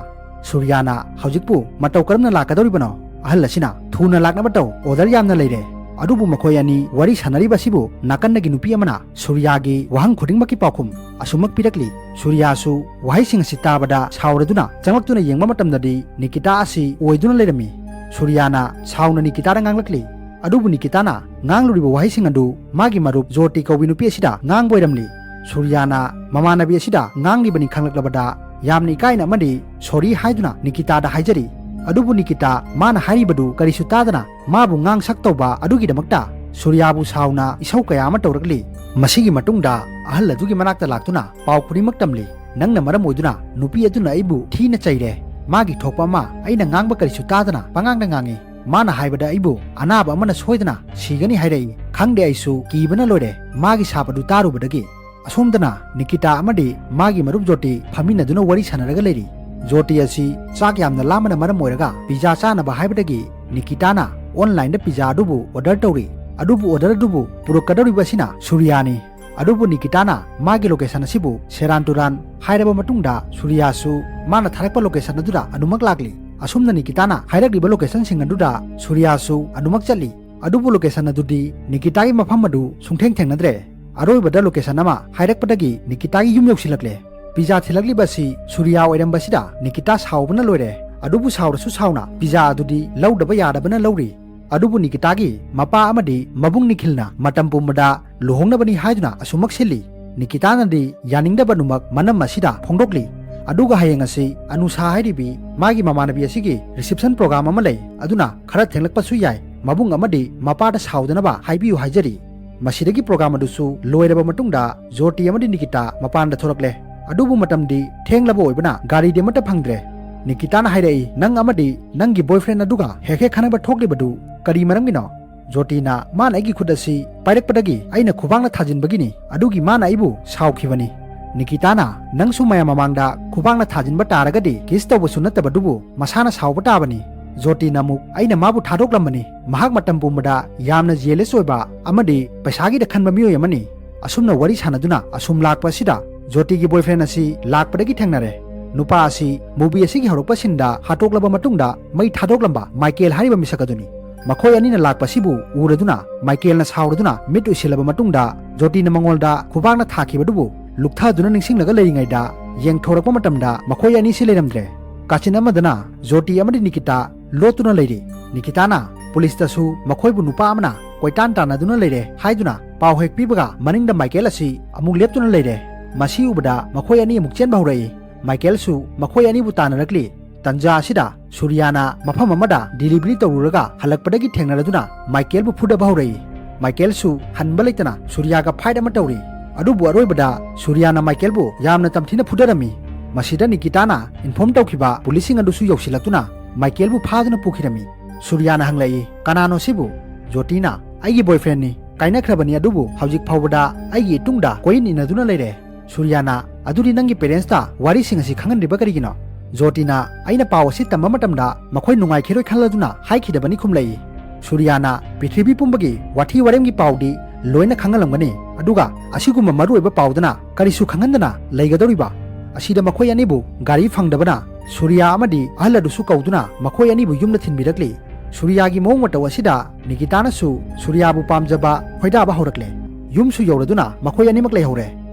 ꯁꯨꯔꯤꯌꯥꯅ, "ꯍꯧꯖꯤꯛꯄꯨ ꯃꯇꯧ ꯀꯔꯝꯅ ꯂꯥꯛꯀꯗꯧꯔꯤꯕꯅꯣ?" ꯑꯍꯜ ꯑꯁꯤꯅ, "ꯊꯨꯅ ꯂꯥꯛꯅꯕ ꯇꯧ, order ꯌꯥꯝꯅ ꯂꯩꯔꯦ꯫" ꯑꯗꯨꯕꯨ ꯃꯈꯣꯏ ꯑꯅꯤ ꯋꯥꯔꯤ ꯁꯥꯟꯅꯔꯤꯕ ꯑꯁꯤꯕꯨ ꯅꯥꯀꯟꯗꯒꯤ ꯅꯨꯄꯤ ꯑꯃꯅ ꯁꯨꯔꯤꯌꯥꯒꯤ ꯋꯥꯍꯪ ꯈꯨꯗꯤꯡꯃꯛꯀꯤ ꯄꯥꯎꯈꯨꯝ ꯑꯁꯨꯃꯛ ꯄꯤꯔꯛꯂꯤ꯫ ꯁꯨꯔꯤꯌꯥꯁꯨ ꯋꯥꯍꯩꯁꯤꯡ ꯑꯁꯤ ꯇꯥꯕꯗ ꯁꯥꯎꯔꯗꯨꯅ ꯆꯪꯂꯛꯇꯨꯅ ꯌꯦꯡꯕ ꯃꯇꯝꯗꯗꯤ ꯅꯤꯀꯤꯇꯥ ꯑꯁꯤ ꯑꯣꯏꯗꯨꯅ ꯂꯩꯔꯝꯃꯤ꯫ ꯁꯨꯔꯤꯌꯥꯅ ꯁꯥꯎꯅ ꯅꯤꯀꯤꯇꯥꯗ ꯉꯥꯡꯂꯛꯂꯤ꯫ ꯑꯗꯨꯕꯨ ꯅꯤꯀꯤꯇꯥꯅ ꯉꯥꯡꯂꯨꯔꯤꯕ ꯋꯥꯍꯩꯁꯤꯡ ꯑꯗꯨ ꯃꯥꯒꯤ ꯃꯔꯨꯞ ꯖꯣꯇꯤ ꯀꯧꯕꯤ ꯅꯨꯄꯤ ꯑꯁꯤꯗ ꯉꯥꯡꯕ ꯑꯣꯏꯔꯝꯂꯤ꯫ ꯁꯨꯔꯤꯌꯥꯅ ꯃꯃꯥꯟꯅꯕꯤ ꯑꯁꯤꯗ ꯉꯥꯡꯂꯤꯕꯅꯤ ꯈꯪꯂꯛꯂꯕꯗ ꯌꯥꯝꯅ ꯏꯀꯥꯏꯅ ꯑꯃꯗꯤ ꯁꯣꯔꯤ ꯍꯥꯏꯗꯨꯅ ꯅꯤꯀꯤꯇꯥꯗ ꯍꯥꯏꯖꯔꯤ꯫ ꯑꯗꯨꯕꯨ ꯅꯤꯀꯤꯇꯥ ꯃꯥꯅ ꯍꯥꯏꯔꯤꯕꯗꯨ ꯀꯔꯤꯁꯨ ꯇꯥꯗꯅ ꯃꯥꯕꯨ ꯉꯥꯡ ꯁꯛ ꯇꯧꯕ ꯑꯗꯨꯒꯤꯗꯃꯛꯇ ꯁꯨꯔꯤꯌꯥꯕꯨ ꯁꯥꯎꯅ ꯏꯁꯧ ꯀꯌꯥ ꯑꯃ ꯇꯧꯔꯛꯂꯤ꯫ ꯃꯁꯤꯒꯤ ꯃꯇꯨꯡꯗ ꯑꯍꯜ ꯑꯗꯨꯒꯤ ꯃꯅꯥꯛꯇ ꯂꯥꯛꯇꯨꯅ ꯄꯥꯎ ꯈꯨꯗꯤꯡꯃꯛ ꯇꯝꯂꯤ꯫ "ꯅꯪꯅ ꯃꯔꯝ ꯑꯣꯏꯗꯨꯅ ꯅꯨꯄꯤ ꯑꯗꯨꯅ ꯑꯩꯕꯨ ꯊꯤꯅ ꯆꯩꯔꯦ꯫ ꯃꯥꯒꯤ ꯊꯣꯛꯄ ꯑꯃ ꯑꯩꯅ ꯉꯥꯡꯕ ꯀꯔꯤꯁꯨ ꯇꯥꯗꯅ ꯄꯉꯥꯡꯗ ꯉꯥꯡꯉꯤ꯫ ꯃꯥꯅ ꯍꯥꯏꯕꯗ ꯑꯩꯕꯨ ꯑꯅꯥꯕ ꯑꯃꯅ ꯁꯣꯏꯗꯅ ꯁꯤꯒꯅꯤ ꯍꯥꯏꯔꯛꯏ꯫ ꯈꯪꯗꯦ, ꯑꯩꯁꯨ ꯀꯤꯕꯅ ꯂꯣꯏꯔꯦ ꯃꯥꯒꯤ ꯁꯥꯞ ꯑꯗꯨ ꯇꯥꯔꯨꯕꯗꯒꯤ꯫" ꯑꯁꯣꯝꯗꯅ ꯅꯤꯀꯤꯇꯥ ꯑꯃꯗꯤ ꯃꯥꯒꯤ ꯃꯔꯨꯞ ꯖꯣꯇꯤ ꯐꯝꯃꯤꯟꯅꯗꯨꯅ ꯋꯥꯔꯤ ꯁꯥꯟꯅꯔꯒ ꯂꯩꯔꯤ꯫ ꯖꯣꯇꯤ ꯑꯁꯤ ꯆꯥꯛ ꯌꯥꯝꯅ ꯂꯥꯝꯕꯅ ꯃꯔꯝ ꯑꯣꯏꯔꯒ ꯄꯤꯖꯥ ꯆꯥꯅꯕ ꯍꯥꯏꯕꯗꯒꯤ ꯅꯤꯀꯤꯇꯥꯅ ꯑꯣꯟꯂꯥꯏꯟꯗ ꯄꯤꯖꯥ ꯑꯗꯨꯕꯨ ꯑꯣꯔꯗꯔ ꯇꯧꯔꯤ꯫ ꯑꯗꯨꯕꯨ ꯑꯣꯔꯗꯔ ꯑꯗꯨꯕꯨ ꯄꯨꯔꯛꯀꯗꯧꯔꯤꯕ ꯑꯁꯤꯅ ꯁꯨꯔꯤꯌꯥꯅꯤ꯫ ꯑꯗꯨꯕꯨ ꯅꯤꯀꯤꯇꯥꯅ ꯃꯥꯒꯤ ꯂꯣꯀꯦꯁꯟ ꯑꯁꯤꯕꯨ ꯁꯦꯔꯥꯟ ꯇꯨꯔꯥꯟ ꯍꯥꯏꯔꯕ ꯃꯇꯨꯡꯗ ꯁꯨꯔꯤꯌꯥꯁꯨ ꯃꯥꯅ ꯊꯥꯔꯛꯄ ꯂꯣꯀꯦꯁꯟ ꯑꯗꯨꯗ ꯑꯗꯨꯃꯛ ꯂꯥꯛꯂꯤ꯫ ꯑꯁꯨꯝꯅ ꯅꯤꯀꯤꯇꯥꯅ ꯍꯥꯏꯔꯛꯂꯤꯕ ꯂꯣꯀꯦꯁꯟꯁꯤꯡ ꯑꯗꯨꯗ ꯁꯨꯔꯤꯌꯥꯁꯨ ꯑꯗꯨꯃꯛ ꯆꯠꯂꯤ꯫ ꯑꯗꯨꯕꯨ ꯂꯣꯀꯦꯁꯟ ꯑꯗꯨꯗꯤ ꯅꯤꯀꯤꯇꯥꯒꯤ ꯃꯐꯝ ꯑꯗꯨ ꯁꯨꯡꯊꯦꯡ ꯊꯦꯡꯅꯗ꯭ꯔꯦ꯫ ꯑꯔꯣꯏꯕꯗ ꯂꯣꯀꯦꯁꯟ ꯑꯃ ꯍꯥꯏꯔꯛꯄꯗꯒꯤ ꯅꯤꯀꯤꯇꯥꯒꯤ ꯌꯨꯝ ꯌꯧꯁꯤꯜꯂꯛꯂꯦ꯫ ꯄꯤꯖꯥ ꯊꯤꯜꯂꯛꯂꯤꯕ ꯑꯁꯤ ꯁꯨꯔꯤꯌꯥ ꯑꯣꯏꯔꯝꯕꯁꯤꯗ ꯅꯤꯀꯤꯇꯥ ꯁꯥꯎꯕꯅ ꯂꯣꯏꯔꯦ꯫ ꯑꯗꯨꯕꯨ ꯁꯥꯎꯔꯁꯨ ꯁꯥꯎꯅ ꯄꯤꯖꯥ ꯑꯗꯨꯗꯤ ꯂꯧꯗꯕ ꯌꯥꯗꯕꯅ ꯂꯧꯔꯤ꯫ ꯑꯗꯨꯕꯨ ꯅꯤꯀꯤꯇꯥꯒꯤ ꯃꯄꯥ ꯑꯃꯗꯤ ꯃꯕꯨꯡ ꯅꯤꯈꯤꯜꯅ ꯃꯇꯝ ꯄꯨꯝꯕꯗ ꯂꯨꯍꯣꯡꯅꯕꯅꯤ ꯍꯥꯏꯗꯨꯅ ꯑꯁꯨꯃꯛ ꯁꯤꯜꯂꯤ꯫ ꯅꯤꯀꯤꯇꯥꯅꯗꯤ ꯌꯥꯅꯤꯡꯗꯕ ꯑꯗꯨꯃꯛ ꯃꯅꯝ ꯑꯁꯤꯗ ꯐꯣꯡꯗꯣꯛꯂꯤ꯫ ꯑꯗꯨꯒ ꯍꯌꯦꯡ ꯑꯁꯤ ꯑꯅꯨꯁꯥ ꯍꯥꯏꯔꯤꯕꯤ ꯃꯥꯒꯤ ꯃꯃꯥꯟꯅꯕꯤ ꯑꯁꯤꯒꯤ ꯔꯤꯁꯦꯞꯁꯟ ꯄ꯭ꯔꯣꯒ꯭ꯔꯥꯝ ꯑꯃ ꯂꯩ, ꯑꯗꯨꯅ ꯈꯔ ꯊꯦꯡꯂꯛꯄꯁꯨ ꯌꯥꯏ꯫ ꯃꯕꯨꯡ ꯑꯃꯗꯤ ꯃꯄꯥꯗ ꯁꯥꯎꯗꯅꯕ ꯍꯥꯏꯕꯤꯌꯨ ꯍꯥꯏꯖꯔꯤ꯫ ꯃꯁꯤꯗꯒꯤ ꯄ꯭ꯔꯣꯒ꯭ꯔꯥꯝ ꯑꯗꯨꯁꯨ ꯂꯣꯏꯔꯕ ꯃꯇꯨꯡꯗ ꯖꯣꯇꯤ ꯑꯃꯗꯤ ꯅꯤꯀꯤꯇꯥ ꯃꯄꯥꯟꯗ ꯊꯣꯔꯛꯂꯦ꯫ ꯑꯗꯨꯕꯨ ꯃꯇꯝꯗꯤ ꯊꯦꯡꯂꯕ ꯑꯣꯏꯕꯅ ꯒꯥꯔꯤꯗꯤ ꯑꯃꯠꯇ ꯐꯪꯗ꯭ꯔꯦ꯫ ꯅꯤꯀꯤꯇꯥꯅ ꯍꯥꯏꯔꯛꯏ, "ꯅꯪ ꯑꯃꯗꯤ ꯅꯪꯒꯤ ꯕꯣꯏꯐ꯭ꯔꯦꯟ ꯑꯗꯨꯒ ꯍꯦꯛ ꯍꯦꯛ ꯈꯟꯅꯕ ꯊꯣꯛꯂꯤꯕꯗꯨ ꯀꯔꯤ ꯃꯔꯝꯒꯤꯅꯣ?" ꯖꯣꯇꯤꯅ ꯃꯥꯅ ꯑꯩꯒꯤ ꯈꯨꯠ ꯑꯁꯤ ꯄꯥꯏꯔꯛꯄꯗꯒꯤ ꯑꯩꯅ ꯈꯨꯕꯥꯛꯅ ꯊꯥꯖꯤꯟꯕꯒꯤꯅꯤ꯫ ꯑꯗꯨꯒꯤ ꯃꯥꯅ ꯑꯩꯕꯨ ꯁꯥꯎꯈꯤꯕꯅꯤ꯫ ꯅꯤꯀꯤꯇꯥꯅ, "ꯅꯪꯁꯨ ꯃꯌꯥꯝ ꯃꯃꯥꯡꯗ ꯈꯨꯕꯥꯛꯅ ꯊꯥꯖꯤꯟꯕ ꯇꯥꯔꯒꯗꯤ ꯀꯤꯁ ꯇꯧꯕꯁꯨ ꯅꯠꯇꯕꯗꯨꯕꯨ ꯃꯁꯥꯅ ꯁꯥꯎꯕ ꯇꯥꯕꯅꯤ꯫" ꯖꯣꯇꯤꯅ ꯑꯃꯨꯛ ꯑꯩꯅ ꯃꯥꯕꯨ ꯊꯥꯗꯣꯛꯂꯝꯕꯅꯤ꯫ ꯃꯍꯥꯛ ꯃꯇꯝ ꯄꯨꯝꯕꯗ ꯌꯥꯝꯅ ꯖꯤꯌꯦꯂꯁ ꯑꯣꯏꯕ ꯑꯃꯗꯤ ꯄꯩꯁꯥꯒꯤꯗ ꯈꯟꯕ ꯃꯤꯑꯣꯏ ꯑꯃꯅꯤ꯫ ꯑꯁꯨꯝꯅ ꯋꯥꯔꯤ ꯁꯥꯟꯅꯗꯨꯅ ꯑꯁꯨꯝ ꯂꯥꯛꯄ ꯑꯁꯤꯗ ꯖꯣꯇꯤꯒꯤ ꯕꯣꯏꯐ꯭ꯔꯦꯟ ꯑꯁꯤ ꯂꯥꯛꯄꯗꯒꯤ ꯊꯦꯡꯅꯔꯦ꯫ ꯅꯨꯄꯥ ꯑꯁꯤ ꯃꯨꯚꯤ ꯑꯁꯤꯒꯤ ꯍꯧꯔꯛꯄ ꯁꯤꯟꯗ ꯍꯥꯠꯇꯣꯛꯂꯕ ꯃꯇꯨꯡꯗ ꯃꯩ ꯊꯥꯗꯣꯛꯂꯝꯕ ꯃꯥꯏꯀꯦꯜ ꯍꯥꯏꯔꯤꯕ ꯃꯤꯁꯛ ꯑꯗꯨꯅꯤ꯫ ꯃꯈꯣꯏ ꯑꯅꯤꯅ ꯂꯥꯛꯄꯁꯤꯕꯨ ꯎꯔꯗꯨꯅ ꯃꯥꯏꯀꯦꯜꯅ ꯁꯥꯎꯔꯗꯨꯅ ꯃꯤꯠ ꯎꯏꯁꯤꯜꯂꯕ ꯃꯇꯨꯡꯗ ꯖꯣꯇꯤꯅ ꯃꯉꯣꯟꯗ ꯈꯨꯕꯥꯛꯅ ꯊꯥꯈꯤꯕꯗꯨꯕꯨ ꯂꯨꯞꯊꯗꯨꯅ ꯅꯤꯡꯁꯤꯡꯂꯒ ꯂꯩꯔꯤꯉꯩꯗ ꯌꯦꯡꯊꯣꯔꯛꯄ ꯃꯇꯝꯗ ꯃꯈꯣꯏ ꯑꯅꯤꯁꯤ ꯂꯩꯔꯝꯗ꯭ꯔꯦ꯫ ꯀꯥꯆꯤꯟ ꯑꯃꯗꯅ ꯖꯣꯇꯤ ꯑꯃꯗꯤ ꯅꯤꯀꯤꯇꯥ ꯂꯣꯠꯇꯨꯅ ꯂꯩꯔꯤ꯫ ꯅꯤꯀꯤꯇꯥꯅ ꯄꯨꯂꯤꯁꯇꯁꯨ ꯃꯈꯣꯏꯕꯨ ꯅꯨꯄꯥ ꯑꯃꯅ ꯀꯣꯏꯇꯥꯟ ꯇꯥꯟꯅꯗꯨꯅ ꯂꯩꯔꯦ ꯍꯥꯏꯗꯨꯅ ꯄꯥꯎ ꯍꯦꯛ ꯄꯤꯕꯒ ꯃꯅꯤꯡꯗ ꯃꯥꯏꯀꯦꯜ ꯑꯁꯤ ꯑꯃꯨꯛ ꯂꯦꯞꯇꯨꯅ ꯂꯩꯔꯦ꯫ ꯃꯁꯤ ꯎꯕꯗ ꯃꯈꯣꯏ ꯑꯅꯤ ꯑꯃꯨꯛ ꯆꯦꯟꯕ ꯍꯧꯔꯛꯏ꯫ ꯃꯥꯏꯀꯦꯜꯁꯨ ꯃꯈꯣꯏ ꯑꯅꯤꯕꯨ ꯇꯥꯟꯅꯔꯛꯂꯤ꯫ ꯇꯟꯖꯥ ꯑꯁꯤꯗ ꯁꯨꯔꯤꯌꯥꯅ ꯃꯐꯝ ꯑꯃꯗ delivery ꯇꯧꯔꯨꯔꯒ ꯍꯜꯂꯛꯄꯗꯒꯤ ꯊꯦꯡꯅꯔꯗꯨꯅ ꯃꯥꯏꯀꯦꯜꯕꯨ ꯐꯨꯗꯕ ꯍꯧꯔꯛꯏ꯫ ꯃꯥꯏꯀꯦꯜꯁꯨ ꯍꯟꯕ ꯂꯩꯇꯅ ꯁꯨꯔꯤꯌꯥꯒ fight ꯑꯃ ꯇꯧꯔꯤ꯫ ꯑꯗꯨꯕꯨ ꯑꯔꯣꯏꯕꯗ ꯁꯨꯔꯤꯌꯥꯅ ꯃꯥꯏꯀꯦꯜꯕꯨ ꯌꯥꯝꯅ ꯇꯝꯊꯤꯅ ꯐꯨꯗꯔꯝꯃꯤ꯫ ꯃꯁꯤꯗ ꯅꯤꯀꯤꯇꯥꯅ inform ꯇꯧꯈꯤꯕ ꯄꯨꯂꯤꯁꯁꯤꯡ ꯑꯗꯨꯁꯨ ꯌꯧꯁꯤꯜꯂꯛꯇꯨꯅ ꯃꯥꯏꯀꯦꯜꯕꯨ ꯐꯥꯗꯨꯅ ꯄꯨꯈꯤꯔꯝꯃꯤ꯫ ꯁꯨꯔꯤꯌꯥꯅ ꯍꯪꯂꯛꯏ, "ꯀꯅꯥꯅꯣ ꯁꯤꯕꯨ?" ꯖꯣꯇꯤꯅ, "ꯑꯩꯒꯤ boyfriendꯅꯤ꯫ ꯀꯥꯏꯅꯈ꯭ꯔꯕꯅꯤ, ꯑꯗꯨꯕꯨ ꯍꯧꯖꯤꯛ ꯐꯥꯎꯕꯗ ꯑꯩꯒꯤ ꯏꯇꯨꯡꯗ ꯀꯣꯏꯏꯟ ꯏꯟꯅꯗꯨꯅ ꯂꯩꯔꯦ꯫" ꯁꯨꯔꯤꯌꯥꯅ, "ꯑꯗꯨꯗꯤ ꯅꯪꯒꯤ parentsꯇ ꯋꯥꯔꯤꯁꯤꯡ ꯑꯁꯤ ꯈꯪꯍꯟꯗ꯭ꯔꯤꯕ ꯀꯔꯤꯒꯤꯅꯣ?" ꯖꯣꯇꯤꯅ, "ꯑꯩꯅ ꯄꯥꯎ ꯑꯁꯤ ꯇꯝꯕ ꯃꯇꯝꯗ ꯃꯈꯣꯏ ꯅꯨꯡꯉꯥꯏꯈꯤꯔꯣꯏ ꯈꯜꯂꯗꯨꯅ ꯍꯥꯏꯈꯤꯗꯕꯅꯤ" ꯈꯨꯝꯂꯛꯏ꯫ ꯁꯨꯔꯤꯌꯥꯅ, "ꯄ꯭ꯔꯤꯊꯤꯕꯤ ꯄꯨꯝꯕꯒꯤ ꯋꯥꯊꯤ ꯋꯥꯔꯦꯝꯒꯤ ꯄꯥꯎꯗꯤ ꯂꯣꯏꯅ ꯈꯪꯍꯜꯂꯝꯒꯅꯤ, ꯑꯗꯨꯒ ꯑꯁꯤꯒꯨꯝꯕ ꯃꯔꯨꯑꯣꯏꯕ ꯄꯥꯎꯗꯅ ꯀꯔꯤꯁꯨ ꯈꯪꯍꯟꯗꯅ ꯂꯩꯒꯗꯧꯔꯤꯕ?" ꯑꯁꯤꯗ ꯃꯈꯣꯏ ꯑꯅꯤꯕꯨ ꯒꯥꯔꯤ ꯐꯪꯗꯕꯅ ꯁꯨꯔꯤꯌꯥ ꯑꯃꯗꯤ ꯑꯍꯜ ꯑꯗꯨꯁꯨ ꯀꯧꯗꯨꯅ ꯃꯈꯣꯏ ꯑꯅꯤꯕꯨ ꯌꯨꯝꯗ ꯊꯤꯟꯕꯤꯔꯛꯂꯤ꯫ ꯁꯨꯔꯤꯌꯥꯒꯤ ꯃꯑꯣꯡ ꯃꯇꯧ ꯑꯁꯤꯗ ꯅꯤꯀꯤꯇꯥꯅꯁꯨ ꯁꯨꯔꯤꯌꯥꯕꯨ ꯄꯥꯝꯖꯕ ꯈꯣꯏꯗꯥꯕ ꯍꯧꯔꯛꯂꯦ꯫ ꯌꯨꯝꯁꯨ ꯌꯧꯔꯗꯨꯅ ꯃꯈꯣꯏ ꯑꯅꯤꯃꯛ ꯂꯩꯍꯧꯔꯦ꯫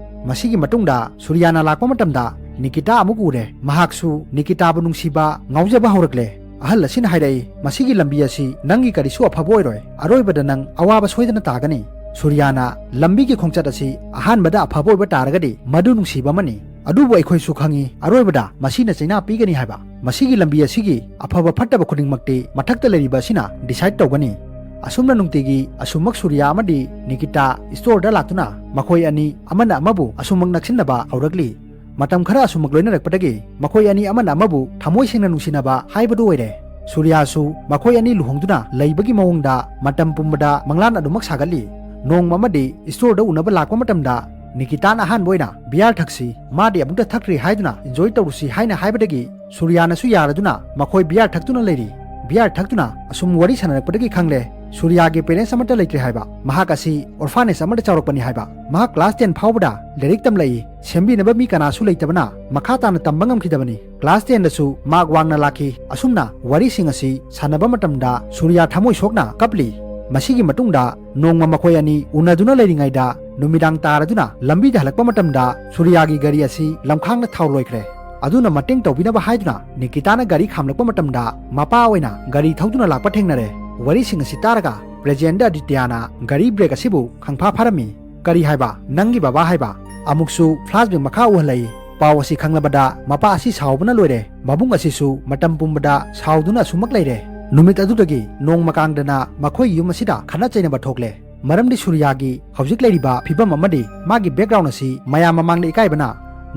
ꯃꯁꯤꯒꯤ ꯃꯇꯨꯡꯗ ꯁꯨꯔꯤꯌꯥꯅ ꯂꯥꯛꯄ ꯃꯇꯝꯗ ꯅꯤꯀꯤꯇꯥ ꯑꯃꯨꯛ ꯎꯔꯦ꯫ ꯃꯍꯥꯛꯁꯨ ꯅꯤꯀꯤꯇꯥꯕꯨ ꯅꯨꯡꯁꯤꯕ ꯉꯥꯎꯖꯕ ꯍꯧꯔꯛꯂꯦ꯫ ꯑꯍꯜ ꯑꯁꯤꯅ ꯍꯥꯏꯔꯛꯏ, "ꯃꯁꯤꯒꯤ ꯂꯝꯕꯤ ꯑꯁꯤ ꯅꯪꯒꯤ ꯀꯔꯤꯁꯨ ꯑꯐꯕ ꯑꯣꯏꯔꯣꯏ꯫ ꯑꯔꯣꯏꯕꯗ ꯅꯪ ꯑꯋꯥꯕ ꯁꯣꯏꯗꯅ ꯇꯥꯒꯅꯤ꯫" ꯁꯨꯔꯤꯌꯥꯅ, "ꯂꯝꯕꯤꯒꯤ ꯈꯣꯡꯆꯠ ꯑꯁꯤ ꯑꯍꯥꯟꯕꯗ ꯑꯐꯕ ꯑꯣꯏꯕ ꯇꯥꯔꯒꯗꯤ ꯃꯗꯨ ꯅꯨꯡꯁꯤꯕ ꯑꯃꯅꯤ꯫ ꯑꯗꯨꯕꯨ ꯑꯩꯈꯣꯏꯁꯨ ꯈꯪꯏ, ꯑꯔꯣꯏꯕꯗ ꯃꯁꯤꯅ ꯆꯩꯅꯥ ꯄꯤꯒꯅꯤ ꯍꯥꯏꯕ꯫ ꯃꯁꯤꯒꯤ ꯂꯝꯕꯤ ꯑꯁꯤꯒꯤ ꯑꯐꯕ ꯐꯠꯇꯕ ꯈꯨꯗꯤꯡꯃꯛꯇꯤ ꯃꯊꯛꯇ ꯂꯩꯔꯤꯕ ꯑꯁꯤꯅ decide ꯇꯧꯒꯅꯤ꯫" ꯑꯁꯨꯝꯅ ꯅꯨꯡꯇꯤꯒꯤ ꯑꯁꯨꯝꯃꯛ ꯁꯨꯔꯤꯌꯥ ꯑꯃꯗꯤ ꯅꯤꯀꯤꯇꯥ storeꯗ ꯂꯥꯛꯇꯨꯅ ꯃꯈꯣꯏ ꯑꯅꯤ ꯑꯃꯅ ꯑꯃꯕꯨ ꯑꯁꯨꯝꯃꯛ ꯅꯛꯁꯤꯟꯅꯕ ꯍꯧꯔꯛꯂꯤ꯫ ꯃꯇꯝ ꯈꯔ ꯑꯁꯨꯝꯃꯛ ꯂꯣꯏꯅꯔꯛꯄꯗꯒꯤ ꯃꯈꯣꯏ ꯑꯅꯤ ꯑꯃꯅ ꯑꯃꯕꯨ ꯊꯃꯣꯏ ꯁꯦꯡꯅ ꯅꯨꯡꯁꯤꯅꯕ ꯍꯥꯏꯕꯗꯨ ꯑꯣꯏꯔꯦ꯫ ꯁꯨꯔꯤꯌꯥꯁꯨ ꯃꯈꯣꯏ ꯑꯅꯤ ꯂꯨꯍꯣꯡꯗꯨꯅ ꯂꯩꯕꯒꯤ ꯃꯑꯣꯡꯗ ꯃꯇꯝ ꯄꯨꯝꯕꯗ ꯃꯪꯂꯥꯟ ꯑꯗꯨꯃꯛ ꯁꯥꯒꯠꯂꯤ꯫ ꯅꯣꯡꯃ ꯑꯃꯗꯤ storeꯗ ꯎꯅꯕ ꯂꯥꯛꯄ ꯃꯇꯝꯗ ꯅꯤꯀꯤꯇꯥꯅ ꯑꯍꯥꯟꯕ ꯑꯣꯏꯅ beer ꯊꯛꯁꯤ, ꯃꯥꯗꯤ ꯑꯃꯨꯛꯇ ꯊꯛꯇ꯭ꯔꯤ ꯍꯥꯏꯗꯨꯅ enjoy ꯇꯧꯔꯨꯁꯤ ꯍꯥꯏꯅ ꯍꯥꯏꯕꯗꯒꯤ ꯁꯨꯔꯤꯌꯥꯅꯁꯨ ꯌꯥꯔꯗꯨꯅ ꯃꯈꯣꯏ beer ꯊꯛꯇꯨꯅ ꯂꯩꯔꯤ꯫ Beer ꯊꯛꯇꯨꯅ ꯑꯁꯨꯝ ꯋꯥꯔꯤ ꯁꯥꯟꯅꯔꯛꯄꯗꯒꯤ ꯈꯪꯂꯦ, ꯁꯨꯔꯤꯌꯥꯒꯤ parents ꯑꯃꯠꯇ ꯂꯩꯇ꯭ꯔꯦ ꯍꯥꯏꯕ, ꯃꯍꯥꯛ ꯑꯁꯤ orphanage ꯑꯃꯗ ꯆꯥꯎꯔꯛꯄꯅꯤ ꯍꯥꯏꯕ꯫ ꯃꯍꯥꯛ class ten ꯐꯥꯎꯕꯗ ꯂꯥꯏꯔꯤꯛ ꯇꯝꯂꯛꯏ, ꯁꯦꯝꯕꯤꯅꯕ ꯃꯤ ꯀꯅꯥꯁꯨ ꯂꯩꯇꯕꯅ ꯃꯈꯥ ꯇꯥꯅ ꯇꯝꯕ ꯉꯝꯈꯤꯗꯕꯅꯤ꯫ Class tenꯗꯁꯨ mark ꯋꯥꯡꯅ ꯂꯥꯛꯈꯤ꯫ ꯑꯁꯨꯝꯅ ꯋꯥꯔꯤꯁꯤꯡ ꯑꯁꯤ ꯁꯥꯟꯅꯕ ꯃꯇꯝꯗ ꯁꯨꯔꯤꯌꯥ ꯊꯃꯣꯏ ꯁꯣꯛꯅ ꯀꯞꯂꯤ꯫ ꯃꯁꯤꯒꯤ ꯃꯇꯨꯡꯗ ꯅꯣꯡꯃ ꯃꯈꯣꯏ ꯑꯅꯤ ꯎꯅꯗꯨꯅ ꯂꯩꯔꯤꯉꯩꯗ ꯅꯨꯃꯤꯗꯥꯡ ꯇꯥꯔꯗꯨꯅ ꯂꯝꯕꯤꯗ ꯍꯜꯂꯛꯄ ꯃꯇꯝꯗ ꯁꯨꯔꯤꯌꯥꯒꯤ ꯒꯥꯔꯤ ꯑꯁꯤ ꯂꯝꯈꯥꯡꯗ ꯊꯥꯎ ꯂꯣꯏꯈ꯭ꯔꯦ꯫ ꯑꯗꯨꯅ ꯃꯇꯦꯡ ꯇꯧꯕꯤꯅꯕ ꯍꯥꯏꯗꯨꯅ ꯅꯤꯀꯤꯇꯥꯅ ꯒꯥꯔꯤ ꯈꯥꯝꯂꯛꯄ ꯃꯇꯝꯗ ꯃꯄꯥ ꯑꯣꯏꯅ ꯒꯥꯔꯤ ꯊꯧꯗꯨꯅ ꯂꯥꯛꯄ ꯊꯦꯡꯅꯔꯦ꯫ ꯋꯥꯔꯤꯁꯤꯡ ꯑꯁꯤ ꯇꯥꯔꯒ presentꯗ ꯑꯗꯤꯇ꯭ꯌꯥꯅ ꯒꯥꯔꯤ brake ꯑꯁꯤꯕꯨ ꯈꯪꯐꯥ ꯐꯥꯔꯝꯃꯤ꯫ "ꯀꯔꯤ ꯍꯥꯏꯕ? ꯅꯪꯒꯤ ꯕꯕꯥ ꯍꯥꯏꯕ?" ꯑꯃꯨꯛꯁꯨ flashback ꯃꯈꯥ ꯎꯍꯜꯂꯛꯏ꯫ ꯄꯥꯎ ꯑꯁꯤ ꯈꯪꯂꯕꯗ ꯃꯄꯥ ꯑꯁꯤ ꯁꯥꯎꯕꯅ ꯂꯣꯏꯔꯦ꯫ ꯃꯕꯨꯡ ꯑꯁꯤꯁꯨ ꯃꯇꯝ ꯄꯨꯝꯕꯗ ꯁꯥꯎꯗꯨꯅ ꯑꯁꯨꯃꯛ ꯂꯩꯔꯦ꯫ ꯅꯨꯃꯤꯠ ꯑꯗꯨꯗꯒꯤ ꯅꯣꯡꯃ ꯀꯥꯡꯗꯅ ꯃꯈꯣꯏ ꯌꯨꯝ ꯑꯁꯤꯗ ꯈꯠꯅ ꯆꯩꯅꯕ ꯊꯣꯛꯂꯦ꯫ ꯃꯔꯝꯗꯤ ꯁꯨꯔꯤꯌꯥꯒꯤ ꯍꯧꯖꯤꯛ ꯂꯩꯔꯤꯕ ꯐꯤꯕꯝ ꯑꯃꯗꯤ ꯃꯥꯒꯤ background ꯑꯁꯤ ꯃꯌꯥꯝ ꯃꯃꯥꯡꯗ ꯏꯀꯥꯏꯕꯅ꯫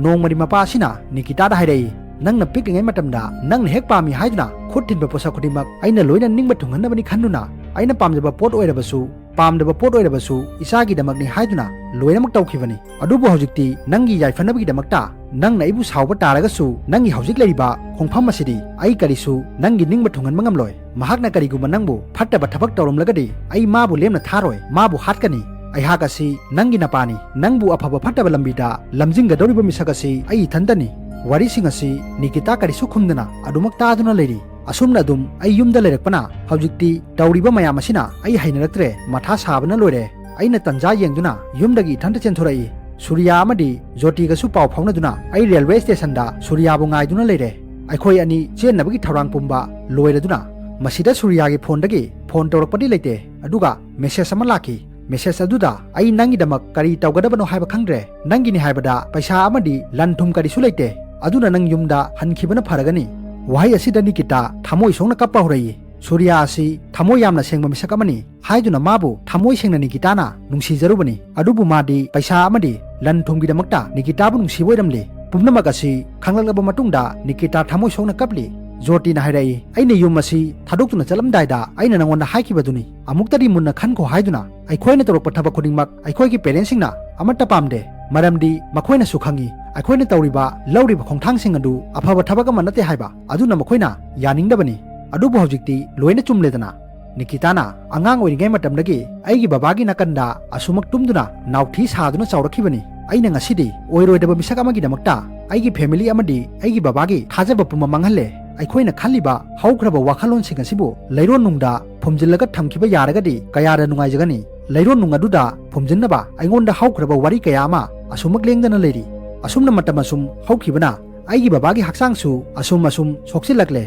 ꯅꯣꯡꯃꯗꯤ ꯃꯄꯥ ꯑꯁꯤꯅ ꯅꯤꯀꯤꯇꯥꯗ ꯍꯥꯏꯔꯛꯏ, "ꯅꯪꯅ ꯄꯤꯛꯂꯤꯉꯩ ꯃꯇꯝꯗ ꯅꯪꯅ ꯍꯦꯛ ꯄꯥꯝꯃꯤ ꯍꯥꯏꯗꯨꯅ ꯈꯨꯠ ꯊꯤꯟꯕ ꯄꯣꯠꯁꯛ ꯈꯨꯗꯤꯡꯃꯛ ꯑꯩꯅ ꯂꯣꯏꯅ ꯅꯤꯡꯕ ꯊꯨꯡꯍꯟꯅꯕꯅꯤ ꯈꯟꯗꯨꯅ, ꯑꯩꯅ ꯄꯥꯝꯖꯕ ꯄꯣꯠ ꯑꯣꯏꯔꯕꯁꯨ, ꯄꯥꯝꯗꯕ ꯄꯣꯠ ꯑꯣꯏꯔꯕꯁꯨ ꯏꯆꯥꯒꯤꯗꯃꯛꯅꯤ ꯍꯥꯏꯗꯨꯅ ꯂꯣꯏꯅꯃꯛ ꯇꯧꯈꯤꯕꯅꯤ꯫ ꯑꯗꯨꯕꯨ ꯍꯧꯖꯤꯛꯇꯤ ꯅꯪꯒꯤ ꯌꯥꯏꯐꯅꯕꯒꯤꯗꯃꯛꯇ ꯅꯪꯅ ꯑꯩꯕꯨ ꯁꯥꯎꯕ ꯇꯥꯔꯒꯁꯨ, ꯅꯪꯒꯤ ꯍꯧꯖꯤꯛ ꯂꯩꯔꯤꯕ ꯈꯣꯡꯐꯝ ꯑꯁꯤꯗꯤ ꯑꯩ ꯀꯔꯤꯁꯨ ꯅꯪꯒꯤ ꯅꯤꯡꯕ ꯊꯨꯡꯍꯟꯕ ꯉꯝꯂꯣꯏ꯫ ꯃꯍꯥꯛꯅ ꯀꯔꯤꯒꯨꯝꯕ ꯅꯪꯕꯨ ꯐꯠꯇꯕ ꯊꯕꯛ ꯇꯧꯔꯝꯂꯒꯗꯤ ꯑꯩ ꯃꯥꯕꯨ ꯂꯦꯝꯅ ꯊꯥꯔꯣꯏ, ꯃꯥꯕꯨ ꯍꯥꯠꯀꯅꯤ꯫ ꯑꯩꯍꯥꯛ ꯑꯁꯤ ꯅꯪꯒꯤ ꯅꯄꯥꯅꯤ꯫ ꯅꯪꯕꯨ ꯑꯐꯕ ꯐꯠꯇꯕ ꯂꯝꯕꯤꯗ ꯂꯝꯖꯤꯡꯒꯗꯧꯔꯤꯕ ꯃꯤꯁꯛ ꯑꯁꯤ ꯑꯩ ꯏꯊꯟꯇꯅꯤ꯫" ꯋꯥꯔꯤꯁꯤꯡ ꯑꯁꯤ ꯅꯤꯀꯤꯇꯥ ꯀꯔꯤꯁꯨ ꯈꯨꯝꯗꯅ ꯑꯗꯨꯃꯛ ꯇꯥꯗꯨꯅ ꯂꯩꯔꯤ꯫ ꯑꯁꯨꯝꯅ ꯑꯗꯨꯝ ꯑꯩ ꯌꯨꯝꯗ ꯂꯩꯔꯛꯄꯅ ꯍꯧꯖꯤꯛꯇꯤ ꯇꯧꯔꯤꯕ ꯃꯌꯥꯝ ꯑꯁꯤꯅ ꯑꯩ ꯍꯩꯅꯔꯛꯇ꯭ꯔꯦ, ꯃꯊꯥ ꯁꯥꯕꯅ ꯂꯣꯏꯔꯦ꯫ ꯑꯩꯅ ꯇꯟꯖꯥ ꯌꯦꯡꯗꯨꯅ ꯌꯨꯝꯗꯒꯤ ꯏꯊꯟꯇ ꯆꯦꯟꯊꯣꯔꯛꯏ꯫ ꯁꯨꯔꯤꯌꯥ ꯑꯃꯗꯤ ꯖꯣꯇꯤꯒꯁꯨ ꯄꯥꯎ ꯐꯥꯎꯅꯗꯨꯅ ꯑꯩ railway stationꯗ ꯁꯨꯔꯤꯌꯥꯕꯨ ꯉꯥꯏꯗꯨꯅ ꯂꯩꯔꯦ꯫ ꯑꯩꯈꯣꯏ ꯑꯅꯤ ꯆꯦꯟꯅꯕꯒꯤ ꯊꯧꯔꯥꯡ ꯄꯨꯝꯕ ꯂꯣꯏꯔꯗꯨꯅ ꯃꯁꯤꯗ ꯁꯨꯔꯤꯌꯥꯒꯤ phoneꯗꯒꯤ phone ꯇꯧꯔꯛꯄꯗꯤ ꯂꯩꯇꯦ, ꯑꯗꯨꯒ message ꯑꯃ ꯂꯥꯛꯈꯤ꯫ Message ꯑꯗꯨꯗ, "ꯑꯩ ꯅꯪꯒꯤꯗꯃꯛ ꯀꯔꯤ ꯇꯧꯒꯗꯕꯅꯣ ꯍꯥꯏꯕ ꯈꯪꯗ꯭ꯔꯦ꯫ ꯅꯪꯒꯤꯅꯤ ꯍꯥꯏꯕꯗ ꯄꯩꯁꯥ ꯑꯃꯗꯤ ꯂꯟ ꯊꯨꯝ ꯀꯔꯤꯁꯨ ꯂꯩꯇꯦ꯫ ꯑꯗꯨꯅ ꯅꯪ ꯌꯨꯝꯗ ꯍꯟꯈꯤꯕꯅ ꯐꯔꯒꯅꯤ꯫" ꯋꯥꯍꯩ ꯑꯁꯤꯗ ꯅꯤꯀꯤꯇꯥ ꯊꯃꯣꯏ ꯁꯣꯛꯅ ꯀꯞꯄ ꯍꯧꯔꯛꯏ꯫ ꯁꯨꯔꯤꯌꯥ ꯑꯁꯤ ꯊꯃꯣꯏ ꯌꯥꯝꯅ ꯁꯦꯡꯕ ꯃꯤꯁꯛ ꯑꯃꯅꯤ ꯍꯥꯏꯗꯨꯅ ꯃꯥꯕꯨ ꯊꯃꯣꯏ ꯁꯦꯡꯅ ꯅꯤꯀꯤꯇꯥꯅ ꯅꯨꯡꯁꯤꯖꯔꯨꯕꯅꯤ꯫ ꯑꯗꯨꯕꯨ ꯃꯥꯗꯤ ꯄꯩꯁꯥ ꯑꯃꯗꯤ ꯂꯟ ꯊꯨꯝꯒꯤꯗꯃꯛꯇ ꯅꯤꯀꯤꯇꯥꯕꯨ ꯅꯨꯡꯁꯤꯕ ꯑꯣꯏꯔꯝꯂꯦ꯫ ꯄꯨꯝꯅꯃꯛ ꯑꯁꯤ ꯈꯪꯂꯛꯂꯕ ꯃꯇꯨꯡꯗ ꯅꯤꯀꯤꯇꯥ ꯊꯃꯣꯏ ꯁꯣꯛꯅ ꯀꯞꯂꯤ꯫ ꯖꯣꯇꯤꯅ ꯍꯥꯏꯔꯛꯏ, "ꯑꯩꯅ ꯌꯨꯝ ꯑꯁꯤ ꯊꯥꯗꯣꯛꯇꯨꯅ ꯆꯠꯂꯝꯗꯥꯏꯗ ꯑꯩꯅ ꯅꯉꯣꯟꯗ ꯍꯥꯏꯈꯤꯕꯗꯨꯅꯤ, ꯑꯃꯨꯛꯇꯗꯤ ꯃꯨꯟꯅ ꯈꯟꯈꯣ ꯍꯥꯏꯗꯨꯅ꯫ ꯑꯩꯈꯣꯏꯅ ꯇꯧꯔꯛꯄ ꯊꯕꯛ ꯈꯨꯗꯤꯡꯃꯛ ꯑꯩꯈꯣꯏꯒꯤ parentsꯁꯤꯡꯅ ꯑꯃꯠꯇ ꯄꯥꯝꯗꯦ, ꯃꯔꯝꯗꯤ ꯃꯈꯣꯏꯅꯁꯨ ꯈꯪꯏ ꯑꯩꯈꯣꯏꯅ ꯇꯧꯔꯤꯕ, ꯂꯧꯔꯤꯕ ꯈꯣꯡꯊꯥꯡꯁꯤꯡ ꯑꯗꯨ ꯑꯐꯕ ꯊꯕꯛ ꯑꯃ ꯅꯠꯇꯦ ꯍꯥꯏꯕ꯫ ꯑꯗꯨꯅ ꯃꯈꯣꯏꯅ ꯌꯥꯅꯤꯡꯗꯕꯅꯤ꯫ ꯑꯗꯨꯕꯨ ꯍꯧꯖꯤꯛꯇꯤ ꯂꯣꯏꯅ ꯆꯨꯝꯂꯦꯗꯅ꯫" ꯅꯤꯀꯤꯇꯥꯅ, "ꯑꯉꯥꯡ ꯑꯣꯏꯔꯤꯉꯩ ꯃꯇꯝꯗꯒꯤ ꯑꯩꯒꯤ ꯕꯕꯥꯒꯤ ꯅꯥꯀꯟꯗ ꯑꯁꯨꯃꯛ ꯇꯨꯝꯗꯨꯅ ꯅꯥꯎꯊꯤ ꯁꯥꯗꯨꯅ ꯆꯥꯎꯔꯛꯈꯤꯕꯅꯤ꯫ ꯑꯩꯅ ꯉꯁꯤꯗꯤ ꯑꯣꯏꯔꯣꯏꯗꯕ ꯃꯤꯁꯛ ꯑꯃꯒꯤꯗꯃꯛꯇ ꯑꯩꯒꯤ family ꯑꯃꯗꯤ ꯑꯩꯒꯤ ꯕꯕꯥꯒꯤ ꯊꯥꯖꯕ ꯄꯨꯝꯕ ꯃꯥꯡꯍꯜꯂꯦ꯫ ꯑꯩꯈꯣꯏꯅ ꯈꯜꯂꯤꯕ ꯍꯧꯈ꯭ꯔꯕ ꯋꯥꯈꯜꯂꯣꯟꯁꯤꯡ ꯑꯁꯤꯕꯨ ꯂꯩꯔꯣꯟꯅꯨꯡꯗ ꯐꯨꯝꯖꯤꯜꯂꯒ ꯊꯝꯈꯤꯕ ꯌꯥꯔꯒꯗꯤ ꯀꯌꯥꯗ ꯅꯨꯡꯉꯥꯏꯖꯒꯅꯤ꯫ ꯂꯩꯔꯣꯟꯅꯨꯡ ꯑꯗꯨꯗ ꯐꯨꯝꯖꯤꯟꯅꯕ ꯑꯩꯉꯣꯟꯗ ꯍꯧꯈ꯭ꯔꯕ ꯋꯥꯔꯤ ꯀꯌꯥ ꯑꯃ ꯑꯁꯨꯃꯛ ꯂꯦꯡꯗꯅ ꯂꯩꯔꯤ꯫" ꯑꯁꯨꯝꯅ ꯃꯇꯝ ꯑꯁꯨꯝ ꯍꯧꯈꯤꯕꯅ ꯑꯩꯒꯤ ꯕꯕꯥꯒꯤ ꯍꯛꯆꯥꯡꯁꯨ ꯑꯁꯨꯝ ꯑꯁꯨꯝ ꯁꯣꯛꯆꯤꯜꯂꯛꯂꯦ꯫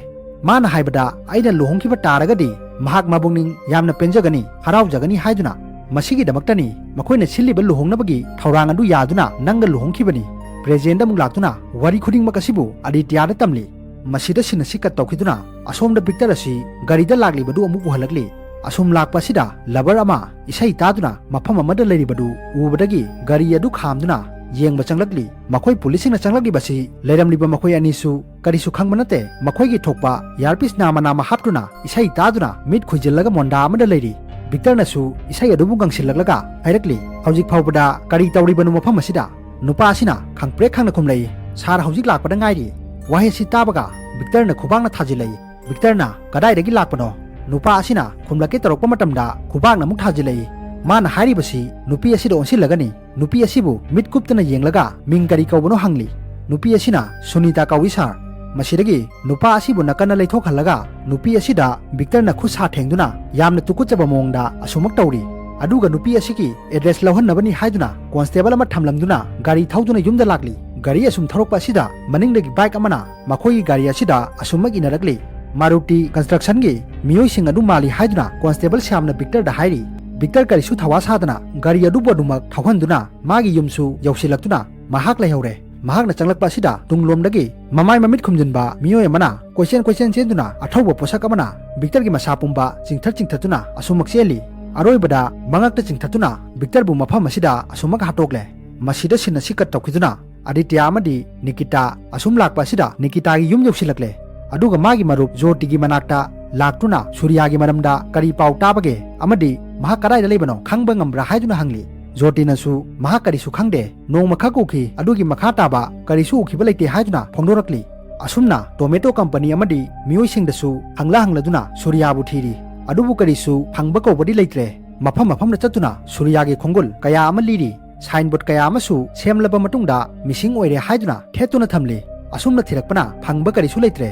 ꯃꯥꯅ ꯍꯥꯏꯕꯗ ꯑꯩꯅ ꯂꯨꯍꯣꯡꯈꯤꯕ ꯇꯥꯔꯒꯗꯤ ꯃꯍꯥꯛ ꯃꯕꯨꯛꯅꯤꯡ ꯌꯥꯝꯅ ꯄꯦꯟꯖꯒꯅꯤ, ꯍꯔꯥꯎꯖꯒꯅꯤ ꯍꯥꯏꯗꯨꯅ ꯃꯁꯤꯒꯤꯗꯃꯛꯇꯅꯤ ꯃꯈꯣꯏꯅ ꯁꯤꯜꯂꯤꯕ ꯂꯨꯍꯣꯡꯅꯕꯒꯤ ꯊꯧꯔꯥꯡ ꯑꯗꯨ ꯌꯥꯗꯨꯅ ꯅꯪꯒ ꯂꯨꯍꯣꯡꯈꯤꯕꯅꯤ꯫ ꯔꯦꯖꯦꯟꯗ ꯑꯃꯨꯛ ꯂꯥꯛꯇꯨꯅ ꯋꯥꯔꯤ ꯈꯨꯗꯤꯡꯃꯛ ꯑꯁꯤꯕꯨ ꯑꯗꯤꯇ꯭ꯌꯥꯗ ꯇꯝꯂꯤ꯫ ꯃꯁꯤꯗ ꯁꯤꯟ ꯑꯁꯤ ꯀꯠ ꯇꯧꯈꯤꯗꯨꯅ ꯑꯁꯣꯝꯗ ꯕꯤꯛꯇꯔ ꯑꯁꯤ ꯒꯥꯔꯤꯗ ꯂꯥꯛꯂꯤꯕꯗꯨ ꯑꯃꯨꯛ ꯎꯍꯜꯂꯛꯂꯤ꯫ ꯑꯁꯨꯝ ꯂꯥꯛꯄ ꯑꯁꯤꯗ ꯂꯚꯔ ꯑꯃ ꯏꯁꯩ ꯇꯥꯗꯨꯅ ꯃꯐꯝ ꯑꯃꯗ ꯂꯩꯔꯤꯕꯗꯨ ꯎꯕꯗꯒꯤ ꯒꯥꯔꯤ ꯑꯗꯨ ꯈꯥꯝꯗꯨꯅ ꯌꯦꯡꯕ ꯆꯪꯂꯛꯂꯤ꯫ ꯃꯈꯣꯏ ꯄꯨꯂꯤꯁꯁꯤꯡꯅ ꯆꯪꯂꯛꯂꯤꯕꯁꯤ ꯂꯩꯔꯝꯂꯤꯕ ꯃꯈꯣꯏ ꯑꯅꯤꯁꯨ ꯀꯔꯤꯁꯨ ꯈꯪꯕ ꯅꯠꯇꯦ꯫ ꯃꯈꯣꯏꯒꯤ ꯊꯣꯛꯄ ꯏꯌꯥꯔꯄꯤꯁ ꯅꯥꯃ ꯅꯥꯃ ꯍꯥꯞꯇꯨꯅ ꯏꯁꯩ ꯇꯥꯗꯨꯅ ꯃꯤꯠ ꯈꯨꯏꯖꯤꯜꯂꯒ ꯃꯣꯟꯗꯥ ꯑꯃꯗ ꯂꯩꯔꯤ꯫ ꯕꯤꯛꯇꯔꯅꯁꯨ ꯏꯁꯩ ꯑꯗꯨꯕꯨ ꯉꯪꯁꯤꯜꯂꯛꯂꯒ ꯍꯥꯏꯔꯛꯂꯤ, "ꯍꯧꯖꯤꯛ ꯐꯥꯎꯕꯗ ꯀꯔꯤ ꯇꯧꯔꯤꯕꯅꯣ ꯃꯐꯝ ꯑꯁꯤꯗ?" ꯅꯨꯄꯥ ꯑꯁꯤꯅ ꯈꯪꯄ꯭ꯔꯦꯛ ꯈꯪꯅ ꯈꯨꯝꯂꯛꯏ, "ꯁꯥꯔ ꯍꯧꯖꯤꯛ ꯂꯥꯛꯄꯗ ꯉꯥꯏꯔꯤ"꯫ ꯋꯥꯍꯩ ꯑꯁꯤ ꯇꯥꯕꯒ ꯕꯤꯛꯇꯔꯅ ꯈꯨꯕꯥꯛꯅ ꯊꯥꯖꯤꯜꯂꯛꯏ꯫ ꯕꯤꯛꯇꯔꯅ ꯀꯗꯥꯏꯗꯒꯤ ꯂꯥꯛꯄꯅꯣ? ꯅꯨꯄꯥ ꯑꯁꯤꯅ ꯈꯨꯝꯂꯛꯀꯦ ꯇꯧꯔꯛꯄ ꯃꯇꯝꯗ ꯈꯨꯕꯥꯛꯅ ꯑꯃꯨꯛ ꯊꯥꯖꯤꯜꯂꯛꯏ꯫ ꯃꯥꯅ ꯍꯥꯏꯔꯤꯕꯁꯤ ꯅꯨꯄꯤ ꯑꯁꯤꯗ ꯑꯣꯟꯁꯤꯜꯂꯒꯅꯤ꯫ ꯅꯨꯄꯤ ꯑꯁꯤꯕꯨ ꯃꯤꯠ ꯀꯨꯞꯇꯅ ꯌꯦꯡꯂꯒ ꯃꯤꯡ ꯀꯔꯤ ꯀꯧꯕꯅꯣ ꯍꯪꯂꯤ꯫ ꯅꯨꯄꯤ ꯑꯁꯤꯅ "ꯁꯨꯅꯤꯇꯥ ꯀꯧꯏ ꯁꯥꯔ"꯫ ꯃꯁꯤꯗꯒꯤ ꯅꯨꯄꯥ ꯑꯁꯤꯕꯨ ꯅꯥꯀꯟꯅ ꯂꯩꯊꯣꯛꯍꯜꯂꯒ ꯅꯨꯄꯤ ꯑꯁꯤꯗ ꯕꯤꯛꯇꯔꯅ ꯈꯨꯠ ꯁꯥ ꯊꯦꯡꯗꯨꯅ ꯌꯥꯝꯅ ꯇꯨꯀꯠꯆꯕ ꯃꯑꯣꯡꯗ ꯑꯁꯨꯃꯛ ꯇꯧꯔꯤ꯫ ꯑꯗꯨꯒ ꯅꯨꯄꯤ ꯑꯁꯤꯒꯤ ꯑꯦꯗ꯭ꯔꯦꯁ ꯂꯧꯍꯟꯅꯕꯅꯤ ꯍꯥꯏꯗꯨꯅ ꯀꯣꯟꯁꯇꯦꯕꯜ ꯑꯃ ꯊꯝꯂꯝꯗꯨꯅ ꯒꯥꯔꯤ ꯊꯧꯗꯨꯅ ꯌꯨꯝꯗ ꯂꯥꯛꯂꯤ꯫ ꯒꯥꯔꯤ ꯑꯁꯨꯝ ꯊꯧꯔꯛꯄ ꯑꯁꯤꯗ ꯃꯅꯤꯡꯗꯒꯤ ꯕꯥꯏꯛ ꯑꯃꯅ ꯃꯈꯣꯏꯒꯤ ꯒꯥꯔꯤ ꯑꯁꯤꯗ ꯑꯁꯨꯝꯃꯛ ꯏꯟꯅꯔꯛꯂꯤ꯫ ꯃꯥꯔꯨꯇꯤ ꯀꯟꯁꯇ꯭ꯔꯛꯁꯟꯒꯤ ꯃꯤꯑꯣꯏꯁꯤꯡ ꯑꯗꯨ ꯃꯥꯜꯂꯤ ꯍꯥꯏꯗꯨꯅ ꯀꯣꯟꯁꯇꯦꯕꯜ ꯁ꯭ꯌꯥꯝꯅ ꯕꯤꯛꯇꯔꯗ ꯍꯥꯏꯔꯤ꯫ ꯕꯤꯛꯇꯔ ꯀꯔꯤꯁꯨ ꯊꯋꯥ ꯁꯥꯗꯅ ꯒꯥꯔꯤ ꯑꯗꯨꯕꯨ ꯑꯗꯨꯃꯛ ꯊꯧꯍꯟꯗꯨꯅ ꯃꯥꯒꯤ ꯌꯨꯝꯁꯨ ꯌꯧꯁꯤꯜꯂꯛꯇꯨꯅ ꯃꯍꯥꯛ ꯂꯩꯍꯧꯔꯦ꯫ ꯃꯍꯥꯛꯅ ꯆꯪꯂꯛꯄ ꯑꯁꯤꯗ ꯇꯨꯡꯂꯣꯝꯗꯒꯤ ꯃꯃꯥꯏ ꯃꯃꯤꯠ ꯈꯨꯝꯖꯤꯟꯕ ꯃꯤꯑꯣꯏ ꯑꯃꯅ ꯀꯣꯏꯆꯦꯟ ꯀꯣꯏꯆꯦꯟ ꯆꯦꯟꯗꯨꯅ ꯑꯊꯧꯕ ꯄꯣꯠꯁꯛ ꯑꯃꯅ ꯕꯤꯛꯇꯔꯒꯤ ꯃꯁꯥ ꯄꯨꯝꯕ ꯆꯤꯡꯊꯠ ꯆꯤꯡꯊꯠꯇꯨꯅ ꯑꯁꯨꯃꯛ ꯆꯦꯜꯂꯤ꯫ ꯑꯔꯣꯏꯕꯗ ꯃꯉꯛꯇ ꯆꯤꯡꯊꯠꯇꯨꯅ ꯕꯤꯛꯇꯔꯕꯨ ꯃꯐꯝ ꯑꯁꯤꯗ ꯑꯁꯨꯃꯛ ꯍꯥꯠꯇꯣꯛꯂꯦ꯫ ꯃꯁꯤꯗ ꯁꯤꯟ ꯑꯁꯤ ꯀꯠ ꯇꯧꯈꯤꯗꯨꯅ ꯑꯗꯤꯇ꯭ꯌ ꯑꯃꯗꯤ ꯅꯤꯀꯤꯇꯥ ꯑꯁꯨꯝ ꯂꯥꯛꯄ ꯑꯁꯤꯗ ꯅꯤꯀꯤꯇꯥꯒꯤ ꯌꯨꯝ ꯌꯧꯁꯤꯜꯂꯛꯂꯦ꯫ ꯑꯗꯨꯒ ꯃꯥꯒꯤ ꯃꯔꯨꯞ ꯖꯣꯇꯤꯒꯤ ꯃꯅꯥꯛꯇ ꯂꯥꯛꯇꯨꯅ ꯁꯨꯔꯤꯌꯥꯒꯤ ꯃꯔꯝꯗ ꯀꯔꯤ ꯄꯥꯎ ꯇꯥꯕꯒꯦ ꯑꯃꯗꯤ ꯃꯍꯥꯛ ꯀꯗꯥꯏꯗ ꯂꯩꯕꯅꯣ ꯈꯪꯕ ꯉꯝꯕ꯭ꯔꯥ ꯍꯥꯏꯗꯨꯅ ꯍꯪꯂꯤ꯫ ꯖꯣꯇꯤꯅꯁꯨ ꯃꯍꯥꯛ ꯀꯔꯤꯁꯨ ꯈꯪꯗꯦ, ꯅꯣꯡꯃꯈꯛ ꯎꯈꯤ, ꯑꯗꯨꯒꯤ ꯃꯈꯥ ꯇꯥꯕ ꯀꯔꯤꯁꯨ ꯎꯈꯤꯕ ꯂꯩꯇꯦ ꯍꯥꯏꯗꯨꯅ ꯐꯣꯡꯗꯣꯔꯛꯂꯤ꯫ ꯑꯁꯨꯝꯅ ꯇꯣꯃꯦꯇꯣ ꯀꯝꯄꯅꯤ ꯑꯃꯗꯤ ꯃꯤꯑꯣꯏꯁꯤꯡꯗꯁꯨ ꯍꯪꯂ ꯍꯪꯂꯗꯨꯅ ꯁꯨꯔꯤꯌꯥꯕꯨ ꯊꯤꯔꯤ꯫ ꯑꯗꯨꯕꯨ ꯀꯔꯤꯁꯨ ꯐꯪꯕ ꯀꯧꯕꯗꯤ ꯂꯩꯇ꯭ꯔꯦ꯫ ꯃꯐꯝ ꯃꯐꯝꯗ ꯆꯠꯇꯨꯅ ꯁꯨꯔꯤꯌꯥꯒꯤ ꯈꯣꯡꯒꯨꯜ ꯀꯌꯥ ꯑꯃ ꯂꯤꯔꯤ꯫ ꯁꯥꯏꯟꯕꯣꯔꯗ ꯀꯌꯥ ꯑꯃꯁꯨ ꯁꯦꯝꯂꯕ ꯃꯇꯨꯡꯗ ꯃꯤꯁꯤꯡ ꯑꯣꯏꯔꯦ ꯍꯥꯏꯗꯨꯅ ꯊꯦꯠꯇꯨꯅ ꯊꯝꯂꯤ꯫ ꯑꯁꯨꯝꯅ ꯊꯤꯔꯛꯄꯅ ꯐꯪꯕ ꯀꯔꯤꯁꯨ ꯂꯩꯇ꯭ꯔꯦ꯫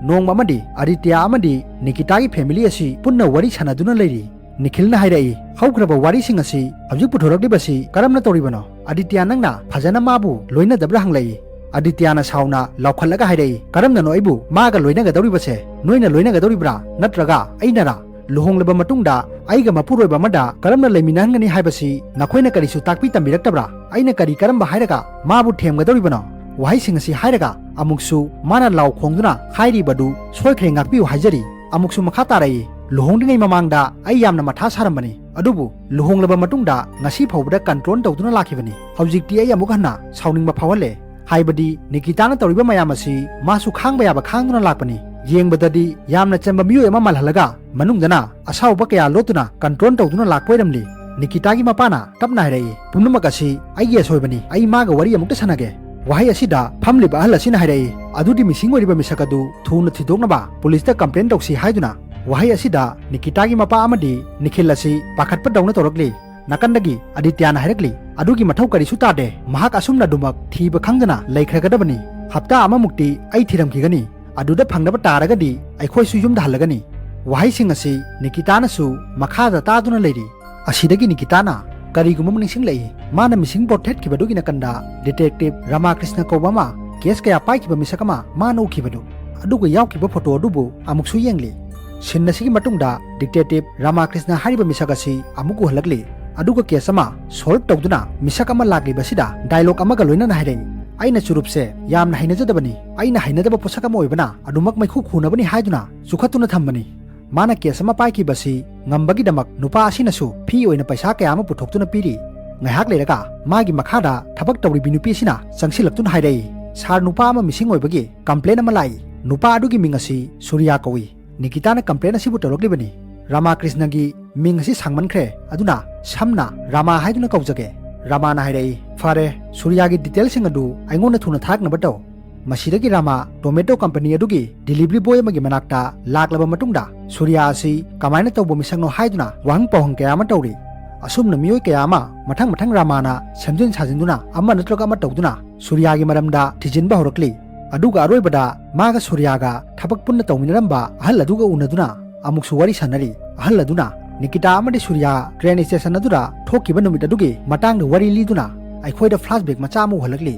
ꯅꯣꯡꯃ ꯑꯃꯗꯤ ꯑꯗꯤꯇ꯭ꯌ ꯑꯃꯗꯤ ꯅꯤꯀꯤꯇꯥꯒꯤ ꯐꯦꯃꯤꯂꯤ ꯑꯁꯤ ꯄꯨꯟꯅ ꯋꯥꯔꯤ ꯁꯥꯟꯅꯗꯨꯅ ꯂꯩꯔꯤ꯫ ꯅꯤꯈꯤꯜꯅ ꯍꯥꯏꯔꯛꯏ, "ꯍꯧꯈ꯭ꯔꯕ ꯋꯥꯔꯤꯁꯤꯡ ꯑꯁꯤ ꯍꯧꯖꯤꯛ ꯄꯨꯊꯣꯔꯛꯂꯤꯕꯁꯤ ꯀꯔꯝꯅ ꯇꯧꯔꯤꯕꯅꯣ?" ꯑꯗꯤꯇ꯭ꯌ, "ꯅꯪꯅ ꯐꯖꯅ ꯃꯥꯕꯨ ꯂꯣꯏꯅꯗꯕ꯭ꯔꯥ?" ꯍꯪꯂꯛꯏ꯫ ꯑꯗꯤꯇ꯭ꯌꯅ ꯁꯥꯎꯅ ꯂꯥꯎꯈꯠꯂꯒ ꯍꯥꯏꯔꯛꯏ, "ꯀꯔꯝꯅꯅꯣ ꯑꯩꯕꯨ ꯃꯥꯒ ꯂꯣꯏꯅꯒꯗꯧꯔꯤꯕꯁꯦ? ꯅꯣꯏꯅ ꯂꯣꯏꯅꯒꯗꯧꯔꯤꯕ꯭ꯔꯥ? ꯅꯠꯇ꯭ꯔꯒ ꯑꯩꯅꯔꯥ? ꯂꯨꯍꯣꯡꯂꯕ ꯃꯇꯨꯡꯗ ꯑꯩꯒ ꯃꯄꯨꯔꯣꯏꯕ ꯑꯃꯗ ꯀꯔꯝꯅ ꯂꯩꯃꯤꯟꯅꯍꯟꯒꯅꯤ ꯍꯥꯏꯕꯁꯤ ꯅꯈꯣꯏꯅ ꯀꯔꯤꯁꯨ ꯇꯥꯛꯄꯤ ꯇꯝꯕꯤꯔꯛꯇꯕ꯭ꯔꯥ? ꯑꯩꯅ ꯀꯔꯤ ꯀꯔꯝꯕ ꯍꯥꯏꯔꯒ ꯃꯥꯕꯨ ꯊꯦꯝꯒꯗꯧꯔꯤꯕꯅꯣ?" ꯋꯥꯍꯩꯁꯤꯡ ꯑꯁꯤ ꯍꯥꯏꯔꯒ ꯑꯃꯨꯛꯁꯨ ꯃꯥꯅ ꯂꯥꯎ ꯈꯣꯡꯗꯨꯅ ꯍꯥꯏꯔꯤꯕꯗꯨ ꯁꯣꯏꯈ꯭ꯔꯦ, ꯉꯥꯛꯄꯤꯌꯨ ꯍꯥꯏꯖꯔꯤ꯫ ꯑꯃꯨꯛꯁꯨ ꯃꯈꯥ ꯇꯥꯔꯛꯏ, "ꯂꯨꯍꯣꯡꯗ꯭ꯔꯤꯉꯩ ꯃꯃꯥꯡꯗ ꯑꯩ ꯌꯥꯝꯅ ꯃꯊꯥ ꯁꯥꯔꯝꯕꯅꯤ, ꯑꯗꯨꯕꯨ ꯂꯨꯍꯣꯡꯂꯕ ꯃꯇꯨꯡꯗ ꯉꯁꯤ ꯐꯥꯎꯕꯗ ꯀꯟꯇ꯭ꯔꯣꯜ ꯇꯧꯗꯨꯅ ꯂꯥꯛꯈꯤꯕꯅꯤ꯫ ꯍꯧꯖꯤꯛꯇꯤ ꯑꯩ ꯑꯃꯨꯛ ꯍꯟꯅ ꯁꯥꯎꯅꯤꯡꯕ ꯐꯥꯎꯍꯜꯂꯦ꯫ ꯍꯥꯏꯕꯗꯤ ꯅꯤꯀꯤꯇꯥꯅ ꯇꯧꯔꯤꯕ ꯃꯌꯥꯝ ꯑꯁꯤ ꯃꯥꯁꯨ ꯈꯥꯡꯕ ꯌꯥꯕ ꯈꯥꯡꯗꯨꯅ ꯂꯥꯛꯄꯅꯤ꯫ ꯌꯦꯡꯕꯗꯗꯤ ꯌꯥꯝꯅ ꯆꯝꯕ ꯃꯤꯑꯣꯏ ꯑꯃ ꯃꯥꯜꯍꯜꯂꯒ ꯃꯅꯨꯡꯗꯅ ꯑꯁꯥꯎꯕ ꯀꯌꯥ ꯂꯣꯠꯇꯨꯅ ꯀꯟꯇ꯭ꯔꯣꯜ ꯇꯧꯗꯨꯅ ꯂꯥꯛꯄ ꯑꯣꯏꯔꯝꯂꯤ꯫" ꯅꯤꯀꯤꯇꯥꯒꯤ ꯃꯄꯥꯅ ꯇꯞꯅ ꯍꯥꯏꯔꯛꯏ, "ꯄꯨꯝꯅꯃꯛ ꯑꯁꯤ ꯑꯩꯒꯤ ꯑꯁꯣꯏꯕꯅꯤ꯫ ꯑꯩ ꯃꯥꯒ ꯋꯥꯔꯤ ꯑꯃꯨꯛꯇ ꯁꯥꯟꯅꯒꯦ꯫" ꯋꯥꯍꯩ ꯑꯁꯤꯗ ꯐꯝꯂꯤꯕ ꯑꯍꯜ ꯑꯁꯤꯅ ꯍꯥꯏꯔꯛꯏ, "ꯑꯗꯨꯗꯤ ꯃꯤꯁꯤꯡ ꯑꯣꯏꯔꯤꯕ ꯃꯤꯁꯛ ꯑꯗꯨ ꯊꯨꯅ ꯊꯤꯗꯣꯛꯅꯕ ꯄꯨꯂꯤꯁꯇ ꯀꯝꯄ꯭ꯂꯦꯟ ꯇꯧꯁꯤ" ꯍꯥꯏꯗꯨꯅ ꯋꯥꯍꯩ ꯑꯁꯤꯗ ꯅꯤꯀꯤꯇꯥꯒꯤ ꯃꯄꯥ ꯑꯃꯗꯤ ꯅꯤꯈꯤꯜ ꯑꯁꯤ ꯄꯥꯈꯠꯄꯗꯧꯅ ꯇꯧꯔꯛꯂꯤ꯫ ꯅꯥꯀꯟꯗꯒꯤ ꯑꯗꯤꯇ꯭ꯌꯥꯅ ꯍꯥꯏꯔꯛꯂꯤ, "ꯑꯗꯨꯒꯤ ꯃꯊꯧ ꯀꯔꯤꯁꯨ ꯇꯥꯗꯦ꯫ ꯃꯍꯥꯛ ꯑꯁꯨꯝꯅ ꯑꯗꯨꯃꯛ ꯊꯤꯕ ꯈꯪꯗꯅ ꯂꯩꯈ꯭ꯔꯒꯗꯕꯅꯤ꯫ ꯍꯞꯇꯥ ꯑꯃꯃꯨꯛꯇꯤ ꯑꯩ ꯊꯤꯔꯝꯈꯤꯒꯅꯤ꯫ ꯑꯗꯨꯗ ꯐꯪꯗꯕ ꯇꯥꯔꯒꯗꯤ ꯑꯩꯈꯣꯏꯁꯨ ꯌꯨꯝꯗ ꯍꯜꯂꯒꯅꯤ꯫" ꯋꯥꯍꯩꯁꯤꯡ ꯑꯁꯤ ꯅꯤꯀꯤꯇꯥꯅꯁꯨ ꯃꯈꯥꯗ ꯇꯥꯗꯨꯅ ꯂꯩꯔꯤ꯫ ꯑꯁꯤꯗꯒꯤ ꯅꯤꯀꯤꯇꯥꯅ ꯀꯔꯤꯒꯨꯝꯕ ꯑꯃ ꯅꯤꯡꯁꯤꯡꯂꯛꯏ꯫ ꯃꯥꯅ ꯃꯤꯁꯤꯡ ꯄꯣꯠꯊꯦꯠꯈꯤꯕꯗꯨꯒꯤ ꯅꯥꯀꯟꯗ ꯗꯤꯇꯦꯛꯇꯤꯚ ꯔꯥꯃꯥꯀ꯭ꯔꯤꯁꯅ ꯀꯧꯕ ꯑꯃ ꯀꯦꯁ ꯀꯌꯥ ꯄꯥꯏꯈꯤꯕ ꯃꯤꯁꯛ ꯑꯃ ꯃꯥꯅ ꯎꯈꯤꯕꯗꯨ, ꯑꯗꯨꯒ ꯌꯥꯎꯈꯤꯕ ꯐꯣꯇꯣ ꯑꯗꯨꯕꯨ ꯑꯃꯨꯛꯁꯨ ꯌꯦꯡꯂꯤ꯫ ꯁꯤꯟ ꯑꯁꯤꯒꯤ ꯃꯇꯨꯡꯗ ꯗꯤꯇꯦꯛꯇꯤꯚ ꯔꯥꯃꯥꯀ꯭ꯔꯤꯁꯅ ꯍꯥꯏꯔꯤꯕ ꯃꯤꯁꯛ ꯑꯁꯤ ꯑꯃꯨꯛ ꯎꯍꯜꯂꯛꯂꯤ꯫ ꯑꯗꯨꯒ ꯀꯦꯁ ꯑꯃ ꯁꯣꯜꯚ ꯇꯧꯗꯨꯅ ꯃꯤꯁꯛ ꯑꯃ ꯂꯥꯛꯂꯤꯕꯁꯤꯗ ꯗꯥꯏꯂꯣꯒ ꯑꯃꯒ ꯂꯣꯏꯅꯅ ꯍꯥꯏꯔꯛꯏ, "ꯑꯩꯅ ꯆꯨꯔꯨꯞꯁꯦ ꯌꯥꯝꯅ ꯍꯩꯅꯖꯗꯕꯅꯤ꯫ ꯑꯩꯅ ꯍꯩꯅꯗꯕ ꯄꯣꯠꯁꯛ ꯑꯃ ꯑꯣꯏꯕꯅ ꯑꯗꯨꯃꯛ ꯃꯩꯈꯨ ꯈꯨꯅꯕꯅꯤ" ꯍꯥꯏꯗꯨꯅ ꯆꯨꯈꯠꯇꯨꯅ ꯊꯝꯕꯅꯤ꯫ ꯃꯥꯅ ꯀꯦꯁ ꯑꯃ ꯄꯥꯏꯈꯤꯕꯁꯤ ꯉꯝꯕꯒꯤꯗꯃꯛ ꯅꯨꯄꯥ ꯑꯁꯤꯅꯁꯨ ꯐꯤ ꯑꯣꯏꯅ ꯄꯩꯁꯥ ꯀꯌꯥ ꯑꯃ ꯄꯨꯊꯣꯛꯇꯨꯅ ꯄꯤꯔꯤ꯫ ꯉꯥꯏꯍꯥꯛ ꯂꯩꯔꯒ ꯃꯥꯒꯤ ꯃꯈꯥꯗ ꯊꯕꯛ ꯇꯧꯔꯤꯕꯤ ꯅꯨꯄꯤ ꯑꯁꯤꯅ ꯆꯪꯁꯤꯜꯂꯛꯇꯨꯅ ꯍꯥꯏꯔꯛꯏ, "ꯁꯥꯔ, ꯅꯨꯄꯥ ꯑꯃ ꯃꯤꯁꯤꯡ ꯑꯣꯏꯕꯒꯤ ꯀꯝꯄ꯭ꯂꯦꯟ ꯑꯃ ꯂꯥꯛꯏ꯫ ꯅꯨꯄꯥ ꯑꯗꯨꯒꯤ ꯃꯤꯡ ꯑꯁꯤ ꯁꯨꯔꯤꯌꯥ ꯀꯧꯏ꯫ ꯅꯤꯀꯤꯇꯥꯅ ꯀꯝꯄ꯭ꯂꯦꯟ ꯑꯁꯤꯕꯨ ꯇꯧꯔꯛꯂꯤꯕꯅꯤ꯫ ꯔꯥꯃꯥꯀ꯭ꯔꯤꯁꯅꯒꯤ ꯃꯤꯡ ꯑꯁꯤ ꯁꯥꯡꯃꯟꯈ꯭ꯔꯦ, ꯑꯗꯨꯅ ꯁꯝꯅ ꯔꯥꯃꯥ ꯍꯥꯏꯗꯨꯅ ꯀꯧꯖꯒꯦ꯫" ꯔꯥꯃꯥꯅ ꯍꯥꯏꯔꯛꯏ, "ꯐꯔꯦ, ꯁꯨꯔꯤꯌꯥꯒꯤ ꯗꯤꯇꯦꯜꯁꯤꯡ ꯑꯗꯨ ꯑꯩꯉꯣꯟꯗ ꯊꯨꯅ ꯊꯥꯔꯛꯅꯕ ꯇꯧ꯫" ꯃꯁꯤꯗꯒꯤ ꯔꯥꯃꯥ ꯇꯣꯃꯦꯇꯣ ꯀꯝꯄꯅꯤ ꯑꯗꯨꯒꯤ ꯗꯤꯂꯤꯚꯔꯤ ꯕꯣꯏ ꯑꯃꯒꯤ ꯃꯅꯥꯛꯇ ꯂꯥꯛꯂꯕ ꯃꯇꯨꯡꯗ ꯁꯨꯔꯤꯌꯥ ꯑꯁꯤ ꯀꯃꯥꯏꯅ ꯇꯧꯕ ꯃꯤꯁꯛꯅꯣ ꯍꯥꯏꯗꯨꯅ ꯋꯥꯍꯪ ꯄꯥꯎꯍꯪ ꯀꯌꯥ ꯑꯃ ꯇꯧꯔꯤ꯫ ꯑꯁꯨꯝꯅ ꯃꯤꯑꯣꯏ ꯀꯌꯥ ꯑꯃ ꯃꯊꯪ ꯃꯊꯪ ꯔꯥꯃꯥꯅ ꯁꯦꯝꯖꯤꯟ ꯁꯥꯖꯤꯟꯗꯨꯅ ꯑꯃ ꯅꯠꯇ꯭ꯔꯒ ꯑꯃ ꯇꯧꯗꯨꯅ ꯁꯨꯔꯤꯌꯥꯒꯤ ꯃꯔꯝꯗ ꯊꯤꯖꯤꯟꯕ ꯍꯧꯔꯛꯂꯤ꯫ ꯑꯗꯨꯒ ꯑꯔꯣꯏꯕꯗ ꯃꯥꯒ ꯁꯨꯔꯤꯌꯥꯒ ꯊꯕꯛ ꯄꯨꯟꯅ ꯇꯧꯃꯤꯟꯅꯔꯝꯕ ꯑꯍꯜ ꯑꯗꯨꯒ ꯎꯅꯗꯨꯅ ꯑꯃꯨꯛꯁꯨ ꯋꯥꯔꯤ ꯁꯥꯟꯅꯔꯤ꯫ ꯑꯍꯜ ꯑꯗꯨꯅ ꯅꯤꯀꯤꯇꯥ ꯑꯃꯗꯤ ꯁꯨꯔꯤꯌꯥ ꯇ꯭ꯔꯦꯟ ꯁ꯭ꯇꯦꯁꯟ ꯑꯗꯨꯗ ꯊꯣꯛꯈꯤꯕ ꯅꯨꯃꯤꯠ ꯑꯗꯨꯒꯤ ꯃꯇꯥꯡꯗ ꯋꯥꯔꯤ ꯂꯤꯗꯨꯅ ꯑꯩꯈꯣꯏꯗ ꯐ꯭ꯂꯥꯁꯕꯦꯛ ꯃꯆꯥ ꯑꯃ ꯎꯍꯜꯂꯛꯂꯤ꯫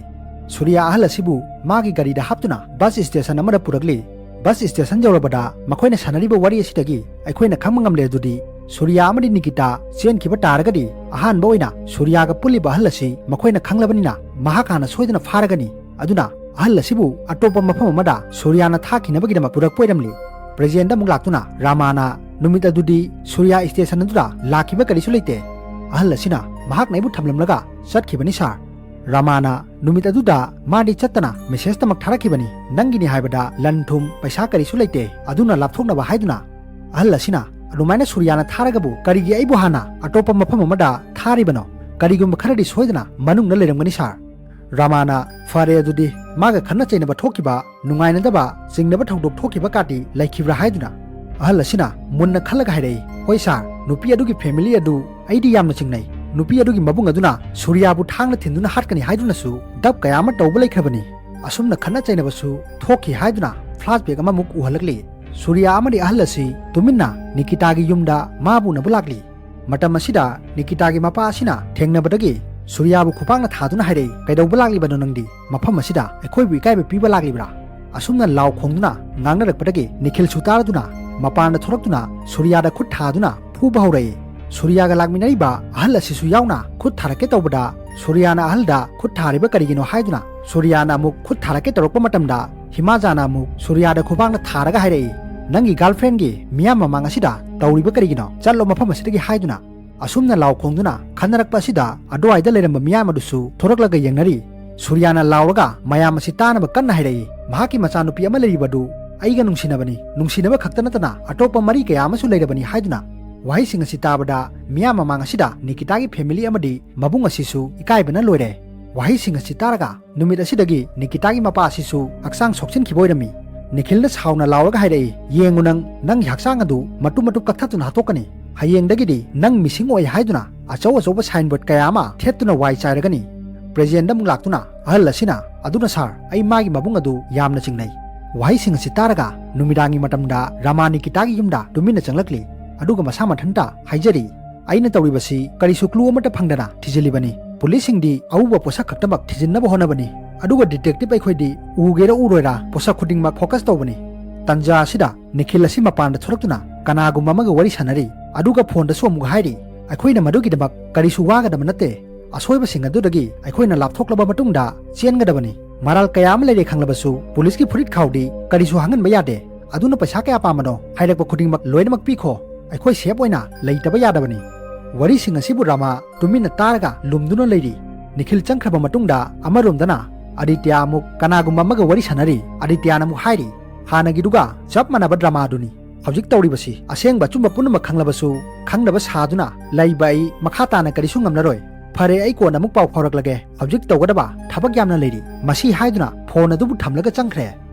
ꯁꯨꯔꯤꯌꯥ ꯑꯍꯜ ꯑꯁꯤꯕꯨ ꯃꯥꯒꯤ ꯒꯥꯔꯤꯗ ꯍꯥꯞꯇꯨꯅ ꯕꯁ ꯁ꯭ꯇꯦꯁꯟ ꯑꯃꯗ ꯄꯨꯔꯛꯂꯤ꯫ ꯕꯁ ꯁ꯭ꯇꯦꯁꯟ ꯌꯧꯔꯕꯗ ꯃꯈꯣꯏꯅ ꯁꯥꯟꯅꯔꯤꯕ ꯋꯥꯔꯤ ꯑꯁꯤꯗꯒꯤ ꯑꯩꯈꯣꯏꯅ ꯈꯪꯕ ꯉꯝꯂꯦ ꯑꯗꯨꯗꯤ ꯁꯨꯔꯤꯌꯥ ꯑꯃꯗꯤ ꯅꯤꯀꯤꯇꯥ ꯆꯦꯟꯈꯤꯕ ꯇꯥꯔꯒꯗꯤ, ꯑꯍꯥꯟꯕ ꯑꯣꯏꯅ ꯁꯨꯔꯤꯌꯥꯒ ꯄꯨꯜꯂꯤꯕ ꯑꯍꯜ ꯑꯁꯤ ꯃꯈꯣꯏꯅ ꯈꯪꯂꯕꯅꯤꯅ, ꯃꯍꯥꯛ ꯍꯥꯟꯅ ꯁꯣꯏꯗꯅ ꯐꯥꯔꯒꯅꯤ꯫ ꯑꯗꯨꯅ ꯑꯍꯜ ꯑꯁꯤꯕꯨ ꯑꯇꯣꯞꯄ ꯃꯐꯝ ꯑꯃꯗ ꯁꯨꯔꯤꯌꯥꯅ ꯊꯥꯈꯤꯅꯕꯒꯤꯗꯃꯛ ꯄꯨꯔꯛꯄ ꯑꯣꯏꯔꯝꯂꯤ꯫ ꯄ꯭ꯔꯦꯖꯦꯟꯗ ꯑꯃꯨꯛ ꯂꯥꯛꯇꯨꯅ ꯔꯥꯃꯥꯅ ꯅꯨꯃꯤꯠ ꯑꯗꯨꯗꯤ ꯁꯨꯔꯤꯌꯥ ꯁ꯭ꯇꯦꯁꯟ ꯑꯗꯨꯗ ꯂꯥꯛꯈꯤꯕ ꯀꯔꯤꯁꯨ ꯂꯩꯇꯦ꯫ ꯑꯍꯜ ꯑꯁꯤꯅ ꯃꯍꯥꯛꯅ ꯑꯩꯕꯨ ꯊꯝꯂꯝꯂꯒ ꯆꯠꯈꯤꯕꯅꯤ ꯁꯥꯔ꯫ ꯔꯥꯃꯥꯅ ꯅꯨꯃꯤꯠ ꯑꯗꯨꯗ ꯃꯥꯗꯤ ꯆꯠꯇꯅ ꯃꯦꯁꯦꯖꯇꯃꯛ ꯊꯥꯔꯛꯈꯤꯕꯅꯤ, "ꯅꯪꯒꯤꯅꯤ ꯍꯥꯏꯕꯗ ꯂꯟ ꯊꯨꯝ ꯄꯩꯁꯥ ꯀꯔꯤꯁꯨ ꯂꯩꯇꯦ, ꯑꯗꯨꯅ ꯂꯥꯞꯊꯣꯛꯅꯕ" ꯍꯥꯏꯗꯨꯅ꯫ ꯑꯍꯜ ꯑꯁꯤꯅ ꯑꯗꯨꯃꯥꯏꯅ ꯁꯨꯔꯤꯌꯥꯅ ꯊꯥꯔꯒꯕꯨ ꯀꯔꯤꯒꯤ ꯑꯩꯕꯨ ꯍꯥꯟꯅ ꯑꯇꯣꯞꯄ ꯃꯐꯝ ꯑꯃꯗ ꯊꯥꯔꯤꯕꯅꯣ? ꯀꯔꯤꯒꯨꯝꯕ ꯈꯔꯗꯤ ꯁꯣꯏꯗꯅ ꯃꯅꯨꯡꯗ ꯂꯩꯔꯝꯒꯅꯤ ꯁꯥꯔ꯫ ꯔꯥꯃꯥꯅ, "ꯐꯔꯦ ꯑꯗꯨꯗꯤ, ꯃꯥꯒ ꯈꯠꯅ ꯆꯩꯅꯕ ꯊꯣꯛꯈꯤꯕ, ꯅꯨꯡꯉꯥꯏꯅꯗꯕ, ꯆꯤꯡꯅꯕ ꯊꯧꯗꯣꯛ ꯊꯣꯛꯈꯤꯕ ꯀꯥꯇꯤ ꯂꯩꯈꯤꯕ꯭ꯔꯥ?" ꯍꯥꯏꯗꯨꯅ꯫ ꯑꯍꯜ ꯑꯁꯤꯅ ꯃꯨꯟꯅ ꯈꯜꯂꯒ ꯍꯥꯏꯔꯛꯏ, "ꯍꯣꯏ ꯁꯥꯔ, ꯅꯨꯄꯤ ꯑꯗꯨꯒꯤ ꯐꯦꯃꯤꯂꯤ ꯑꯗꯨ ꯑꯩꯗꯤ ꯌꯥꯝꯅ ꯆꯤꯡꯅꯩ꯫ ꯅꯨꯄꯤ ꯑꯗꯨꯒꯤ ꯃꯕꯨꯡ ꯑꯗꯨꯅ ꯁꯨꯔꯤꯌꯥꯕꯨ ꯊꯥꯡꯅ ꯊꯤꯟꯗꯨꯅ ꯍꯥꯠꯀꯅꯤ ꯍꯥꯏꯗꯨꯅꯁꯨ ꯗꯞ ꯀꯌꯥ ꯑꯃ ꯇꯧꯕ ꯂꯩꯈ꯭ꯔꯕꯅꯤ꯫ ꯑꯁꯨꯝꯅ ꯈꯠꯅ ꯆꯩꯅꯕꯁꯨ ꯊꯣꯛꯈꯤ" ꯍꯥꯏꯗꯨꯅ ꯐ꯭ꯂꯥꯁꯕꯦꯛ ꯑꯃꯃꯨꯛ ꯎꯍꯜꯂꯛꯂꯤ꯫ ꯁꯨꯔꯤꯌꯥ ꯑꯃꯗꯤ ꯑꯍꯜ ꯑꯁꯤ ꯇꯨꯃꯤꯟꯅ ꯅꯤꯀꯤꯇꯥꯒꯤ ꯌꯨꯝꯗ ꯃꯥꯕꯨ ꯎꯅꯕ ꯂꯥꯛꯂꯤ꯫ ꯃꯇꯝ ꯑꯁꯤꯗ ꯅꯤꯀꯤꯇꯥꯒꯤ ꯃꯄꯥ ꯑꯁꯤꯅ ꯊꯦꯡꯅꯕꯗꯒꯤ ꯁꯨꯔꯤꯌꯥꯕꯨ ꯈꯨꯄꯥꯛꯅ ꯊꯥꯗꯨꯅ ꯍꯥꯏꯔꯛꯏ, "ꯀꯩꯗꯧꯕ ꯂꯥꯛꯂꯤꯕꯅꯣ ꯅꯪꯗꯤ? ꯃꯐꯝ ꯑꯁꯤꯗ ꯑꯩꯈꯣꯏꯕꯨ ꯏꯀꯥꯏꯕ ꯄꯤꯕ ꯂꯥꯛꯂꯤꯕ꯭ꯔꯥ?" ꯑꯁꯨꯝꯅ ꯂꯥꯎ ꯈꯣꯡꯗꯨꯅ ꯉꯥꯡꯅꯔꯛꯄꯗꯒꯤ ꯅꯤꯈꯤꯜꯁꯨ ꯇꯥꯔꯗꯨꯅ ꯃꯄꯥꯟꯗ ꯊꯣꯔꯛꯇꯨꯅ ꯁꯨꯔꯤꯌꯥꯗ ꯈꯨꯠ ꯊꯥꯗꯨꯅ ꯐꯨꯕ ꯍꯧꯔꯛꯏ꯫ ꯁꯨꯔꯤꯌꯥꯒ ꯂꯥꯛꯃꯤꯟꯅꯔꯤꯕ ꯑꯍꯜ ꯑꯁꯤꯁꯨ ꯌꯥꯎꯅ ꯈꯨꯠ ꯊꯥꯔꯛꯀꯦ ꯇꯧꯕꯗ, ꯁꯨꯔꯤꯌꯥꯅ ꯑꯍꯜꯗ ꯈꯨꯠ ꯊꯥꯔꯤꯕ ꯀꯔꯤꯒꯤꯅꯣ ꯍꯥꯏꯗꯨꯅ ꯁꯨꯔꯤꯌꯥꯅ ꯑꯃꯨꯛ ꯈꯨꯠ ꯊꯥꯔꯛꯀꯦ ꯇꯧꯔꯛꯄ ꯃꯇꯝꯗ, ꯍꯤꯃꯥꯖꯥꯅ ꯑꯃꯨꯛ ꯁꯨꯔꯤꯌꯥꯗ ꯈꯨꯕꯥꯛꯅ ꯊꯥꯔꯒ ꯍꯥꯏꯔꯛꯏ, "ꯅꯪꯒꯤ ꯒꯥꯔꯜꯐ꯭ꯔꯦꯟꯒꯤ ꯃꯤꯌꯥꯝ ꯃꯃꯥꯡ ꯑꯁꯤꯗ ꯇꯧꯔꯤꯕ ꯀꯔꯤꯒꯤꯅꯣ? ꯆꯠꯂꯣ ꯃꯐꯝ ꯑꯁꯤꯗꯒꯤ" ꯍꯥꯏꯗꯨꯅ꯫ ꯑꯁꯨꯝꯅ ꯂꯥꯎ ꯈꯣꯡꯗꯨꯅ ꯈꯟꯅꯔꯛꯄ ꯑꯁꯤꯗ ꯑꯗꯨꯋꯥꯏꯗ ꯂꯩꯔꯝꯕ ꯃꯤꯌꯥꯝ ꯑꯗꯨꯁꯨ ꯊꯣꯔꯛꯂꯒ ꯌꯦꯡꯅꯔꯤ꯫ ꯁꯨꯔꯤꯌꯥꯅ ꯂꯥꯎꯔꯒ ꯃꯌꯥꯝ ꯑꯁꯤ ꯇꯥꯅꯕ ꯀꯟꯅ ꯍꯥꯏꯔꯛꯏ, "ꯃꯍꯥꯛꯀꯤ ꯃꯆꯥꯅꯨꯄꯤ ꯑꯃ ꯂꯩꯔꯤꯕꯗꯨ ꯑꯩꯒ ꯅꯨꯡꯁꯤꯅꯕꯅꯤ, ꯅꯨꯡꯁꯤꯅꯕ ꯈꯛꯇ ꯅꯠꯇꯅ ꯑꯇꯣꯞꯄ ꯃꯔꯤ ꯀꯌꯥ ꯑꯃꯁꯨ ꯂꯩꯔꯕꯅꯤ" ꯍꯥꯏꯗꯨꯅ꯫ ꯋꯥꯍꯩꯁꯤꯡ ꯑꯁꯤ ꯇꯥꯕꯗ ꯃꯤꯌꯥꯝ ꯃꯃꯥꯡ ꯑꯁꯤꯗ ꯅꯤꯀꯤꯇꯥꯒꯤ ꯐꯦꯃꯤꯂꯤ ꯑꯃꯗꯤ ꯃꯕꯨꯡ ꯑꯁꯤꯁꯨ ꯏꯀꯥꯏꯕꯅ ꯂꯣꯏꯔꯦ꯫ ꯋꯥꯍꯩꯁꯤꯡ ꯑꯁꯤ ꯇꯥꯔꯒ ꯅꯨꯃꯤꯠ ꯑꯁꯤꯗꯒꯤ ꯅꯤꯀꯤꯇꯥꯒꯤ ꯃꯄꯥ ꯑꯁꯤꯁꯨ ꯍꯛꯆꯥꯡ ꯁꯣꯛꯆꯤꯟꯈꯤꯕ ꯑꯣꯏꯔꯝꯃꯤ꯫ ꯅꯤꯈꯤꯜꯅ ꯁꯥꯎꯅ ꯂꯥꯎꯔꯒ ꯍꯥꯏꯔꯛꯏ, "ꯌꯦꯡꯉꯨ ꯅꯪ, ꯅꯪꯒꯤ ꯍꯛꯆꯥꯡ ꯑꯗꯨ ꯃꯇꯨꯝ ꯃꯇꯨꯝ ꯀꯛꯊꯠꯇꯨꯅ ꯍꯥꯠꯇꯣꯛꯀꯅꯤ꯫ ꯍꯌꯦꯡꯗꯒꯤꯗꯤ ꯅꯪ ꯃꯤꯁꯤꯡ ꯑꯣꯏ ꯍꯥꯏꯗꯨꯅ ꯑꯆꯧ ꯑꯆꯧꯕ ꯁꯥꯏꯟꯕꯣꯔꯗ ꯀꯌꯥ ꯑꯃ ꯊꯦꯠꯇꯨꯅ ꯋꯥꯏ ꯆꯥꯏꯔꯒꯅꯤ"꯫ ꯄ꯭ꯔꯦꯖꯦꯟꯗ ꯑꯃꯨꯛ ꯂꯥꯛꯇꯨꯅ ꯑꯍꯜ ꯑꯁꯤꯅ, "ꯑꯗꯨꯅ ꯁꯥꯔ, ꯑꯩ ꯃꯥꯒꯤ ꯃꯕꯨꯡ ꯑꯗꯨ ꯌꯥꯝꯅ ꯆꯤꯡꯅꯩ"꯫ ꯋꯥꯍꯩꯁꯤꯡ ꯑꯁꯤ ꯇꯥꯔꯒ ꯅꯨꯃꯤꯗꯥꯡꯒꯤ ꯃꯇꯝꯗ ꯔꯥꯃꯥ ꯅꯤꯀꯤꯇꯥꯒꯤ ꯌꯨꯝꯗ ꯇꯨꯃꯤꯟꯅ ꯆꯪꯂꯛꯂꯤ꯫ ꯑꯗꯨꯒ ꯃꯁꯥ ꯃꯊꯟꯇ ꯍꯥꯏꯖꯔꯤ, "ꯑꯩꯅ ꯇꯧꯔꯤꯕꯁꯤ ꯀꯔꯤꯁꯨ ꯀ꯭ꯂꯨ ꯑꯃꯠꯇ ꯐꯪꯗꯅ ꯊꯤꯖꯤꯜꯂꯤꯕꯅꯤ꯫ ꯄꯨꯂꯤꯁꯁꯤꯡꯗꯤ ꯑꯎꯕ ꯄꯣꯠꯁꯛ ꯈꯛꯇꯃꯛ ꯊꯤꯖꯤꯟꯅꯕ ꯍꯣꯠꯅꯕꯅꯤ, ꯑꯗꯨꯒ ꯗꯤꯇꯦꯛꯇꯤꯚ ꯑꯩꯈꯣꯏꯗꯤ ꯎꯒꯦꯔꯥ ꯎꯔꯣꯏꯔꯥ ꯄꯣꯠꯁꯛ ꯈꯨꯗꯤꯡꯃꯛ ꯐꯣꯀꯁ ꯇꯧꯕꯅꯤ"꯫ ꯇꯟꯖꯥ ꯑꯁꯤꯗ ꯅꯤꯈꯤꯜ ꯑꯁꯤ ꯃꯄꯥꯟꯗ ꯊꯣꯔꯛꯇꯨꯅ ꯀꯅꯥꯒꯨꯝꯕ ꯑꯃꯒ ꯋꯥꯔꯤ ꯁꯥꯟꯅꯔꯤ, ꯑꯗꯨꯒ ꯐꯣꯟꯗꯁꯨ ꯑꯃꯨꯛ ꯍꯥꯏꯔꯤ, "ꯑꯩꯈꯣꯏꯅ ꯃꯗꯨꯒꯤꯗꯃꯛ ꯀꯔꯤꯁꯨ ꯋꯥꯒꯗꯕ ꯅꯠꯇꯦ꯫ ꯑꯁꯣꯏꯕꯁꯤꯡ ꯑꯗꯨꯗꯒꯤ ꯑꯩꯈꯣꯏꯅ ꯂꯥꯞꯊꯣꯛꯂꯕ ꯃꯇꯨꯡꯗ ꯆꯦꯟꯒꯗꯕꯅꯤ꯫ ꯃꯔꯥꯜ ꯀꯌꯥ ꯑꯃ ꯂꯩꯔꯦ ꯈꯪꯂꯕꯁꯨ ꯄꯨꯂꯤꯁꯀꯤ ꯐꯨꯔꯤꯠ ꯈꯥꯎꯗꯤ ꯀꯔꯤꯁꯨ ꯍꯪꯍꯟꯕ ꯌꯥꯗꯦ꯫ ꯑꯗꯨꯅ ꯄꯩꯁꯥ ꯀꯌꯥ ꯄꯥꯝꯕꯅꯣ? ꯍꯥꯏꯔꯛꯄ ꯈꯨꯗꯤꯡꯃꯛ ꯂꯣꯏꯅꯃꯛ ꯄꯤꯈꯣ꯫ ꯑꯩꯈꯣꯏ ꯁꯦꯐ ꯑꯣꯏꯅ ꯂꯩꯇꯕ ꯌꯥꯗꯕꯅꯤ"꯫ ꯋꯥꯔꯤꯁꯤꯡ ꯑꯁꯤꯕꯨ ꯔꯥꯃꯥ ꯇꯨꯃꯤꯟꯅ ꯇꯥꯔꯒ ꯂꯨꯝꯗꯨꯅ ꯂꯩꯔꯤ꯫ ꯅꯤꯈꯤꯜ ꯆꯪꯈ꯭ꯔꯕ ꯃꯇꯨꯡꯗ ꯑꯃꯔꯣꯝꯗꯅ ꯑꯗꯤꯇ꯭ꯌꯥ ꯑꯃꯨꯛ ꯀꯅꯥꯒꯨꯝꯕ ꯑꯃꯒ ꯋꯥꯔꯤ ꯁꯥꯟꯅꯔꯤ꯫ ꯑꯗꯤꯇ꯭ꯌꯥꯅ ꯑꯃꯨꯛ ꯍꯥꯏꯔꯤ, "ꯍꯥꯟꯅꯒꯤꯗꯨꯒ ꯆꯞ ꯃꯥꯟꯅꯕ ꯗ꯭ꯔꯃꯥꯗꯨꯅꯤ ꯍꯧꯖꯤꯛ ꯇꯧꯔꯤꯕꯁꯤ꯫ ꯑꯁꯦꯡꯕ ꯑꯆꯨꯝꯕ ꯄꯨꯝꯅꯃꯛ ꯈꯪꯂꯕꯁꯨ ꯈꯪꯗꯕ ꯁꯥꯗꯨꯅ ꯂꯩꯕ ꯑꯩ ꯃꯈꯥ ꯇꯥꯅ ꯀꯔꯤꯁꯨ ꯉꯝꯂꯔꯣꯏ꯫ ꯐꯔꯦ, ꯑꯩ ꯀꯣꯟꯅ ꯑꯃꯨꯛ ꯄꯥꯎ ꯐꯥꯎꯔꯛꯂꯒꯦ, ꯍꯧꯖꯤꯛ ꯇꯧꯒꯗꯕ ꯊꯕꯛ ꯌꯥꯝꯅ ꯂꯩꯔꯤ"꯫ ꯃꯁꯤ ꯍꯥꯏꯗꯨꯅ ꯐꯣꯟ ꯑꯗꯨꯕꯨ ꯊꯝꯂꯒ ꯆꯪꯈ꯭ꯔꯦ꯫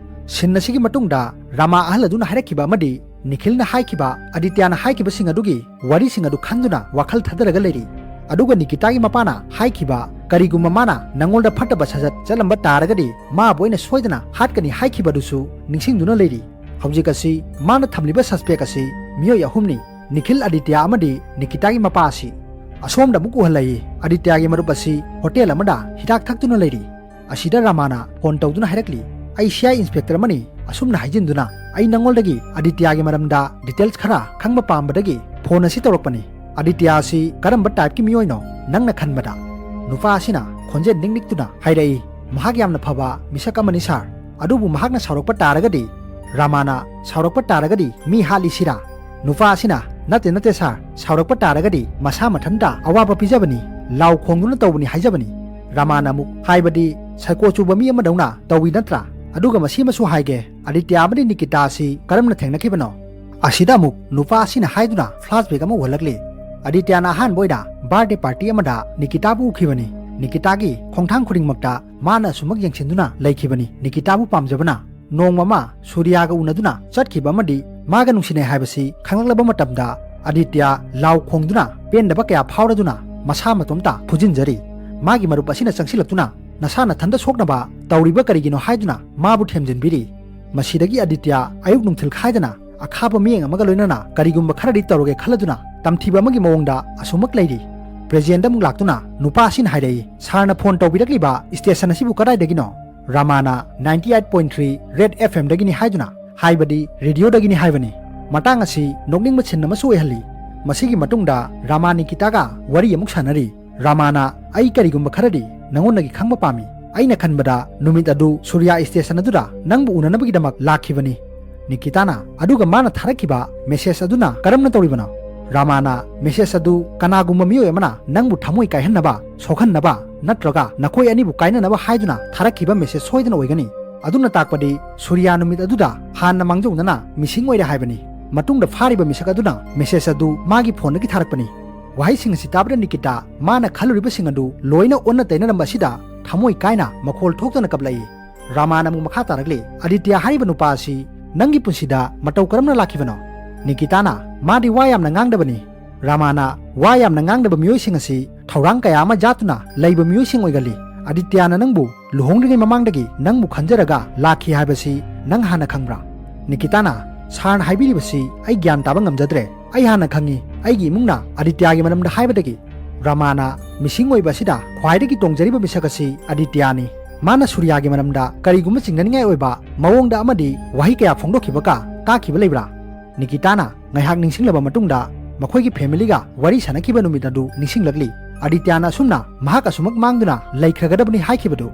ꯁꯤꯟ ꯑꯁꯤꯒꯤ ꯃꯇꯨꯡꯗ ꯔꯥꯃꯥ ꯑꯍꯜ ꯑꯗꯨꯅ ꯍꯥꯏꯔꯛꯈꯤꯕ ꯑꯃꯗꯤ ꯅꯤꯈꯤꯜꯅ ꯍꯥꯏꯈꯤꯕ, ꯑꯗꯤꯇ꯭ꯌꯥꯅ ꯍꯥꯏꯈꯤꯕꯁꯤꯡ ꯑꯗꯨꯒꯤ ꯋꯥꯔꯤꯁꯤꯡ ꯑꯗꯨ ꯈꯟꯗꯨꯅ ꯋꯥꯈꯜ ꯊꯥꯗꯔꯒ ꯂꯩꯔꯤ꯫ ꯑꯗꯨꯒ ꯅꯤꯀꯤꯇꯥꯒꯤ ꯃꯄꯥꯅ ꯍꯥꯏꯈꯤꯕ, "ꯀꯔꯤꯒꯨꯝꯕ ꯃꯥꯅ ꯅꯉꯣꯟꯗ ꯐꯠꯇꯕ ꯁꯥꯖꯠ ꯆꯠꯂꯝꯕ ꯇꯥꯔꯒꯗꯤ ꯃꯥꯕꯨ ꯑꯩꯅ ꯁꯣꯏꯗꯅ ꯍꯥꯠꯀꯅꯤ" ꯍꯥꯏꯈꯤꯕ ꯑꯗꯨꯁꯨ ꯅꯤꯡꯁꯤꯡꯗꯨꯅ ꯂꯩꯔꯤ꯫ ꯍꯧꯖꯤꯛ ꯑꯁꯤ ꯃꯥꯅ ꯊꯝꯂꯤꯕ ꯁꯁꯄꯦꯛ ꯑꯁꯤ ꯃꯤꯑꯣꯏ ꯑꯍꯨꯝꯅꯤ, ꯅꯤꯈꯤꯜ, ꯑꯗꯤꯇ꯭ꯌꯥ ꯑꯃꯗꯤ ꯅꯤꯀꯤꯇꯥꯒꯤ ꯃꯄꯥ ꯑꯁꯤ꯫ ꯑꯁꯣꯝꯗ ꯑꯃꯨꯛ ꯎꯍꯜꯂꯛꯏ, ꯑꯗꯤꯇ꯭ꯌꯥꯒꯤ ꯃꯔꯨꯞ ꯑꯁꯤ ꯍꯣꯇꯦꯜ ꯑꯃꯗ ꯍꯤꯗꯥꯛ ꯊꯛꯇꯨꯅ ꯂꯩꯔꯤ꯫ ꯑꯁꯤꯗ ꯔꯥꯃꯥꯅ ꯐꯣꯟ ꯇꯧꯗꯨꯅ ꯍꯥꯏꯔꯛꯂꯤ, "ꯑꯩ ꯁꯤ ꯑꯥꯏ ꯏꯟꯁꯄꯦꯛꯇꯔ ꯑꯃꯅꯤ꯫ ꯑꯁꯨꯝꯅ ꯍꯥꯏꯖꯤꯟꯗꯨꯅ ꯑꯩ ꯅꯉꯣꯟꯗꯒꯤ ꯑꯗꯤꯇ꯭ꯌꯥꯒꯤ ꯃꯔꯝꯗ ꯗꯤꯇꯦꯜꯁ ꯈꯔ ꯈꯪꯕ ꯄꯥꯝꯕꯗꯒꯤ ꯐꯣꯟ ꯑꯁꯤ ꯇꯧꯔꯛꯄꯅꯤ꯫ ꯑꯗꯤꯇ꯭ꯌꯥ ꯑꯁꯤ ꯀꯔꯝꯕ ꯇꯥꯏꯞꯀꯤ ꯃꯤꯑꯣꯏꯅꯣ ꯅꯪꯅ ꯈꯟꯕꯗ?" ꯅꯨꯄꯥ ꯑꯁꯤꯅ ꯈꯣꯟꯖꯦꯜ ꯅꯤꯛꯅꯤꯛꯇꯨꯅ ꯍꯥꯏꯔꯛꯏ, "ꯃꯍꯥꯛ ꯌꯥꯝꯅ ꯐꯕ ꯃꯤꯁꯛ ꯑꯃꯅꯤ ꯁꯥꯔ, ꯑꯗꯨꯕꯨ ꯃꯍꯥꯛꯅ ꯁꯥꯎꯔꯛꯄ ꯇꯥꯔꯒꯗꯤ"꯫ ꯔꯥꯃꯥꯅ, "ꯁꯥꯎꯔꯛꯄ ꯇꯥꯔꯒꯗꯤ ꯃꯤ ꯍꯥꯠꯂꯤꯁꯤꯔꯥ?" ꯅꯨꯄꯥ ꯑꯁꯤꯅ, "ꯅꯠꯇꯦ, ꯅꯠꯇꯦ ꯁꯥꯔ, ꯁꯥꯎꯔꯛꯄ ꯇꯥꯔꯒꯗꯤ ꯃꯁꯥ ꯃꯊꯟꯇ ꯑꯋꯥꯕ ꯄꯤꯖꯕꯅꯤ, ꯂꯥꯎ ꯈꯣꯡꯗꯨꯅ ꯇꯧꯕꯅꯤ ꯍꯥꯏꯖꯕꯅꯤ"꯫ ꯔꯥꯃꯥꯅ ꯑꯃꯨꯛ, "ꯍꯥꯏꯕꯗꯤ ꯁꯥꯏꯀꯣ ꯆꯨꯕ ꯃꯤ ꯑꯃꯗꯧꯅ ꯇꯧꯏ ꯅꯠꯇ꯭ꯔꯥ? ꯑꯗꯨꯒ ꯃꯁꯤꯃꯁꯨ ꯍꯥꯏꯒꯦ, ꯑꯗꯤꯇ꯭ꯌꯥ ꯑꯃꯗꯤ ꯅꯤꯀꯤꯇꯥ ꯑꯁꯤ ꯀꯔꯝꯅ ꯊꯦꯡꯅꯈꯤꯕꯅꯣ?" ꯑꯁꯤꯗ ꯑꯃꯨꯛ ꯅꯨꯄꯥ ꯑꯁꯤꯅ ꯍꯥꯏꯗꯨꯅ ꯐ꯭ꯂꯥꯁꯕꯦꯛ ꯑꯃ ꯎꯍꯜꯂꯛꯂꯤ꯫ ꯑꯗꯤꯇ꯭ꯌꯥꯅ ꯑꯍꯥꯟꯕ ꯑꯣꯏꯅ ꯕꯥꯔꯗꯦ ꯄꯥꯔꯇꯤ ꯑꯃꯗ ꯅꯤꯀꯤꯇꯥꯕꯨ ꯎꯈꯤꯕꯅꯤ꯫ ꯅꯤꯀꯤꯇꯥꯒꯤ ꯈꯣꯡꯊꯥꯡ ꯈꯨꯗꯤꯡꯃꯛꯇ ꯃꯥꯅ ꯑꯁꯨꯃꯛ ꯌꯦꯡꯁꯤꯟꯗꯨꯅ ꯂꯩꯈꯤꯕꯅꯤ꯫ ꯅꯤꯀꯤꯇꯥꯕꯨ ꯄꯥꯝꯖꯕꯅ ꯅꯣꯡꯃ ꯑꯃ ꯁꯨꯔꯤꯌꯥꯒ ꯎꯅꯗꯨꯅ ꯆꯠꯈꯤꯕ ꯑꯃꯗꯤ ꯃꯥꯒ ꯅꯨꯡꯁꯤꯅꯩ ꯍꯥꯏꯕꯁꯤ ꯈꯪꯂꯛꯂꯕ ꯃꯇꯝꯗ ꯑꯗꯤꯇ꯭ꯌ ꯂꯥꯎ ꯈꯣꯡꯗꯨꯅ ꯄꯦꯟꯗꯕ ꯀꯌꯥ ꯐꯥꯎꯔꯗꯨꯅ ꯃꯁꯥ ꯃꯇꯣꯝꯇ ꯐꯨꯖꯤꯟꯖꯔꯤ꯫ ꯃꯥꯒꯤ ꯃꯔꯨꯞ ꯑꯁꯤꯅ ꯆꯪꯁꯤꯜꯂꯛꯇꯨꯅ ꯅꯁꯥ ꯅꯊꯟꯗ ꯁꯣꯛꯅꯕ ꯇꯧꯔꯤꯕ ꯀꯔꯤꯒꯤꯅꯣ ꯍꯥꯏꯗꯨꯅ ꯃꯥꯕꯨ ꯊꯦꯝꯖꯤꯟꯕꯤꯔꯤ꯫ ꯃꯁꯤꯗꯒꯤ ꯑꯗꯤꯇ꯭ꯌ ꯑꯌꯨꯛ ꯅꯨꯡꯊꯤꯜ ꯈꯥꯏꯗꯅ ꯑꯈꯥꯕ ꯃꯤꯠꯌꯦꯡ ꯑꯃꯒ ꯂꯣꯏꯅꯅ ꯀꯔꯤꯒꯨꯝꯕ ꯈꯔꯗꯤ ꯇꯧꯔꯒꯦ ꯈꯜꯂꯗꯨꯅ ꯇꯝꯊꯤꯕ ꯑꯃꯒꯤ ꯃꯑꯣꯡꯗ ꯑꯁꯨꯃꯛ ꯂꯩꯔꯤ꯫ ꯄ꯭ꯔꯦꯖꯦꯟꯗ ꯑꯃꯨꯛ ꯂꯥꯛꯇꯨꯅ ꯅꯨꯄꯥ ꯑꯁꯤꯅ ꯍꯥꯏꯔꯛꯏ, "ꯁꯥꯔꯅ ꯐꯣꯟ ꯇꯧꯕꯤꯔꯛꯂꯤꯕ ꯁ꯭ꯇꯦꯁꯟ ꯑꯁꯤꯕꯨ ꯀꯗꯥꯏꯗꯒꯤꯅꯣ?" ꯔꯥꯃꯥꯅ ninety eight point three Red F M ꯗꯒꯤꯅꯤ ꯍꯥꯏꯗꯨꯅ, ꯍꯥꯏꯕꯗꯤ ꯔꯦꯗꯤꯑꯣꯗꯒꯤꯅꯤ ꯍꯥꯏꯕꯅꯤ꯫ ꯃꯇꯥꯡ ꯑꯁꯤ ꯅꯣꯛꯅꯤꯡꯕ ꯁꯤꯟ ꯑꯃꯁꯨ ꯑꯣꯏꯍꯜꯂꯤ꯫ ꯃꯁꯤꯒꯤ ꯃꯇꯨꯡꯗ ꯔꯥꯃꯥ ꯅꯤꯀꯤꯇꯥꯒ ꯋꯥꯔꯤ ꯑꯃꯨꯛ ꯁꯥꯟꯅꯔꯤ꯫ ꯔꯥꯃꯥꯅ, "ꯑꯩ ꯀꯔꯤꯒꯨꯝꯕ ꯈꯔꯗꯤ ꯅꯉꯣꯟꯗꯒꯤ ꯈꯪꯕ ꯄꯥꯝꯃꯤ꯫ ꯑꯩꯅ ꯈꯟꯕꯗ ꯅꯨꯃꯤꯠ ꯑꯗꯨ ꯁꯨꯔꯌꯥ ꯁ꯭ꯇꯦꯁꯟ ꯑꯗꯨꯗ ꯅꯪꯕꯨ ꯎꯅꯅꯕꯒꯤꯗꯃꯛ ꯂꯥꯛꯈꯤꯕꯅꯤ꯫" ꯅꯤꯀꯤꯇꯥꯅ, "ꯑꯗꯨꯒ ꯃꯥꯅ ꯊꯥꯔꯛꯈꯤꯕ ꯃꯦꯁꯦꯖ ꯑꯗꯨꯅ ꯀꯔꯝꯅ ꯇꯧꯔꯤꯕꯅꯣ?" ꯔꯥꯃꯥꯅ, "ꯃꯦꯁꯦꯖ ꯑꯗꯨ ꯀꯅꯥꯒꯨꯝꯕ ꯃꯤꯑꯣꯏ ꯑꯃꯅ ꯅꯪꯕꯨ ꯊꯃꯣꯏ ꯀꯥꯏꯍꯟꯅꯕ, ꯁꯣꯛꯍꯟꯅꯕ, ꯅꯠꯇ꯭ꯔꯒ ꯅꯈꯣꯏ ꯑꯅꯤꯕꯨ ꯀꯥꯏꯅꯅꯕ ꯍꯥꯏꯗꯨꯅ ꯊꯥꯔꯛꯈꯤꯕ ꯃꯦꯁꯦꯖ ꯁꯣꯏꯗꯅ ꯑꯣꯏꯒꯅꯤ꯫ ꯑꯗꯨꯅ ꯇꯥꯛꯄꯗꯤ ꯁꯨꯔꯌꯥ ꯅꯨꯃꯤꯠ ꯑꯗꯨꯗ ꯍꯥꯟꯅ ꯃꯥꯡꯖꯧꯅꯅ ꯃꯤꯁꯤꯡ ꯑꯣꯏꯔꯦ ꯍꯥꯏꯕꯅꯤ꯫ ꯃꯇꯨꯡꯗ ꯐꯥꯔꯤꯕ ꯃꯤꯁꯛ ꯑꯗꯨꯅ ꯃꯦꯁꯦꯖ ꯑꯗꯨ ꯃꯥꯒꯤ ꯐꯣꯟꯗꯒꯤ ꯊꯥꯔꯛꯄꯅꯤ꯫" ꯋꯥꯍꯩꯁꯤꯡ ꯑꯁꯤ ꯇꯥꯕꯗ ꯅꯤꯀꯤꯇꯥ ꯃꯥꯅ ꯈꯜꯂꯨꯔꯤꯕꯁꯤꯡ ꯑꯗꯨ ꯂꯣꯏꯅ ꯑꯣꯟꯅ ꯇꯩꯅꯔꯝꯕ ꯑꯁꯤꯗ ꯊꯃꯣꯏ ꯀꯥꯏꯅ ꯃꯈꯣꯜ ꯊꯣꯛꯇꯅ ꯀꯞꯂꯛꯏ꯫ ꯔꯥꯃꯥꯅ ꯑꯃꯨꯛ ꯃꯈꯥ ꯇꯥꯔꯛꯂꯤ, "ꯑꯗꯤꯇ꯭ꯌ ꯍꯥꯏꯔꯤꯕ ꯅꯨꯄꯥ ꯑꯁꯤ ꯅꯪꯒꯤ ꯄꯨꯟꯁꯤꯗ ꯃꯇꯧ ꯀꯔꯝꯅ ꯂꯥꯛꯈꯤꯕꯅꯣ?" ꯅꯤꯀꯤꯇꯥꯅ, "ꯃꯥꯗꯤ ꯋꯥ ꯌꯥꯝꯅ ꯉꯥꯡꯗꯕꯅꯤ꯫" ꯔꯥꯃꯥꯅ, "ꯋꯥ ꯌꯥꯝꯅ ꯉꯥꯡꯗꯕ ꯃꯤꯑꯣꯏꯁꯤꯡ ꯑꯁꯤ ꯊꯧꯔꯥꯡ ꯀꯌꯥ ꯑꯃ ꯌꯥꯠꯇꯨꯅ ꯂꯩꯕ ꯃꯤꯑꯣꯏꯁꯤꯡ ꯑꯣꯏꯒꯜꯂꯤ꯫ ꯑꯗꯤꯇ꯭ꯌꯅ ꯅꯪꯕꯨ ꯂꯨꯍꯣꯡꯗ꯭ꯔꯤꯉꯩ ꯃꯃꯥꯡꯗꯒꯤ ꯅꯪꯕꯨ ꯈꯟꯖꯔꯒ ꯂꯥꯛꯈꯤ ꯍꯥꯏꯕꯁꯤ ꯅꯪ ꯍꯥꯟꯅ ꯈꯪꯕ꯭ꯔꯥ?" ꯅꯤꯀꯤꯇꯥꯅ, "ꯁꯥꯔꯅ ꯍꯥꯏꯕꯤꯔꯤꯕꯁꯤ ꯑꯩ ꯒ꯭ꯌꯥꯟ ꯇꯥꯕ ꯉꯝꯖꯗ꯭ꯔꯦ꯫ ꯑꯩ ꯍꯥꯟꯅ ꯈꯪꯉꯤ, ꯑꯩꯒꯤ ꯏꯃꯨꯡꯅ ꯑꯗꯤꯇ꯭ꯌꯒꯤ ꯃꯔꯝꯗ ꯍꯥꯏꯕꯗꯒꯤ꯫" ꯔꯥꯃꯥꯅ, "ꯃꯤꯁꯤꯡ ꯑꯣꯏꯕ ꯑꯁꯤꯗ ꯈ꯭ꯋꯥꯏꯗꯒꯤ ꯇꯣꯡꯖꯔꯤꯕ ꯃꯤꯁꯛ ꯑꯁꯤ ꯑꯗꯤꯇ꯭ꯌꯅꯤ꯫ ꯃꯥꯅ ꯁꯨꯔꯌꯥꯒꯤ ꯃꯔꯝꯗ ꯀꯔꯤꯒꯨꯝꯕ ꯆꯤꯡꯅꯅꯤꯡꯉꯥꯏ ꯑꯣꯏꯕ ꯃꯑꯣꯡꯗ ꯑꯃꯗꯤ ꯋꯥꯍꯩ ꯀꯌꯥ ꯐꯣꯡꯗꯣꯛꯈꯤꯕꯒ ꯇꯥꯈꯤꯕ ꯂꯩꯕ꯭ꯔꯥ?" ꯅꯤꯀꯤꯇꯥꯅ ꯉꯥꯏꯍꯥꯛ ꯅꯤꯡꯁꯤꯡꯂꯕ ꯃꯇꯨꯡꯗ ꯃꯈꯣꯏꯒꯤ ꯐꯦꯃꯤꯂꯤꯒ ꯋꯥꯔꯤ ꯁꯥꯟꯅꯈꯤꯕ ꯅꯨꯃꯤꯠ ꯑꯗꯨ ꯅꯤꯡꯁꯤꯡꯂꯛꯂꯤ꯫ ꯑꯗꯤꯇ꯭ꯌꯅ ꯑꯁꯨꯝꯅ ꯃꯍꯥꯛ ꯑꯁꯨꯃꯛ ꯃꯥꯡꯗꯨꯅ ꯂꯩꯈ꯭ꯔꯒꯗꯕꯅꯤ ꯍꯥꯏꯈꯤꯕꯗꯨ꯫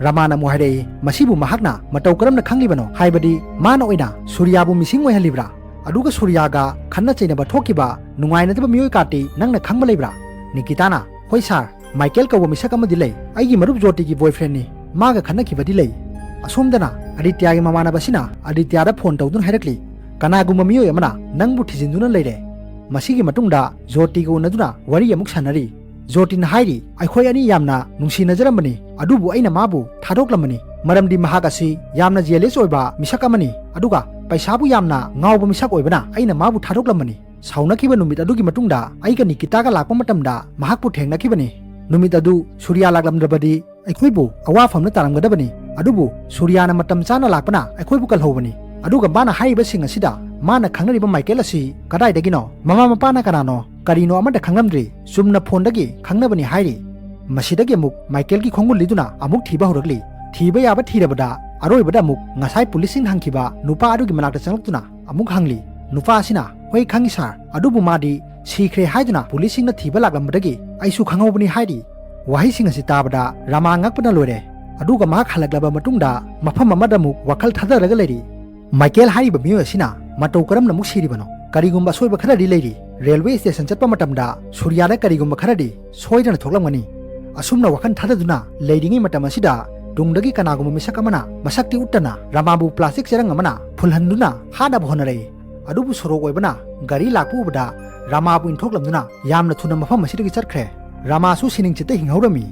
ꯔꯥꯃꯥꯅ ꯑꯃꯨꯛ ꯍꯥꯏꯔꯛꯏ, "ꯃꯁꯤꯕꯨ ꯃꯍꯥꯛꯅ ꯃꯇꯧ ꯀꯔꯝꯅ ꯈꯪꯂꯤꯕꯅꯣ? ꯍꯥꯏꯕꯗꯤ ꯃꯥꯅ ꯑꯣꯏꯅ ꯁꯨꯔꯌꯥꯕꯨ ꯃꯤꯁꯤꯡ ꯑꯣꯏꯍꯜꯂꯤꯕ꯭ꯔꯥ? ꯑꯗꯨꯒ ꯁꯨꯔꯌꯥꯒ ꯈꯠꯅ ꯆꯩꯅꯕ ꯊꯣꯛꯈꯤꯕ ꯅꯨꯡꯉꯥꯏꯅꯗꯕ ꯃꯤꯑꯣꯏ ꯀꯥꯇꯤ ꯅꯪꯅ ꯈꯪꯕ ꯂꯩꯕ꯭ꯔꯥ?" ꯅꯤꯀꯤꯇꯥꯅ, "ꯍꯣꯏ ꯁꯥꯔ, ꯃꯥꯏꯀꯦꯜ ꯀꯧꯕ ꯃꯤꯁꯛ ꯑꯃꯗꯤ ꯂꯩ꯫ ꯑꯩꯒꯤ ꯃꯔꯨꯞ ꯖꯣꯇꯤꯒꯤ ꯕꯣꯏꯐ꯭ꯔꯦꯟꯅꯤ꯫ ꯃꯥꯒ ꯈꯠꯅꯈꯤꯕꯗꯤ ꯂꯩ꯫" ꯑꯁꯣꯝꯗꯅ ꯑꯗꯤꯇ꯭ꯌꯒꯤ ꯃꯃꯥꯟꯅꯕꯁꯤꯅ ꯑꯗꯤꯇ꯭ꯌꯗ ꯐꯣꯟ ꯇꯧꯗꯨꯅ ꯍꯥꯏꯔꯛꯂꯤ, "ꯀꯅꯥꯒꯨꯝꯕ ꯃꯤꯑꯣꯏ ꯑꯃꯅ ꯅꯪꯕꯨ ꯊꯤꯖꯤꯟꯗꯨꯅ ꯂꯩꯔꯦ꯫" ꯃꯁꯤꯒꯤ ꯃꯇꯨꯡꯗ ꯖꯣꯇꯤꯒ ꯎꯅꯗꯨꯅ ꯋꯥꯔꯤ ꯑꯃꯨꯛ ꯁꯥꯟꯅꯔꯤ꯫ ꯖꯣꯇꯤꯅ ꯍꯥꯏꯔꯤ, "ꯑꯩꯈꯣꯏ ꯑꯅꯤ ꯌꯥꯝꯅ ꯅꯨꯡꯁꯤꯅꯖꯔꯝꯕꯅꯤ, ꯑꯗꯨꯕꯨ ꯑꯩꯅ ꯃꯥꯕꯨ ꯊꯥꯗꯣꯛꯂꯝꯕꯅꯤ꯫ ꯃꯔꯝꯗꯤ ꯃꯍꯥꯛ ꯑꯁꯤ ꯌꯥꯝꯅ ꯖꯦꯂꯤꯌꯁ ꯑꯣꯏꯕ ꯃꯤꯁꯛ ꯑꯃꯅꯤ, ꯑꯗꯨꯒ ꯄꯩꯁꯥꯕꯨ ꯌꯥꯝꯅ ꯉꯥꯎꯕ ꯃꯤꯁꯛ ꯑꯣꯏꯕꯅ ꯑꯩꯅ ꯃꯥꯕꯨ ꯊꯥꯗꯣꯛꯂꯝꯕꯅꯤ꯫ ꯁꯥꯎꯅꯈꯤꯕ ꯅꯨꯃꯤꯠ ꯑꯗꯨꯒꯤ ꯃꯇꯨꯡꯗ ꯑꯩꯒ ꯅꯤꯀꯤꯇꯥꯒ ꯂꯥꯛꯄ ꯃꯇꯝꯗ ꯃꯍꯥꯛꯄꯨ ꯊꯦꯡꯅꯈꯤꯕꯅꯤ꯫ ꯅꯨꯃꯤꯠ ꯑꯗꯨ ꯁꯨꯔꯌꯥ ꯂꯥꯛꯂꯝꯗ꯭ꯔꯕꯗꯤ ꯑꯩꯈꯣꯏꯕꯨ ꯑꯋꯥꯐꯝꯗ ꯇꯥꯔꯝꯒꯗꯕꯅꯤ, ꯑꯗꯨꯕꯨ ꯁꯨꯔꯌꯥꯅ ꯃꯇꯝ ꯆꯥꯅ ꯂꯥꯛꯄꯅ ꯑꯩꯈꯣꯏꯕꯨ ꯀꯜꯍꯧꯕꯅꯤ꯫ ꯑꯗꯨꯒ ꯃꯥꯅ ꯍꯥꯏꯔꯤꯕꯁꯤꯡ ꯑꯁꯤꯗ ꯃꯥꯅ ꯈꯪꯅꯔꯤꯕ ꯃꯥꯏꯀꯦꯜ ꯑꯁꯤ ꯀꯗꯥꯏꯗꯒꯤꯅꯣ? ꯃꯃꯥ ꯃꯄꯥꯅ ꯀꯅꯥꯅꯣ? ꯀꯔꯤꯅꯣ ꯑꯃꯠꯇ ꯈꯪꯂꯝꯗ꯭ꯔꯤ꯫ ꯆꯨꯝꯅ ꯐꯣꯟꯗꯒꯤ ꯈꯪꯅꯕꯅꯤ ꯍꯥꯏꯔꯤ꯫" ꯃꯁꯤꯗꯒꯤ ꯑꯃꯨꯛ ꯃꯥꯏꯀꯦꯜꯒꯤ ꯈꯣꯡꯒꯨꯜ ꯂꯤꯗꯨꯅ ꯑꯃꯨꯛ ꯊꯤꯕ ꯍꯧꯔꯛꯂꯤ꯫ ꯊꯤꯕ ꯌꯥꯕ ꯊꯤꯔꯕꯗ ꯑꯔꯣꯏꯕꯗ ꯑꯃꯨꯛ ꯉꯁꯥꯏ ꯄꯨꯂꯤꯁꯁꯤꯡꯅ ꯍꯪꯈꯤꯕ ꯅꯨꯄꯥ ꯑꯗꯨꯒꯤ ꯃꯅꯥꯛꯇ ꯆꯪꯂꯛꯇꯨꯅ ꯑꯃꯨꯛ ꯍꯪꯂꯤ, ꯅꯨꯄꯥ ꯑꯁꯤꯅ, "ꯍꯣꯏ, ꯈꯪꯉꯤ ꯁꯥꯔ, ꯑꯗꯨꯕꯨ ꯃꯥꯗꯤ ꯁꯤꯈ꯭ꯔꯦ ꯍꯥꯏꯗꯨꯅ ꯄꯨꯂꯤꯁꯁꯤꯡꯅ ꯊꯤꯕ ꯂꯥꯛꯂꯝꯕꯗꯒꯤ ꯑꯩꯁꯨ ꯈꯪꯍꯧꯕꯅꯤ" ꯍꯥꯏꯔꯤ꯫ ꯋꯥꯍꯩꯁꯤꯡ ꯑꯁꯤ ꯇꯥꯕꯗ ꯔꯥꯃꯥ ꯉꯛꯄꯅ ꯂꯣꯏꯔꯦ꯫ ꯑꯗꯨꯒ ꯃꯍꯥꯛ ꯍꯜꯂꯛꯂꯕ ꯃꯇꯨꯡꯗ ꯃꯐꯝ ꯑꯃꯗ ꯑꯃꯨꯛ ꯋꯥꯈꯜ ꯊꯥꯗꯔꯒ ꯂꯩꯔꯤ꯫ ꯃꯥꯏꯀꯦꯜ ꯍꯥꯏꯔꯤꯕ ꯃꯤꯑꯣꯏ ꯑꯁꯤꯅ ꯃꯇꯧ ꯀꯔꯝꯅ ꯑꯃꯨꯛ ꯁꯤꯔꯤꯕꯅꯣ? ꯀꯔꯤꯒꯨꯝꯕ ꯑꯁꯣꯏꯕ ꯈꯔꯗꯤ ꯂꯩꯔꯤ꯫ ꯔꯦꯜꯋꯦ ꯁ꯭ꯇꯦꯁꯟ ꯆꯠꯄ ꯃꯇꯝꯗ ꯁꯨꯔꯤꯌꯥꯗ ꯀꯔꯤꯒꯨꯝꯕ ꯈꯔꯗꯤ ꯁꯣꯏꯗꯅ ꯊꯣꯛꯂꯝꯒꯅꯤ꯫ ꯑꯁꯨꯝꯅ ꯋꯥꯈꯜ ꯊꯥꯗꯗꯨꯅ ꯂꯩꯔꯤꯉꯩ ꯃꯇꯝ ꯑꯁꯤꯗ ꯇꯨꯡꯗꯒꯤ ꯀꯅꯥꯒꯨꯝꯕ ꯃꯤꯁꯛ ꯑꯃꯅ ꯃꯁꯛꯇꯤ ꯎꯠꯇꯅ ꯔꯥꯃꯥꯕꯨ ꯄ꯭ꯂꯥꯁꯇꯤꯛ ꯆꯦꯔꯪ ꯑꯃꯅ ꯐꯨꯜꯍꯟꯗꯨꯅ ꯍꯥꯠꯅꯕ ꯍꯣꯠꯅꯔꯛꯏ꯫ ꯑꯗꯨꯕꯨ ꯁꯣꯔꯣꯛ ꯑꯣꯏꯕꯅ ꯒꯥꯔꯤ ꯂꯥꯛꯄ ꯎꯕꯗ ꯔꯥꯃꯥꯕꯨ ꯏꯟꯊꯣꯛꯂꯝꯗꯨꯅ ꯌꯥꯝꯅ ꯊꯨꯅ ꯃꯐꯝ ꯑꯁꯤꯗꯒꯤ ꯆꯠꯈ꯭ꯔꯦ꯫ ꯔꯥꯃꯥꯁꯨ ꯁꯤꯅꯤꯡꯆꯤꯠꯇ ꯍꯤꯡꯍꯧꯔꯝꯃꯤ꯫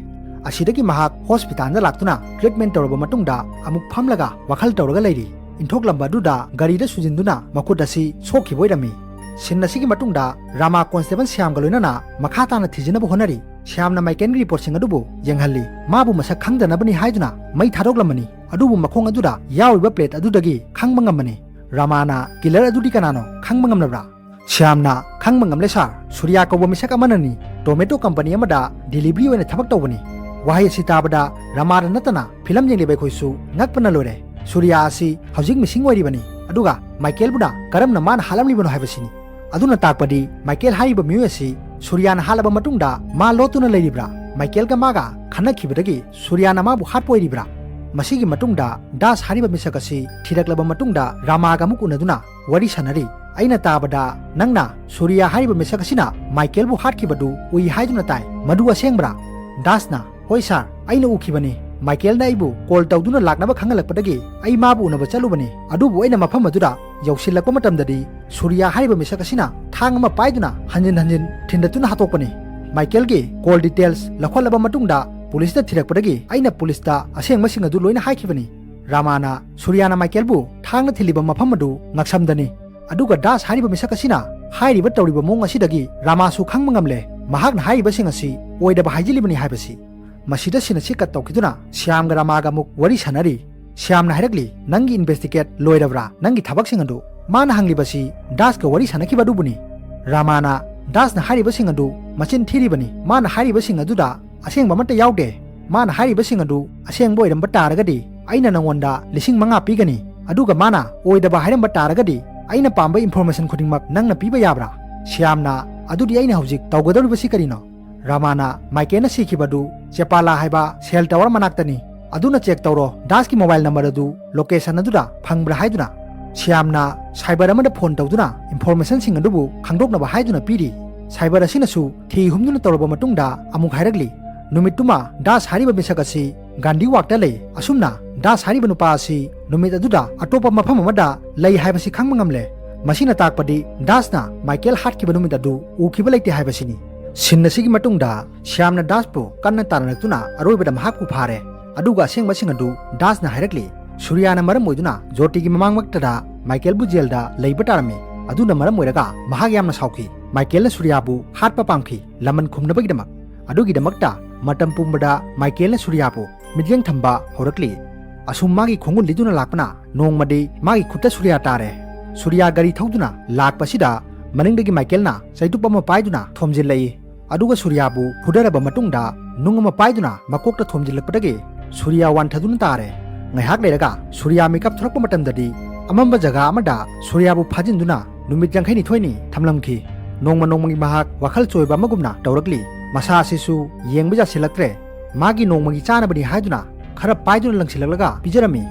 ꯑꯁꯤꯗꯒꯤ ꯃꯍꯥꯛ ꯍꯣꯁꯄꯤꯇꯥꯜꯗ ꯂꯥꯛꯇꯨꯅ ꯇ꯭ꯔꯤꯠꯃꯦꯟ ꯇꯧꯔꯕ ꯃꯇꯨꯡꯗ ꯑꯃꯨꯛ ꯐꯝꯂꯒ ꯋꯥꯈꯜ ꯇꯧꯔꯒ ꯂꯩꯔꯤ꯫ ꯏꯟꯊꯣꯛꯂꯝꯕ ꯑꯗꯨꯗ ꯒꯥꯔꯤꯗ ꯁꯨꯖꯤꯟꯗꯨꯅ ꯃꯈꯨꯠ ꯑꯁꯤ ꯁꯣꯛꯈꯤꯕ ꯑꯣꯏꯔꯝꯃꯤ꯫ ꯁꯤꯟ ꯑꯁꯤꯒꯤ ꯃꯇꯨꯡꯗ ꯔꯥꯃꯥ ꯀꯣꯟꯁꯇꯦꯕꯜ ꯁ꯭ꯌꯥꯝꯒ ꯂꯣꯏꯅꯅ ꯃꯈꯥ ꯇꯥꯅ ꯊꯤꯖꯤꯟꯅꯕ ꯍꯣꯠꯅꯔꯤ꯫ ꯁ꯭ꯌꯥꯝꯅ ꯃꯥꯏꯀꯦꯜꯒꯤ ꯔꯤꯄꯣꯔꯠꯁꯤꯡ ꯑꯗꯨꯕꯨ ꯌꯦꯡꯍꯜꯂꯤ꯫ ꯃꯥꯕꯨ ꯃꯁꯛ ꯈꯪꯗꯅꯕꯅꯤ ꯍꯥꯏꯗꯨꯅ ꯃꯩ ꯊꯥꯗꯣꯛꯂꯝꯕꯅꯤ꯫ ꯑꯗꯨꯕꯨ ꯃꯈꯣꯡ ꯑꯗꯨꯗ ꯌꯥꯎꯔꯤꯕ ꯄ꯭ꯂꯦꯠ ꯑꯗꯨꯗꯒꯤ ꯈꯪꯕ ꯉꯝꯕꯅꯤ꯫ ꯔꯥꯃꯥꯅ ꯀꯤꯂꯔ ꯑꯗꯨꯗꯤ ꯀꯅꯥꯅꯣ ꯈꯪꯕ ꯉꯝꯂꯕ꯭ꯔꯥ? ꯁ꯭ꯌꯥꯝꯅ, "ꯈꯪꯕ ꯉꯝꯂꯦ ꯁꯥꯔ, ꯁꯨꯔꯤꯌꯥ ꯀꯧꯕ ꯃꯤꯁꯛ ꯑꯃꯅꯅꯤ꯫ ꯇꯣꯃꯦꯇꯣ ꯀꯝꯄꯅꯤ ꯑꯃꯗ ꯗꯤꯂꯤꯚꯔꯤ ꯑꯣꯏꯅ ꯊꯕꯛ ꯇꯧꯕꯅꯤ"꯫ ꯋꯥꯍꯩ ꯑꯁꯤ ꯇꯥꯕꯗ ꯔꯥꯃꯥꯗ ꯅꯠꯇꯅ ꯐꯤꯂꯝ ꯌꯦꯡꯂꯤꯕ ꯑꯩꯈꯣꯏꯁꯨ ꯉꯛꯄꯅ ꯂꯣꯏꯔꯦ꯫ ꯁꯨꯔꯤꯌꯥ ꯑꯁꯤ ꯍꯧꯖꯤꯛ ꯃꯤꯁꯤꯡ ꯑꯣꯏꯔꯤꯕꯅꯤ, ꯑꯗꯨꯒ ꯃꯥꯏꯀꯦꯜꯕꯨꯅ ꯀꯔꯝꯅ ꯃꯥꯅ ꯍꯥꯠꯂꯝꯂꯤꯕꯅꯣ ꯍꯥꯏꯕꯁꯤꯅꯤ꯫ ꯑꯗꯨꯅ ꯇꯥꯛꯄꯗꯤ ꯃꯥꯏꯀꯦꯜ ꯍꯥꯏꯔꯤꯕ ꯃꯤꯑꯣꯏ ꯑꯁꯤ ꯁꯨꯔꯤꯌꯥꯅ ꯍꯥꯠꯂꯕ ꯃꯇꯨꯡꯗ ꯃꯥ ꯂꯣꯠꯇꯨꯅ ꯂꯩꯔꯤꯕ꯭ꯔꯥ? ꯃꯥꯏꯀꯦꯜꯒ ꯃꯥꯒ ꯈꯟꯅꯈꯤꯕꯗꯒꯤ ꯁꯨꯔꯤꯌꯥꯅ ꯃꯥꯕꯨ ꯍꯥꯠꯄ ꯑꯣꯏꯔꯤꯕ꯭ꯔꯥ? ꯃꯁꯤꯒꯤ ꯃꯇꯨꯡꯗ ꯗꯥꯁ ꯍꯥꯏꯔꯤꯕ ꯃꯤꯁꯛ ꯑꯁꯤ ꯊꯤꯔꯛꯂꯕ ꯃꯇꯨꯡꯗ ꯔꯥꯃꯥꯒ ꯑꯃꯨꯛ ꯎꯅꯗꯨꯅ ꯋꯥꯔꯤ ꯁꯥꯟꯅꯔꯤ꯫ "ꯑꯩꯅ ꯇꯥꯕꯗ ꯅꯪꯅ ꯁꯨꯔꯤꯌꯥ ꯍꯥꯏꯔꯤꯕ ꯃꯤꯁꯛ ꯑꯁꯤꯅ ꯃꯥꯏꯀꯦꯜꯕꯨ ꯍꯥꯠꯈꯤꯕꯗꯨ ꯎꯏ ꯍꯥꯏꯗꯨꯅ ꯇꯥꯏ꯫ ꯃꯗꯨ ꯑꯁꯦꯡꯕ꯭ꯔꯥ?" ꯗꯥꯁꯅ, "ꯍꯣꯏ ꯁꯥꯔ, ꯑꯩꯅ ꯎꯈꯤꯕꯅꯤ꯫ ꯃꯥꯏꯀꯦꯜꯅ ꯑꯩꯕꯨ ꯀꯣꯜ ꯇꯧꯗꯨꯅ ꯂꯥꯛꯅꯕ ꯈꯪꯍꯜꯂꯛꯄꯗꯒꯤ ꯑꯩ ꯃꯥꯕꯨ ꯎꯅꯕ ꯆꯠꯂꯨꯕꯅꯤ꯫ ꯑꯗꯨꯕꯨ ꯑꯩꯅ ꯃꯐꯝ ꯑꯗꯨꯗ ꯌꯧꯁꯤꯜꯂꯛꯄ ꯃꯇꯝꯗꯗꯤ ꯁꯨꯔꯤꯌꯥ ꯍꯥꯏꯔꯤꯕ ꯃꯤꯁꯛ ꯑꯁꯤꯅ ꯊꯥꯡ ꯑꯃ ꯄꯥꯏꯗꯨꯅ ꯍꯟꯖꯤꯟ ꯍꯟꯖꯤꯟ ꯊꯤꯟꯗꯠꯇꯨꯅ ꯍꯥꯠꯇꯣꯛꯄꯅꯤ꯫ ꯃꯥꯏꯀꯦꯜꯒꯤ ꯀꯣꯜ ꯗꯤꯇꯦꯜꯁ ꯂꯧꯈꯠꯂꯕ ꯃꯇꯨꯡꯗ ꯄꯨꯂꯤꯁꯇ ꯊꯤꯔꯛꯄꯗꯒꯤ ꯑꯩꯅ ꯄꯨꯂꯤꯁꯇ ꯑꯁꯦꯡꯕꯁꯤꯡ ꯑꯗꯨ ꯂꯣꯏꯅ ꯍꯥꯏꯈꯤꯕꯅꯤ"꯫ ꯔꯥꯃꯥꯅ ꯁꯨꯔꯤꯌꯥꯅ ꯃꯥꯏꯀꯦꯜꯕꯨ ꯊꯥꯡꯅ ꯊꯤꯜꯂꯤꯕ ꯃꯐꯝ ꯑꯗꯨ ꯉꯛꯁꯝꯗꯅꯤ꯫ ꯑꯗꯨꯒ ꯗꯥꯁ ꯍꯥꯏꯔꯤꯕ ꯃꯤꯁꯛ ꯑꯁꯤꯅ ꯍꯥꯏꯔꯤꯕ ꯇꯧꯔꯤꯕ ꯃꯑꯣꯡ ꯑꯁꯤꯗꯒꯤ ꯔꯥꯃꯥꯁꯨ ꯈꯪꯕ ꯉꯝꯂꯦ ꯃꯍꯥꯛꯅ ꯍꯥꯏꯔꯤꯕꯁꯤꯡ ꯑꯁꯤ ꯑꯣꯏꯗꯕ ꯍꯥꯏꯖꯤꯜꯂꯤꯕꯅꯤ ꯍꯥꯏꯕꯁꯤ꯫ ꯃꯁꯤꯗ ꯁꯤꯟ ꯑꯁꯤ ꯀꯠ ꯇꯧꯈꯤꯗꯨꯅ ꯁ꯭ꯌꯥꯝꯒ ꯔꯥꯃꯥꯒ ꯑꯃꯨꯛ ꯋꯥꯔꯤ ꯁꯥꯟꯅꯔꯤ꯫ ꯁ꯭ꯌꯥꯝꯅ ꯍꯥꯏꯔꯛꯂꯤ, "ꯅꯪꯒꯤ ꯏꯟꯚꯦꯁꯇꯤꯒꯦꯠ ꯂꯣꯏꯔꯕ꯭ꯔꯥ? ꯅꯪꯒꯤ ꯊꯕꯛꯁꯤꯡ ꯑꯗꯨ?" ꯃꯥꯅ ꯍꯪꯂꯤꯕꯁꯤ ꯗꯥꯁꯀ ꯋꯥꯔꯤ ꯁꯥꯟꯅꯈꯤꯕ ꯑꯗꯨꯕꯨꯅꯤ꯫ ꯔꯥꯃꯥꯅ, "ꯗꯥꯁꯅ ꯍꯥꯏꯔꯤꯕꯁꯤꯡ ꯑꯗꯨ ꯃꯆꯤꯟ ꯊꯤꯔꯤꯕꯅꯤ꯫ ꯃꯥꯅ ꯍꯥꯏꯔꯤꯕꯁꯤꯡ ꯑꯗꯨꯗ ꯑꯁꯦꯡꯕ ꯑꯃꯠꯇ ꯌꯥꯎꯗꯦ꯫ ꯃꯥꯅ ꯍꯥꯏꯔꯤꯕꯁꯤꯡ ꯑꯗꯨ ꯑꯁꯦꯡꯕ ꯑꯣꯏꯔꯝꯕ ꯇꯥꯔꯒꯗꯤ ꯑꯩꯅ ꯅꯉꯣꯟꯗ ꯂꯤꯁꯤꯡ ꯃꯉꯥ ꯄꯤꯒꯅꯤ, ꯑꯗꯨꯒ ꯃꯥꯅ ꯑꯣꯏꯗꯕ ꯍꯥꯏꯔꯝꯕ ꯇꯥꯔꯒꯗꯤ ꯑꯩꯅ ꯄꯥꯝꯕ ꯏꯟꯐꯣꯔꯃꯦꯁꯟ ꯈꯨꯗꯤꯡꯃꯛ ꯅꯪꯅ ꯄꯤꯕ ꯌꯥꯕ꯭ꯔꯥ? ꯁ꯭ꯌꯥꯝꯅ, "ꯑꯗꯨꯗꯤ ꯑꯩꯅ ꯍꯧꯖꯤꯛ ꯇꯧꯒꯗꯧꯔꯤꯕꯁꯤ ꯀꯔꯤꯅꯣ?" ꯔꯥꯃꯥꯅ, "ꯃꯥꯏꯀꯦꯜꯅ ꯁꯤꯈꯤꯕꯗꯨ ꯆꯦꯄꯥꯂꯥ ꯍꯥꯏꯕ ꯁꯦꯜ ꯇꯥꯋꯔ ꯃꯅꯥꯛꯇꯅꯤ꯫ ꯑꯗꯨꯅ ꯆꯦꯛ ꯇꯧꯔꯣ, ꯗꯥꯁꯀꯤ ꯃꯣꯕꯥꯏꯜ ꯅꯝꯕꯔ ꯑꯗꯨ ꯂꯣꯀꯦꯁꯟ ꯑꯗꯨꯗ ꯐꯪꯕ꯭ꯔꯥ" ꯍꯥꯏꯗꯨꯅ ꯁ꯭ꯌꯥꯝꯅ ꯁꯥꯏꯕꯔ ꯑꯃꯗ ꯐꯣꯟ ꯇꯧꯗꯨꯅ ꯏꯟꯐꯣꯔꯃꯦꯁꯟꯁꯤꯡ ꯑꯗꯨꯕꯨ ꯈꯪꯗꯣꯛꯅꯕ ꯍꯥꯏꯗꯨꯅ ꯄꯤꯔꯤ꯫ ꯁꯥꯏꯕꯔ ꯑꯁꯤꯅꯁꯨ ꯊꯤ ꯍꯨꯝꯗꯨꯅ ꯇꯧꯔꯕ ꯃꯇꯨꯡꯗ ꯑꯃꯨꯛ ꯍꯥꯏꯔꯛꯂꯤ, ꯅꯨꯃꯤꯠꯇꯨꯃ ꯗꯥꯁ ꯍꯥꯏꯔꯤꯕ ꯃꯤꯁꯛ ꯑꯁꯤ ꯒꯥꯟꯙꯤ ꯋꯥꯛꯇ ꯂꯩ꯫ ꯑꯁꯨꯝꯅ ꯗꯥꯁ ꯍꯥꯏꯔꯤꯕ ꯅꯨꯄꯥ ꯑꯁꯤ ꯅꯨꯃꯤꯠ ꯑꯗꯨꯗ ꯑꯇꯣꯞꯄ ꯃꯐꯝ ꯑꯃꯗ ꯂꯩ ꯍꯥꯏꯕꯁꯤ ꯈꯪꯕ ꯉꯝꯂꯦ꯫ ꯃꯁꯤꯅ ꯇꯥꯛꯄꯗꯤ ꯗꯥꯁꯅ ꯃꯥꯏꯀꯦꯜ ꯍꯥꯠꯈꯤꯕ ꯅꯨꯃꯤꯠ ꯑꯗꯨ ꯎꯈꯤꯕ ꯂꯩꯇꯦ ꯍꯥꯏꯕꯁꯤꯅꯤ꯫ ꯁꯤꯟ ꯑꯁꯤꯒꯤ ꯃꯇꯨꯡꯗ ꯁ꯭ꯌꯥꯝꯅ ꯗꯥꯁꯄꯨ ꯀꯟꯅ ꯇꯥꯟꯅꯔꯛꯇꯨꯅ ꯑꯔꯣꯏꯕꯗ ꯃꯍꯥꯛꯄꯨ ꯐꯥꯔꯦ꯫ ꯑꯗꯨꯒ ꯑꯁꯦꯡꯕꯁꯤꯡ ꯑꯗꯨ ꯗꯥꯁꯅ ꯍꯥꯏꯔꯛꯂꯤ꯫ ꯁꯨꯔꯤꯌꯥꯅ ꯃꯔꯝ ꯑꯣꯏꯗꯨꯅ ꯖꯣꯇꯤꯒꯤ ꯃꯃꯥꯡꯃꯛꯇꯗ ꯃꯥꯏꯀꯦꯜꯕꯨ ꯖꯦꯜꯗ ꯂꯩꯕ ꯇꯥꯔꯝꯃꯤ꯫ ꯑꯗꯨꯅ ꯃꯔꯝ ꯑꯣꯏꯔꯒ ꯃꯍꯥꯛ ꯌꯥꯝꯅ ꯁꯥꯎꯈꯤ꯫ ꯃꯥꯏꯀꯦꯜꯅ ꯁꯨꯔꯤꯌꯥꯕꯨ ꯍꯥꯠꯄ ꯄꯥꯝꯈꯤ, ꯂꯃꯟ ꯈꯨꯝꯅꯕꯒꯤꯗꯃꯛ꯫ ꯑꯗꯨꯒꯤꯗꯃꯛꯇ ꯃꯇꯝ ꯄꯨꯝꯕꯗ ꯃꯥꯏꯀꯦꯜꯅ ꯁꯨꯔꯤꯌꯥꯕꯨ ꯃꯤꯠꯌꯦꯡ ꯊꯝꯕ ꯍꯧꯔꯛꯂꯤ꯫ ꯑꯁꯨꯝ ꯃꯥꯒꯤ ꯈꯣꯡꯒꯨꯜ ꯂꯤꯗꯨꯅ ꯂꯥꯛꯄꯅ ꯅꯣꯡꯃꯗꯤ ꯃꯥꯒꯤ ꯈꯨꯠꯇ ꯁꯨꯔꯤꯌꯥ ꯇꯥꯔꯦ꯫ ꯁꯨꯔꯤꯌꯥ ꯒꯥꯔꯤ ꯊꯧꯗꯨꯅ ꯂꯥꯛꯄꯁꯤꯗ ꯃꯅꯤꯡꯗꯒꯤ ꯃꯥꯏꯀꯦꯜꯅ ꯆꯩꯇꯨꯞ ꯑꯃ ꯄꯥꯏꯗꯨꯅ ꯊꯣꯝꯖꯤꯜꯂꯛꯏ꯫ ꯑꯗꯨꯒ ꯁꯨꯔꯤꯌꯥꯕꯨ ꯐꯨꯗꯔꯕ ꯃꯇꯨꯡꯗ ꯅꯨꯡ ꯑꯃ ꯄꯥꯏꯗꯨꯅ ꯃꯀꯣꯛꯇ ꯊꯣꯝꯖꯤꯜꯂꯛꯄꯗꯒꯤ ꯁꯨꯔꯤꯌꯥ ꯋꯥꯟꯊꯗꯨꯅ ꯇꯥꯔꯦ꯫ ꯉꯥꯏꯍꯥꯛ ꯂꯩꯔꯒ ꯁꯨꯔꯤꯌꯥ ꯃꯤꯀꯞ ꯊꯣꯔꯛꯄ ꯃꯇꯝꯗꯗꯤ ꯑꯃꯝꯕ ꯖꯒꯥ ꯑꯃꯗ ꯁꯨꯔꯤꯌꯥꯕꯨ ꯐꯥꯖꯤꯟꯗꯨꯅ ꯅꯨꯃꯤꯠ ꯌꯥꯡꯈꯩꯅꯤꯊꯣꯏꯅꯤ ꯊꯝꯂꯝꯈꯤ꯫ ꯅꯣꯡꯃ ꯅꯣꯡꯃꯒꯤ ꯃꯍꯥꯛ ꯋꯥꯈꯜ ꯆꯣꯏꯕ ꯑꯃꯒꯨꯝꯅ ꯇꯧꯔꯛꯂꯤ꯫ ꯃꯁꯥ ꯑꯁꯤꯁꯨ ꯌꯦꯡꯕ ꯌꯥꯁꯤꯜꯂꯛꯇ꯭ꯔꯦ꯫ ꯃꯥꯒꯤ ꯅꯣꯡꯃꯒꯤ ꯆꯥꯅꯕꯅꯤ ꯍꯥꯏꯗꯨꯅ ꯈꯔ ꯄꯥꯏꯗꯨꯅ ꯂꯪꯁꯤꯜꯂꯛꯂꯒ ꯄꯤꯖꯔꯝꯃꯤ꯫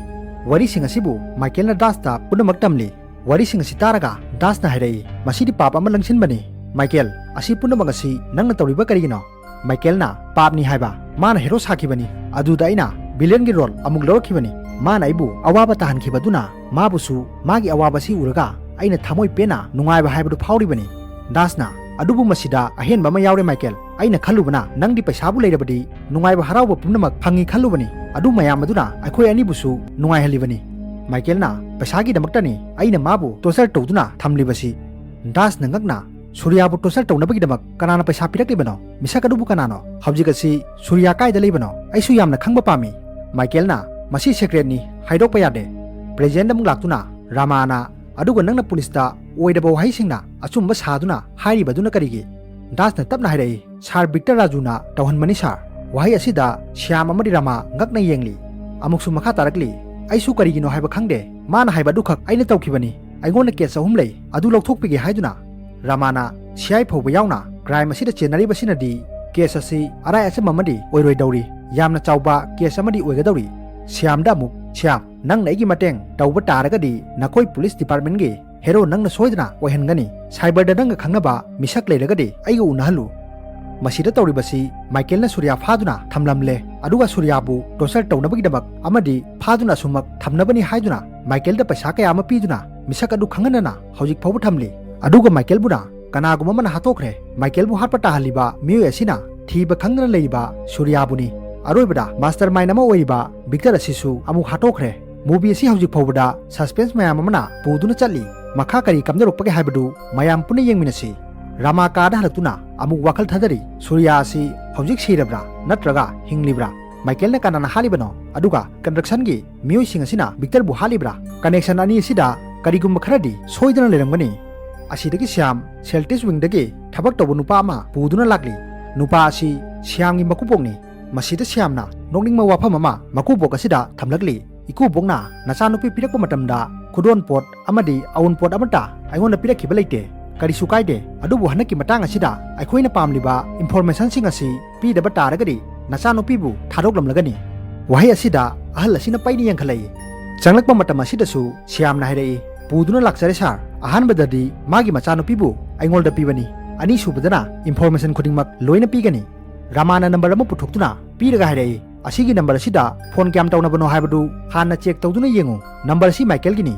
ꯋꯥꯔꯤꯁꯤꯡ ꯑꯁꯤꯕꯨ ꯃꯥꯏꯀꯦꯜꯅ ꯗꯥꯁꯇ ꯄꯨꯝꯅꯃꯛ ꯇꯝꯂꯤ꯫ ꯋꯥꯔꯤꯁꯤꯡ ꯑꯁꯤ ꯇꯥꯔꯒ ꯗꯥꯁꯅ ꯍꯥꯏꯔꯛꯏ, "ꯃꯁꯤꯗꯤ ꯄꯥꯞ ꯑꯃ ꯂꯪꯁꯤꯟꯕꯅꯤ꯫ ꯃꯥꯏꯀꯦꯜ, ꯑꯁꯤ ꯄꯨꯝꯅꯃꯛ ꯑꯁꯤ ꯅꯪꯅ ꯇꯧꯔꯤꯕ ꯀꯔꯤꯒꯤꯅꯣ?" ꯃꯥꯏꯀꯦꯜꯅ, "ꯄꯥꯞꯅꯤ ꯍꯥꯏꯕ, ꯃꯥꯅ ꯍꯦꯔꯣ ꯁꯥꯈꯤꯕꯅꯤ꯫ ꯑꯗꯨꯗ ꯑꯩꯅ ꯚꯤꯂꯦꯟꯒꯤ ꯔꯣꯜ ꯑꯃꯨꯛ ꯂꯧꯔꯛꯈꯤꯕꯅꯤ꯫ ꯃꯥꯅ ꯑꯩꯕꯨ ꯑꯋꯥꯕ ꯇꯥꯍꯟꯈꯤꯕꯗꯨꯅ ꯃꯥꯕꯨꯁꯨ ꯃꯥꯒꯤ ꯑꯋꯥꯕꯁꯤ ꯎꯔꯒ ꯑꯩꯅ ꯊꯃꯣꯏ ꯄꯦꯟꯅ ꯅꯨꯡꯉꯥꯏꯕ ꯍꯥꯏꯕꯗꯨ ꯐꯥꯎꯔꯤꯕꯅꯤ꯫" ꯗꯥꯁꯅ, "ꯑꯗꯨꯕꯨ ꯃꯁꯤꯗ ꯑꯍꯦꯟꯕ ꯑꯃ ꯌꯥꯎꯔꯦ ꯃꯥꯏꯀꯦꯜ꯫ ꯑꯩꯅ ꯈꯜꯂꯨꯕꯅ ꯅꯪꯗꯤ ꯄꯩꯁꯥꯕꯨ ꯂꯩꯔꯕꯗꯤ ꯅꯨꯡꯉꯥꯏꯕ ꯍꯔꯥꯎꯕ ꯄꯨꯝꯅꯃꯛ ꯐꯪꯉꯤ ꯈꯜꯂꯨꯕꯅꯤ꯫ ꯑꯗꯨ ꯃꯌꯥꯝ ꯑꯗꯨꯅ ꯑꯩꯈꯣꯏ ꯑꯅꯤꯕꯨꯁꯨ ꯅꯨꯡꯉꯥꯏꯍꯜꯂꯤꯕꯅꯤ꯫" ꯃꯥꯏꯀꯦꯜꯅ, "ꯄꯩꯁꯥꯒꯤꯗꯃꯛꯇꯅꯤ ꯑꯩꯅ ꯃꯥꯕꯨ ꯇꯣꯔꯆꯔ ꯇꯧꯗꯨꯅ ꯊꯝꯂꯤꯕꯁꯤ꯫" ꯗꯥꯁꯅ ꯉꯛꯅ, "ꯁꯨꯔꯤꯌꯥꯕꯨ ꯇꯣꯔꯆꯔ ꯇꯧꯅꯕꯒꯤꯗꯃꯛ ꯀꯅꯥꯅ ꯄꯩꯁꯥ ꯄꯤꯔꯛꯂꯤꯕꯅꯣ? ꯃꯤꯁꯛ ꯑꯗꯨꯕꯨ ꯀꯅꯥꯅꯣ? ꯍꯧꯖꯤꯛ ꯑꯁꯤ ꯁꯨꯔꯤꯌꯥ ꯀꯥꯏꯗ ꯂꯩꯕꯅꯣ? ꯑꯩꯁꯨ ꯌꯥꯝꯅ ꯈꯪꯕ ꯄꯥꯝꯃꯤ꯫" ꯃꯥꯏꯀꯦꯜꯅ, "ꯃꯁꯤ ꯁꯦꯀ꯭ꯔꯦꯠꯅꯤ, ꯍꯥꯏꯗꯣꯛꯄ ꯌꯥꯗꯦ꯫" ꯄ꯭ꯔꯦꯖꯦꯟꯗ ꯑꯃꯨꯛ ꯂꯥꯛꯇꯨꯅ ꯔꯥꯃꯥꯅ, "ꯑꯗꯨꯒ ꯅꯪꯅ ꯄꯨꯂꯤꯁꯇ ꯑꯣꯏꯗꯕ ꯋꯥꯍꯩꯁꯤꯡꯅ ꯑꯆꯨꯝꯕ ꯁꯥꯗꯨꯅ ꯍꯥꯏꯔꯤꯕꯗꯨꯅ ꯀꯔꯤꯒꯤ?" ꯗꯥꯁꯅ ꯇꯞꯅ ꯍꯥꯏꯔꯛꯏ, "ꯁꯥꯔ ꯚꯤꯛꯇꯔ ꯔꯥꯖꯨꯅ ꯇꯧꯍꯟꯕꯅꯤ ꯁꯥꯔ꯫" ꯋꯥꯍꯩ ꯑꯁꯤꯗ ꯁ꯭ꯌꯥꯝ ꯑꯃꯗꯤ ꯔꯥꯃꯥ ꯉꯛꯅ ꯌꯦꯡꯂꯤ꯫ ꯑꯃꯨꯛꯁꯨ ꯃꯈꯥ ꯇꯥꯔꯛꯂꯤ, "ꯑꯩꯁꯨ ꯀꯔꯤꯒꯤꯅꯣ ꯍꯥꯏꯕ ꯈꯪꯗꯦ꯫ ꯃꯥꯅ ꯍꯥꯏꯕ ꯑꯗꯨꯈꯛ ꯑꯩꯅ ꯇꯧꯈꯤꯕꯅꯤ꯫ ꯑꯩꯉꯣꯟꯗ ꯀꯦꯁ ꯑꯍꯨꯝ ꯂꯩ, ꯑꯗꯨ ꯂꯧꯊꯣꯛꯄꯤꯒꯦ ꯍꯥꯏꯗꯨꯅ ꯔꯥꯃꯥꯅ ꯁꯤ ꯑꯥꯏ ꯐꯥꯎꯕ ꯌꯥꯎꯅ ꯀ꯭ꯔꯥꯏꯝ ꯑꯁꯤꯗ ꯆꯦꯟꯅꯔꯤꯕꯁꯤꯅꯗꯤ ꯀꯦꯁ ꯑꯁꯤ ꯑꯔꯥꯏ ꯑꯆꯝꯕ ꯑꯃꯗꯤ ꯑꯣꯏꯔꯣꯏꯗꯧꯔꯤ, ꯌꯥꯝꯅ ꯆꯥꯎꯕ ꯀꯦꯁ ꯑꯃꯗꯤ ꯑꯣꯏꯒꯗꯧꯔꯤ꯫ ꯁ꯭ꯌꯥꯝꯗ ꯑꯃꯨꯛ, "ꯁ꯭ꯌꯥꯝ, ꯅꯪꯅ ꯑꯩꯒꯤ ꯃꯇꯦꯡ ꯇꯧꯕ ꯇꯥꯔꯒꯗꯤ ꯅꯈꯣꯏ ꯄꯨꯂꯤꯁ ꯗꯤꯄꯥꯔꯠꯃꯦꯟꯒꯤ ꯍꯦꯔꯣ ꯅꯪꯅ ꯁꯣꯏꯗꯅ ꯑꯣꯏꯍꯟꯒꯅꯤ꯫ ꯁꯥꯏꯕꯔꯗ ꯅꯪꯒ ꯈꯪꯅꯕ ꯃꯤꯁꯛ ꯂꯩꯔꯒꯗꯤ ꯑꯩꯒ ꯎꯅꯍꯜꯂꯨ꯫" ꯃꯁꯤꯗ ꯇꯧꯔꯤꯕꯁꯤ ꯃꯥꯏꯀꯦꯜꯅ ꯁꯨꯔꯤꯌꯥ ꯐꯥꯗꯨꯅ ꯊꯝꯂꯝꯂꯦ, ꯑꯗꯨꯒ ꯁꯨꯔꯤꯌꯥꯕꯨ ꯇꯣꯔꯆꯔ ꯇꯧꯅꯕꯒꯤꯗꯃꯛ ꯑꯃꯗꯤ ꯐꯥꯗꯨꯅ ꯑꯁꯨꯃꯛ ꯊꯝꯅꯕꯅꯤ ꯍꯥꯏꯗꯨꯅ ꯃꯥꯏꯀꯦꯜꯗ ꯄꯩꯁꯥ ꯀꯌꯥ ꯑꯃ ꯄꯤꯗꯨꯅ ꯃꯤꯁꯛ ꯑꯗꯨ ꯈꯪꯍꯟꯗꯅ ꯍꯧꯖꯤꯛ ꯐꯥꯎꯕ ꯊꯝꯂꯤ꯫ ꯑꯗꯨꯒ ꯃꯥꯏꯀꯦꯜꯕꯨꯅ ꯀꯅꯥꯒꯨꯝꯕ ꯑꯃꯅ ꯍꯥꯠꯇꯣꯛꯈ꯭ꯔꯦ꯫ ꯃꯥꯏꯀꯦꯜꯕꯨ ꯍꯥꯠꯄ ꯇꯥꯍꯜꯂꯤꯕ ꯃꯤꯑꯣꯏ ꯑꯁꯤꯅ ꯊꯤꯕ ꯈꯪꯗꯅ ꯂꯩꯔꯤꯕ ꯁꯨꯔꯤꯌꯥꯕꯨꯅꯤ꯫ ꯑꯔꯣꯏꯕꯗ ꯃꯥꯁꯇꯔ ꯃꯥꯏꯟ ꯑꯃ ꯑꯣꯏꯔꯤꯕ ꯚꯤꯛꯇꯔ ꯑꯁꯤꯁꯨ ꯑꯃꯨꯛ ꯍꯥꯠꯇꯣꯛꯈ꯭ꯔꯦ꯫ ꯃꯨꯚꯤ ꯑꯁꯤ ꯍꯧꯖꯤꯛ ꯐꯥꯎꯕꯗ ꯁꯁꯄꯦꯟꯁ ꯃꯌꯥꯝ ꯑꯃꯅ ꯄꯨꯗꯨꯅ ꯆꯠꯂꯤ꯫ ꯃꯈꯥ ꯀꯔꯤ ꯀꯝꯗꯧꯔꯛꯄꯒꯦ ꯍꯥꯏꯕꯗꯨ ꯃꯌꯥꯝ ꯄꯨꯟꯅ ꯌꯦꯡꯃꯤꯟꯅꯁꯤ꯫ ꯔꯥꯃꯥ ꯀꯥꯗ ꯍꯜꯂꯛꯇꯨꯅ ꯑꯃꯨꯛ ꯋꯥꯈꯜ ꯊꯥꯗꯔꯤ꯫ ꯁꯨꯔꯤꯌꯥ ꯑꯁꯤ ꯍꯧꯖꯤꯛ ꯁꯤꯔꯕ꯭ꯔꯥ ꯅꯠꯇ꯭ꯔꯒ ꯍꯤꯡꯂꯤꯕ꯭ꯔꯥ? ꯃꯥꯏꯀꯦꯜꯅ ꯀꯅꯥꯅ ꯍꯥꯠꯂꯤꯕꯅꯣ? ꯑꯗꯨꯒ ꯀꯟꯁꯇ꯭ꯔꯛꯁꯟꯒꯤ ꯃꯤꯑꯣꯏꯁꯤꯡ ꯑꯁꯤꯅ ꯚꯤꯛꯇꯔꯕꯨ ꯍꯥꯠꯂꯤꯕ꯭ꯔꯥ? ꯀꯅꯦꯛꯁꯟ ꯑꯅꯤ ꯑꯁꯤꯗ ꯀꯔꯤꯒꯨꯝꯕ ꯈꯔꯗꯤ ꯁꯣꯏꯗꯅ ꯂꯩꯔꯝꯒꯅꯤ꯫ ꯑꯁꯤꯗꯒꯤ ꯁ꯭ꯌꯥꯝ ꯁꯦꯜꯇꯤꯁ ꯋꯤꯡꯗꯒꯤ ꯊꯕꯛ ꯇꯧꯕ ꯅꯨꯄꯥ ꯑꯃ ꯄꯨꯗꯨꯅ ꯂꯥꯛꯂꯤ꯫ ꯅꯨꯄꯥ ꯑꯁꯤ ꯁ꯭ꯌꯥꯝꯒꯤ ꯃꯀꯨꯕꯣꯛꯅꯤ꯫ ꯃꯁꯤꯗ ꯁ꯭ꯌꯥꯝꯅ ꯅꯣꯛꯅꯤꯡꯕ ꯋꯥꯐꯝ ꯑꯃ ꯃꯀꯨꯕꯣꯛ ꯑꯁꯤꯗ ꯊꯝꯂꯛꯂꯤ꯫ "ꯏꯀꯨꯕꯣꯛꯅ ꯅꯆꯥꯅꯨꯄꯤ ꯄꯤꯔꯛꯄ ꯃꯇꯝꯗ ꯈꯨꯗꯣꯟꯄꯣꯠ ꯑꯃꯗꯤ ꯑꯎꯟꯄꯣꯠ ꯑꯃꯠꯇ ꯑꯩꯉꯣꯟꯗ ꯄꯤꯔꯛꯈꯤꯕ ꯂꯩꯇꯦ꯫ ꯀꯔꯤꯁꯨ ꯀꯥꯏꯗꯦ, ꯑꯗꯨꯕꯨ ꯍꯟꯗꯛꯀꯤ ꯃꯇꯥꯡ ꯑꯁꯤꯗ ꯑꯩꯈꯣꯏꯅ ꯄꯥꯝꯂꯤꯕ ꯏꯟꯐꯣꯔꯃꯦꯁꯟꯁꯤꯡ ꯑꯁꯤ ꯄꯤꯗꯕ ꯇꯥꯔꯒꯗꯤ ꯅꯆꯥꯅꯨꯄꯤꯕꯨ ꯊꯥꯗꯣꯛꯂꯝꯂꯒꯅꯤ꯫" ꯋꯥꯍꯩ ꯑꯁꯤꯗ ꯑꯍꯜ ꯑꯁꯤꯅ ꯄꯩꯅ ꯌꯦꯡꯈꯠꯂꯛꯏ꯫ ꯆꯪꯂꯛꯄ ꯃꯇꯝ ꯑꯁꯤꯗꯁꯨ ꯁ꯭ꯌꯥꯝꯅ ꯍꯥꯏꯔꯛꯏ, "ꯄꯨꯗꯨꯅ ꯂꯥꯛꯆꯔꯦ ꯁꯥꯔ꯫ ꯑꯍꯥꯟꯕꯗꯗꯤ ꯃꯥꯒꯤ ꯃꯆꯥꯅꯨꯄꯤꯕꯨ ꯑꯩꯉꯣꯟꯗ ꯄꯤꯕꯅꯤ꯫ ꯑꯅꯤꯁꯨꯕꯗꯅ ꯏꯟꯐꯣꯔꯃꯦꯁꯟ ꯈꯨꯗꯤꯡꯃꯛ ꯂꯣꯏꯅ ꯄꯤꯒꯅꯤ꯫" ꯔꯥꯃꯥꯅ ꯅꯝꯕꯔ ꯑꯃ ꯄꯨꯊꯣꯛꯇꯨꯅ ꯄꯤꯔꯒ ꯍꯥꯏꯔꯛꯏ, "ꯑꯁꯤꯒꯤ ꯅꯝꯕꯔ ꯑꯁꯤꯗ ꯐꯣꯟ ꯀꯌꯥꯝ ꯇꯧꯅꯕꯅꯣ ꯍꯥꯏꯕꯗꯨ ꯍꯥꯟꯅ ꯆꯦꯛ ꯇꯧꯗꯨꯅ ꯌꯦꯡꯉꯨ꯫ ꯅꯝꯕꯔ ꯑꯁꯤ ꯃꯥꯏꯀꯦꯜꯒꯤꯅꯤ꯫"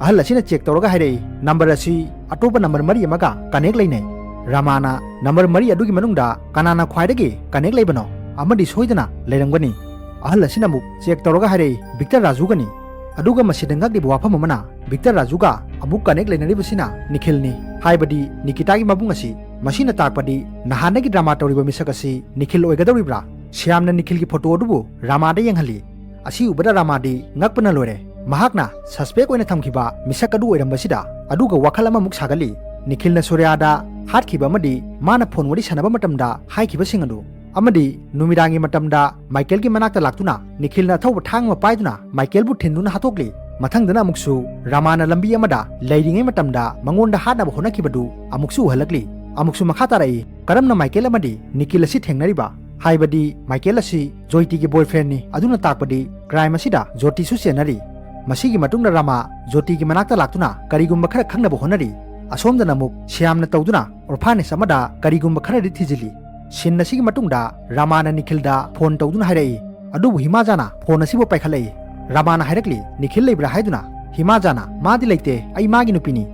ꯑꯍꯜ ꯑꯁꯤꯅ ꯆꯦꯛ ꯇꯧꯔꯒ ꯍꯥꯏꯔꯛꯏ, "ꯅꯝꯕꯔ ꯑꯁꯤ ꯑꯇꯣꯞꯄ ꯅꯝꯕꯔ ꯃꯔꯤ ꯑꯃꯒ ꯀꯅꯦꯛ ꯂꯩꯅꯩ꯫" ꯔꯥꯃꯥꯅ ꯅꯝꯕꯔ ꯃꯔꯤ ꯑꯗꯨꯒꯤ ꯃꯅꯨꯡꯗ ꯀꯅꯥꯅ ꯈ꯭ꯋꯥꯏꯗꯒꯤ ꯀꯅꯦꯛ ꯂꯩꯕꯅꯣ? ꯑꯃꯗꯤ ꯁꯣꯏꯗꯅ ꯂꯩꯔꯝꯒꯅꯤ꯫ ꯑꯍꯜ ꯑꯁꯤꯅ ꯑꯃꯨꯛ ꯆꯦꯛ ꯇꯧꯔꯒ ꯍꯥꯏꯔꯛꯏ, "ꯚꯤꯛꯇꯔ ꯔꯥꯖꯨꯒꯅꯤ꯫" ꯑꯗꯨꯒ ꯃꯁꯤꯗ ꯉꯛꯂꯤꯕ ꯋꯥꯐꯝ ꯑꯃꯅ, ꯚꯤꯛꯇꯔ ꯔꯥꯖꯨꯒ ꯑꯃꯨꯛ ꯀꯅꯦꯛ ꯂꯩꯅꯔꯤꯕꯁꯤꯅ ꯅꯤꯈꯤꯜꯅꯤ, ꯍꯥꯏꯕꯗꯤ ꯅꯤꯀꯤꯇꯥꯒꯤ ꯃꯕꯨꯡ ꯑꯁꯤ꯫ ꯃꯁꯤꯅ ꯇꯥꯛꯄꯗꯤ ꯅꯍꯥꯟꯗꯒꯤ ꯗ꯭ꯔꯃꯥ ꯇꯧꯔꯤꯕ ꯃꯤꯁꯛ ꯑꯁꯤ ꯅꯤꯈꯤꯜ ꯑꯣꯏꯒꯗꯧꯔꯤꯕ꯭ꯔꯥ? ꯁ꯭ꯌꯥꯝꯅ ꯅꯤꯈꯤꯜꯒꯤ ꯐꯣꯇꯣ ꯑꯗꯨꯕꯨ ꯔꯥꯃꯥꯗ ꯌꯦꯡꯍꯜꯂꯤ꯫ ꯑꯁꯤ ꯎꯕꯗ ꯔꯥꯃꯥꯗꯤ ꯉꯛꯄꯅ ꯂꯣꯏꯔꯦ꯫ ꯃꯍꯥꯛꯅ ꯁꯁꯄꯦꯛ ꯑꯣꯏꯅ ꯊꯝꯈꯤꯕ ꯃꯤꯁꯛ ꯑꯗꯨ ꯑꯣꯏꯔꯝꯕꯁꯤꯗ꯫ ꯑꯗꯨꯒ ꯋꯥꯈꯜ ꯑꯃꯃꯨꯛ ꯁꯥꯒꯠꯂꯤ꯫ ꯅꯤꯈꯤꯜꯅ ꯁꯨꯔꯤꯌꯥꯗ ꯍꯥꯠꯈꯤꯕ ꯑꯃꯗꯤ ꯃꯥꯅ ꯐꯣꯟ ꯋꯥꯔꯤ ꯁꯥꯟꯅꯕ ꯃꯇꯝꯗ ꯍꯥꯏꯈꯤꯕꯁꯤꯡ ꯑꯗꯨ꯫ ꯑꯃꯗꯤ ꯅꯨꯃꯤꯗꯥꯡꯒꯤ ꯃꯇꯝꯗ ꯃꯥꯏꯀꯦꯜꯒꯤ ꯃꯅꯥꯛꯇ ꯂꯥꯛꯇꯨꯅ ꯅꯤꯈꯤꯜꯅ ꯑꯊꯧꯕ ꯊꯥꯡ ꯑꯃ ꯄꯥꯏꯗꯨꯅ ꯃꯥꯏꯀꯦꯜꯕꯨ ꯊꯤꯟꯗꯨꯅ ꯍꯥꯠꯇꯣꯛꯂꯤ꯫ ꯃꯊꯪꯗꯅ ꯑꯃꯨꯛꯁꯨ ꯔꯥꯃꯥꯅ ꯂꯝꯕꯤ ꯑꯃꯗ ꯂꯩꯔꯤꯉꯩ ꯃꯇꯝꯗ ꯃꯉꯣꯟꯗ ꯍꯥꯠꯅꯕ ꯍꯣꯠꯅꯈꯤꯕꯗꯨ ꯑꯃꯨꯛꯁꯨ ꯎꯍꯜꯂꯛꯂꯤ꯫ ꯑꯃꯨꯛꯁꯨ ꯃꯈꯥ ꯇꯥꯔꯛꯏ, ꯀꯔꯝꯅ ꯃꯥꯏꯀꯦꯜ ꯑꯃꯗꯤ ꯅꯤꯈꯤꯜ ꯑꯁꯤ ꯊꯦꯡꯅꯔꯤꯕ? ꯍꯥꯏꯕꯗꯤ ꯃꯥꯏꯀꯦꯜ ꯑꯁꯤ ꯖꯣꯏꯇꯤꯒꯤ boyfriendꯅꯤ, ꯑꯗꯨꯅ ꯇꯥꯛꯄꯗꯤ crime ꯑꯁꯤꯗ ꯖꯣꯇꯤꯁꯨ ꯆꯦꯟꯅꯔꯤ꯫ ꯃꯁꯤꯒꯤ ꯃꯇꯨꯡꯗ ꯔꯥꯃꯥ ꯖꯣꯇꯤꯒꯤ ꯃꯅꯥꯛꯇ ꯂꯥꯛꯇꯨꯅ ꯀꯔꯤꯒꯨꯝꯕ ꯈꯔ ꯈꯪꯅꯕ ꯍꯣꯠꯅꯔꯤ꯫ ꯑꯁꯣꯝꯗꯅ ꯑꯃꯨꯛ ꯁ꯭ꯌꯥꯝꯅ ꯇꯧꯗꯨꯅ orphanage ꯑꯃꯗ ꯀꯔꯤꯒꯨꯝꯕ ꯈꯔꯗꯤ ꯊꯤꯖꯤꯜꯂꯤ꯫ Scene ꯑꯁꯤꯒꯤ ꯃꯇꯨꯡꯗ ꯔꯥꯃꯥꯅ ꯅꯤꯈꯤꯜꯗ phone ꯇꯧꯗꯨꯅ ꯍꯥꯏꯔꯛꯏ꯫ ꯑꯗꯨꯕꯨ ꯍꯤꯃꯥꯖꯥꯅ phone ꯑꯁꯤꯕꯨ ꯄꯥꯏꯈꯠꯂꯛꯏ꯫ ꯔꯥꯃꯥꯅ ꯍꯥꯏꯔꯛꯂꯤ, "ꯅꯤꯈꯤꯜ ꯂꯩꯕ꯭ꯔꯥ?" ꯍꯥꯏꯗꯨꯅ꯫ ꯍꯤꯃꯥꯖꯥꯅ, "ꯃꯥꯗꯤ ꯂꯩꯇꯦ, ꯑꯩ ꯃꯥꯒꯤ ꯅꯨꯄꯤꯅꯤ"꯫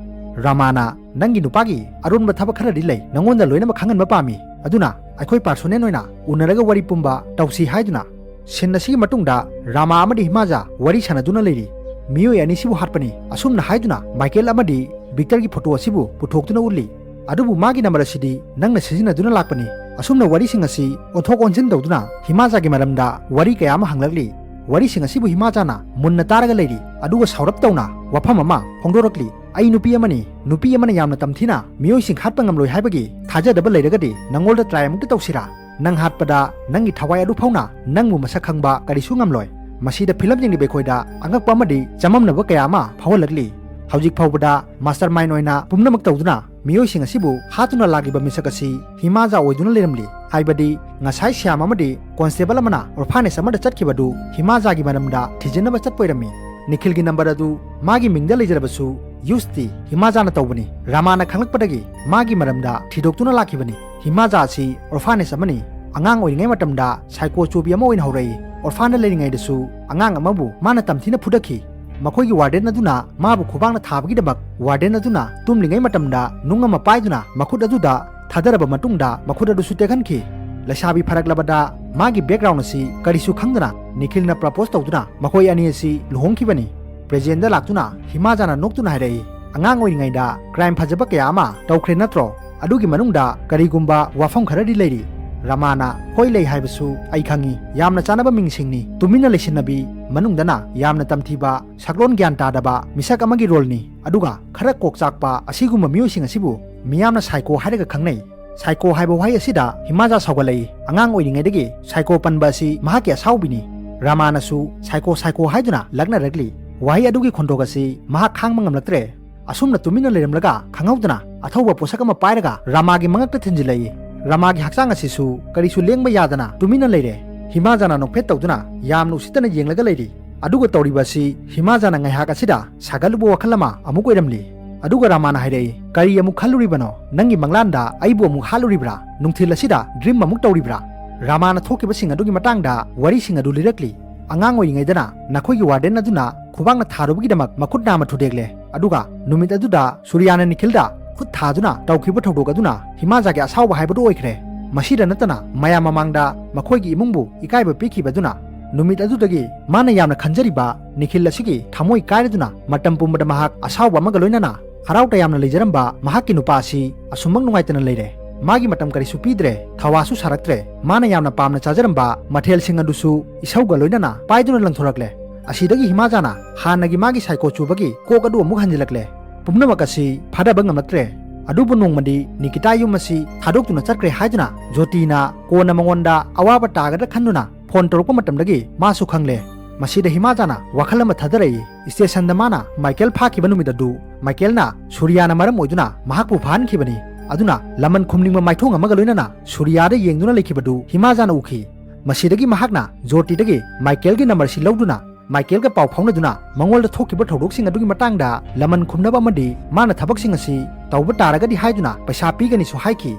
ꯔꯥꯃꯥꯅ, "ꯅꯪꯒꯤ ꯅꯨꯄꯥꯒꯤ ꯑꯔꯣꯟꯕ ꯊꯕꯛ ꯈꯔꯗꯤ ꯂꯩ, ꯅꯉꯣꯟꯗ ꯂꯣꯏꯅꯃꯛ ꯈꯪꯍꯟꯕ ꯄꯥꯝꯃꯤ, ꯑꯗꯨꯅ ꯑꯩꯈꯣꯏ personal ꯑꯣꯏꯅ ꯎꯅꯔꯒ ꯋꯥꯔꯤ ꯄꯨꯝꯕ ꯇꯧꯁꯤ" ꯍꯥꯏꯗꯨꯅ꯫ Scene ꯑꯁꯤꯒꯤ ꯃꯇꯨꯡꯗ ꯔꯥꯃꯥ ꯑꯃꯗꯤ ꯍꯤꯃꯥꯖꯥ ꯋꯥꯔꯤ ꯁꯥꯟꯅꯗꯨꯅ ꯂꯩꯔꯤ꯫ "ꯃꯤꯑꯣꯏ ꯑꯅꯤꯁꯤꯕꯨ ꯍꯥꯠꯄꯅꯤ" ꯑꯁꯨꯝꯅ ꯍꯥꯏꯗꯨꯅ ꯃꯥꯏꯀꯦꯜ ꯑꯃꯗꯤ ꯚꯤꯛꯇꯔꯒꯤ photo ꯑꯁꯤꯕꯨ ꯄꯨꯊꯣꯛꯇꯨꯅ ꯎꯠꯂꯤ꯫ "ꯑꯗꯨꯕꯨ ꯃꯥꯒꯤ number ꯑꯁꯤꯗꯤ ꯅꯪꯅ ꯁꯤꯖꯤꯟꯅꯗꯨꯅ ꯂꯥꯛꯄꯅꯤ"꯫ ꯑꯁꯨꯝꯅ ꯋꯥꯔꯤꯁꯤꯡ ꯑꯁꯤ ꯑꯣꯟꯊꯣꯛ ꯑꯣꯟꯁꯤꯟ ꯇꯧꯗꯨꯅ ꯍꯤꯃꯥꯖꯥꯒꯤ ꯃꯔꯝꯗ ꯋꯥꯔꯤ ꯀꯌꯥ ꯑꯃ ꯍꯪꯂꯛꯂꯤ꯫ ꯋꯥꯔꯤꯁꯤꯡ ꯑꯁꯤꯕꯨ ꯍꯤꯃꯥꯖꯥꯅ ꯃꯨꯟꯅ ꯇꯥꯔꯒ ꯂꯩꯔꯤ꯫ ꯑꯗꯨꯒ ꯁꯥꯎꯔꯞ ꯇꯧꯅ ꯋꯥꯐꯝ ꯑꯃ ꯐꯣꯡꯗꯣꯔꯛꯂꯤ꯫ "ꯑꯩ ꯅꯨꯄꯤ ꯑꯃꯅꯤ, ꯅꯨꯄꯤ ꯑꯃꯅ ꯌꯥꯝꯅ ꯇꯝꯊꯤꯅ ꯃꯤꯑꯣꯏꯁꯤꯡ ꯍꯥꯠꯄ ꯉꯝꯂꯣꯏ ꯍꯥꯏꯕꯒꯤ ꯊꯥꯖꯗꯕ ꯂꯩꯔꯒꯗꯤ ꯅꯉꯣꯟꯗ try ꯑꯃꯨꯛꯇ ꯇꯧꯁꯤꯔꯥ? ꯅꯪ ꯍꯥꯠꯄꯗ ꯅꯪꯒꯤ ꯊꯋꯥꯏ ꯑꯗꯨ ꯐꯥꯎꯅ ꯅꯪꯕꯨ ꯃꯁꯛ ꯈꯪꯕ ꯀꯔꯤꯁꯨ ꯉꯝꯂꯣꯏ"꯫ ꯃꯁꯤꯗ film ꯌꯦꯡꯂꯤꯕ ꯑꯩꯈꯣꯏꯗ ꯑꯉꯛꯄ ꯑꯃꯗꯤ ꯆꯃꯝꯅꯕ ꯀꯌꯥ ꯑꯃ ꯐꯥꯎꯍꯜꯂꯛꯂꯤ꯫ ꯍꯧꯖꯤꯛ ꯐꯥꯎꯕꯗ mastermind ꯑꯣꯏꯅ ꯄꯨꯝꯅꯃꯛ ꯇꯧꯗꯨꯅ ꯃꯤꯑꯣꯏꯁꯤꯡ ꯑꯁꯤꯕꯨ ꯍꯥꯠꯇꯨꯅ ꯂꯥꯛꯂꯤꯕ ꯃꯤꯁꯛ ꯑꯁꯤ ꯍꯤꯃꯥꯖꯥ ꯑꯣꯏꯗꯨꯅ ꯂꯩꯔꯝꯂꯤ꯫ ꯍꯥꯏꯕꯗꯤ ꯉꯁꯥꯏ ꯁ꯭ꯌꯥꯝ ꯑꯃꯗꯤ constable ꯑꯃꯅ orphanage ꯑꯃꯗ ꯆꯠꯈꯤꯕꯗꯨ ꯍꯤꯃꯥꯖꯥꯒꯤ ꯃꯔꯝꯗ ꯊꯤꯖꯤꯟꯅꯕ ꯆꯠꯄ ꯑꯣꯏꯔꯝꯃꯤ꯫ ꯅꯤꯈꯤꯜꯒꯤ number ꯑꯗꯨ ꯃꯥꯒꯤ ꯃꯤꯡꯗ ꯂꯩꯖꯔꯕꯁꯨ use ꯇꯤ ꯍꯤꯃꯥꯖꯥꯅ ꯇꯧꯕꯅꯤ꯫ ꯔꯥꯃꯥꯅ ꯈꯪꯂꯛꯄꯗꯒꯤ ꯃꯥꯒꯤ ꯃꯔꯝꯗ ꯊꯤꯗꯣꯛꯇꯨꯅ ꯂꯥꯛꯈꯤꯕꯅꯤ꯫ ꯍꯤꯃꯥꯖꯥ ꯑꯁꯤ orphanage ꯑꯃꯅꯤ꯫ ꯑꯉꯥꯡ ꯑꯣꯏꯔꯤꯉꯩ ꯃꯇꯝꯗ psycho ꯆꯨꯕꯤ ꯑꯃ ꯑꯣꯏꯅ ꯍꯧꯔꯛꯏ꯫ Orphan ꯗ ꯂꯩꯔꯤꯉꯩꯗꯁꯨ ꯑꯉꯥꯡ ꯑꯃꯕꯨ ꯃꯥꯅ ꯇꯝꯊꯤꯅ ꯐꯨꯗꯈꯤ꯫ ꯃꯈꯣꯏꯒꯤ warden ꯑꯗꯨꯅ ꯃꯥꯕꯨ ꯈꯨꯕꯥꯛꯅ ꯊꯥꯕꯒꯤꯗꯃꯛ warden ꯑꯗꯨꯅ ꯇꯨꯝꯂꯤꯉꯩ ꯃꯇꯝꯗ ꯅꯨꯡ ꯑꯃ ꯄꯥꯏꯗꯨꯅ ꯃꯈꯨꯠ ꯑꯗꯨꯗ ꯊꯥꯗꯔꯕ ꯃꯇꯨꯡꯗ ꯃꯈꯨꯠ ꯑꯗꯨꯁꯨ ꯇꯦꯛꯍꯟꯈꯤ꯫ ꯂꯩꯁꯥꯕꯤ ꯐꯔꯛꯂꯕꯗ ꯃꯥꯒꯤ background ꯑꯁꯤ ꯀꯔꯤꯁꯨ ꯈꯪꯗꯅ ꯅꯤꯈꯤꯜꯅ propose ꯇꯧꯗꯨꯅ ꯃꯈꯣꯏ ꯑꯅꯤ ꯑꯁꯤ ꯂꯨꯍꯣꯡꯈꯤꯕꯅꯤ꯫ Present ꯗ ꯂꯥꯛꯇꯨꯅ ꯍꯤꯃꯥꯖꯥꯅ ꯅꯣꯛꯇꯨꯅ ꯍꯥꯏꯔꯛꯏ, "ꯑꯉꯥꯡ ꯑꯣꯏꯔꯤꯉꯩꯗ crime ꯐꯖꯕ ꯀꯌꯥ ꯑꯃ ꯇꯧꯈ꯭ꯔꯦ ꯅꯠꯇ꯭ꯔꯣ? ꯑꯗꯨꯒꯤ ꯃꯅꯨꯡꯗ ꯀꯔꯤꯒꯨꯝꯕ ꯋꯥꯐꯝ ꯈꯔꯗꯤ ꯂꯩꯔꯤ"꯫ ꯔꯥꯃꯥꯅ, "ꯍꯣꯏ, ꯂꯩ ꯍꯥꯏꯕꯁꯨ ꯑꯩ ꯈꯪꯏ꯫ ꯌꯥꯝꯅ ꯆꯥꯅꯕ ꯃꯤꯡꯁꯤꯡꯅꯤ꯫ ꯇꯨꯃꯤꯟꯅ ꯂꯩꯁꯤꯟꯅꯕꯤ, ꯃꯅꯨꯡꯗꯅ ꯌꯥꯝꯅ ꯇꯝꯊꯤꯕ, ꯁꯛꯂꯣꯟ ꯒ꯭ꯌꯥꯟ ꯇꯥꯗꯕ ꯃꯤꯁꯛ ꯑꯃꯒꯤ role ꯅꯤ꯫ ꯑꯗꯨꯒ ꯈꯔ ꯀꯣꯛ ꯆꯥꯛꯄ ꯑꯁꯤꯒꯨꯝꯕ ꯃꯤꯑꯣꯏꯁꯤꯡ ꯑꯁꯤꯕꯨ ꯃꯤꯌꯥꯝꯅ psycho ꯍꯥꯏꯔꯒ ꯈꯪꯅꯩ"꯫ Psycho ꯍꯥꯏꯕ ꯋꯥꯍꯩ ꯑꯁꯤꯗ ꯍꯤꯃꯥꯖꯥ ꯁꯥꯎꯒꯠꯂꯛꯏ꯫ ꯑꯉꯥꯡ ꯑꯣꯏꯔꯤꯉꯩꯗꯒꯤ psycho ꯄꯟꯕ ꯑꯁꯤ ꯃꯍꯥꯛꯀꯤ ꯑꯁꯥꯎꯕꯤꯅꯤ꯫ ꯔꯥꯃꯥꯅꯁꯨ psycho psycho ꯍꯥꯏꯗꯨꯅ ꯂꯛꯅꯔꯛꯂꯤ꯫ ꯋꯥꯍꯩ ꯑꯗꯨꯒꯤ ꯈꯣꯟꯊꯣꯛ ꯑꯁꯤ ꯃꯍꯥꯛ ꯈꯥꯡꯕ ꯉꯝꯂꯛꯇ꯭ꯔꯦ꯫ ꯑꯁꯨꯝꯅ ꯇꯨꯃꯤꯟꯅ ꯂꯩꯔꯝꯂꯒ ꯈꯪꯍꯧꯗꯅ ꯑꯊꯧꯕ ꯄꯣꯠꯁꯛ ꯑꯃ ꯄꯥꯏꯔꯒ ꯔꯥꯃꯥꯒꯤ ꯃꯉꯛꯇ ꯊꯤꯟꯖꯤꯜꯂꯛꯏ꯫ ꯔꯥꯃꯥꯒꯤ ꯍꯛꯆꯥꯡ ꯑꯁꯤꯁꯨ ꯀꯔꯤꯁꯨ ꯂꯦꯡꯕ ꯌꯥꯗꯅ ꯇꯨꯃꯤꯟꯅ ꯂꯩꯔꯦ꯫ ꯍꯤꯃꯥꯖꯥꯅ ꯅꯣꯛꯐꯦꯠ ꯇꯧꯗꯨꯅ ꯌꯥꯝꯅ ꯎꯁꯤꯠꯇꯅ ꯌꯦꯡꯂꯒ ꯂꯩꯔꯤ꯫ ꯑꯗꯨꯒ ꯇꯧꯔꯤꯕ ꯑꯁꯤ ꯍꯤꯃꯥꯖꯥꯅ ꯉꯥꯏꯍꯥꯛ ꯑꯁꯤꯗ ꯁꯥꯒꯠꯂꯨꯕ ꯋꯥꯈꯜ ꯑꯃ ꯑꯃꯨꯛ ꯑꯣꯏꯔꯝꯂꯤ꯫ ꯑꯗꯨꯒ ꯔꯥꯃꯥꯅ ꯍꯥꯏꯔꯛꯏ, "ꯀꯔꯤ ꯑꯃꯨꯛ ꯈꯜꯂꯨꯔꯤꯕꯅꯣ? ꯅꯪꯒꯤ ꯃꯪꯂꯥꯟꯗ ꯑꯩꯕꯨ ꯑꯃꯨꯛ ꯍꯥꯠꯂꯨꯔꯤꯕ꯭ꯔꯥ? ꯅꯨꯡꯊꯤꯜ ꯑꯁꯤꯗ ꯗ꯭ꯔꯤꯝ ꯑꯃꯨꯛ ꯇꯧꯔꯤꯕ꯭ꯔꯥ?" ꯔꯥꯃꯥꯅ ꯊꯣꯛꯈꯤꯕꯁꯤꯡ ꯑꯗꯨꯒꯤ ꯃꯇꯥꯡꯗ ꯋꯥꯔꯤꯁꯤꯡ ꯑꯗꯨ ꯂꯤꯔꯛꯂꯤ꯫ "ꯑꯉꯥꯡ ꯑꯣꯏꯔꯤꯉꯩꯗꯅ ꯅꯈꯣꯏꯒꯤ ꯋꯥꯔꯗꯦꯟ ꯑꯗꯨꯅ ꯈꯨꯕꯥꯛꯅ ꯊꯥꯔꯨꯕꯒꯤꯗꯃꯛ ꯃꯈꯨꯠ ꯅꯥꯝꯃ ꯊꯨꯗꯦꯛꯂꯦ꯫ ꯑꯗꯨꯒ ꯅꯨꯃꯤꯠ ꯑꯗꯨꯗ ꯁꯨꯔꯤꯌꯥꯅ ꯅꯤꯈꯤꯜꯗ ꯈꯨꯠ ꯊꯥꯗꯨꯅ ꯇꯧꯈꯤꯕ ꯊꯧꯗꯣꯛ ꯑꯗꯨꯅ ꯍꯤꯃꯥꯖꯥꯒꯤ ꯑꯁꯥꯎꯕ ꯍꯥꯏꯕꯗꯨ ꯑꯣꯏꯈ꯭ꯔꯦ꯫ ꯃꯁꯤꯗ ꯅꯠꯇꯅ ꯃꯌꯥꯝ ꯃꯃꯥꯡꯗ ꯃꯈꯣꯏꯒꯤ ꯏꯃꯨꯡꯕꯨ ꯏꯀꯥꯏꯕ ꯄꯤꯈꯤꯕ ꯑꯗꯨꯅ ꯅꯨꯃꯤꯠ ꯑꯗꯨꯗꯒꯤ ꯃꯥꯅ ꯌꯥꯝꯅ ꯈꯟꯖꯔꯤꯕ ꯅꯤꯈꯤꯜ ꯑꯁꯤꯒꯤ ꯊꯃꯣꯏ ꯀꯥꯏꯔꯗꯨꯅ ꯃꯇꯝ ꯄꯨꯝꯕꯗ ꯃꯍꯥꯛ ꯑꯁꯥꯎꯕ ꯑꯃꯒ ꯂꯣꯏꯅꯅ ꯍꯔꯥꯎ ꯇꯌꯥꯝꯅ ꯂꯩꯖꯔꯝꯕ ꯃꯍꯥꯛꯀꯤ ꯅꯨꯄꯥ ꯑꯁꯤ ꯑꯁꯨꯝꯃꯛ ꯅꯨꯡꯉꯥꯏꯇꯅ ꯂꯩꯔꯦ꯫ ꯃꯥꯒꯤ ꯃꯇꯝ ꯀꯔꯤꯁꯨ ꯄꯤꯗ꯭ꯔꯦ, ꯊꯋꯥꯁꯨ ꯁꯥꯔꯛꯇ꯭ꯔꯦ꯫ ꯃꯥꯅ ꯌꯥꯝꯅ ꯄꯥꯝꯅ ꯆꯥꯖꯔꯝꯕ ꯃꯊꯦꯜꯁꯤꯡ ꯑꯗꯨꯁꯨ ꯏꯁꯧꯒ ꯂꯣꯏꯅꯅ ꯄꯥꯏꯗꯨꯅ ꯂꯪꯊꯣꯔꯛꯂꯦ꯫ ꯑꯁꯤꯗꯒꯤ ꯍꯤꯃꯥꯖꯥꯅ ꯍꯥꯟꯅꯒꯤ ꯃꯥꯒꯤ ꯁꯥꯏꯀꯣ ꯆꯨꯕꯒꯤ ꯀꯣꯛ ꯑꯗꯨ ꯑꯃꯨꯛ ꯍꯟꯖꯤꯜꯂꯛꯂꯦ꯫ ꯄꯨꯝꯅꯃꯛ ꯑꯁꯤ ꯐꯥꯗꯕ ꯉꯝꯂꯛꯇ꯭ꯔꯦ꯫ ꯑꯗꯨꯕꯨ ꯅꯣꯡꯃꯗꯤ ꯅꯤꯀꯤꯇꯥ ꯌꯨꯝ ꯑꯁꯤ ꯊꯥꯗꯣꯛꯇꯨꯅ ꯆꯠꯈ꯭ꯔꯦ ꯍꯥꯏꯗꯨꯅ ꯖꯣꯇꯤꯅ ꯀꯣꯟꯅ ꯃꯉꯣꯟꯗ ꯑꯋꯥꯕ ꯇꯥꯒꯗ꯭ꯔꯥ ꯈꯟꯗꯨꯅ ꯐꯣꯟ ꯇꯧꯔꯛꯄ ꯃꯇꯝꯗꯒꯤ ꯃꯥꯁꯨ ꯈꯪꯂꯦ꯫ ꯃꯁꯤꯗ ꯍꯤꯃꯥꯖꯥꯅ ꯋꯥꯈꯜ ꯑꯃ ꯊꯥꯗꯔꯛꯏ꯫ ꯁ꯭ꯇꯦꯁꯟꯗ ꯃꯥꯅ ꯃꯥꯏꯀꯦꯜ ꯐꯥꯈꯤꯕ ꯅꯨꯃꯤꯠ ꯑꯗꯨ ꯃꯥꯏꯀꯦꯜꯅ ꯁꯨꯔꯤꯌꯥꯅ ꯃꯔꯝ ꯑꯣꯏꯗꯨꯅ ꯃꯍꯥꯛꯄꯨ ꯐꯥꯍꯟꯈꯤꯕꯅꯤ꯫ ꯑꯗꯨꯅ ꯂꯃꯟ ꯈꯨꯝꯅꯤꯡꯕ ꯃꯥꯏꯊꯣꯡ ꯑꯃꯒ ꯂꯣꯏꯅꯅ ꯁꯨꯔꯤꯌꯥꯗ ꯌꯦꯡꯗꯨꯅ ꯂꯩꯈꯤꯕꯗꯨ ꯍꯤꯃꯥꯖꯥꯅ ꯎꯈꯤ꯫ ꯃꯁꯤꯗꯒꯤ ꯃꯍꯥꯛꯅ ꯖꯣꯇꯤꯗꯒꯤ ꯃꯥꯏꯀꯦꯜꯒꯤ ꯅꯝꯕꯔꯁꯤ ꯂꯧꯗꯨꯅ ꯃꯥꯏꯀꯦꯜꯒ ꯄꯥꯎ ꯐꯥꯎꯅꯗꯨꯅ ꯃꯉꯣꯟꯗ ꯊꯣꯛꯈꯤꯕ ꯊꯧꯗꯣꯛꯁꯤꯡ ꯑꯗꯨꯒꯤ ꯃꯇꯥꯡꯗ ꯂꯃꯟ ꯈꯨꯝꯅꯕ ꯑꯃꯗꯤ ꯃꯥꯅ ꯊꯕꯛꯁꯤꯡ ꯑꯁꯤ ꯇꯧꯕ ꯇꯥꯔꯒꯗꯤ ꯍꯥꯏꯗꯨꯅ ꯄꯩꯁꯥ ꯄꯤꯒꯅꯤꯁꯨ ꯍꯥꯏꯈꯤ꯫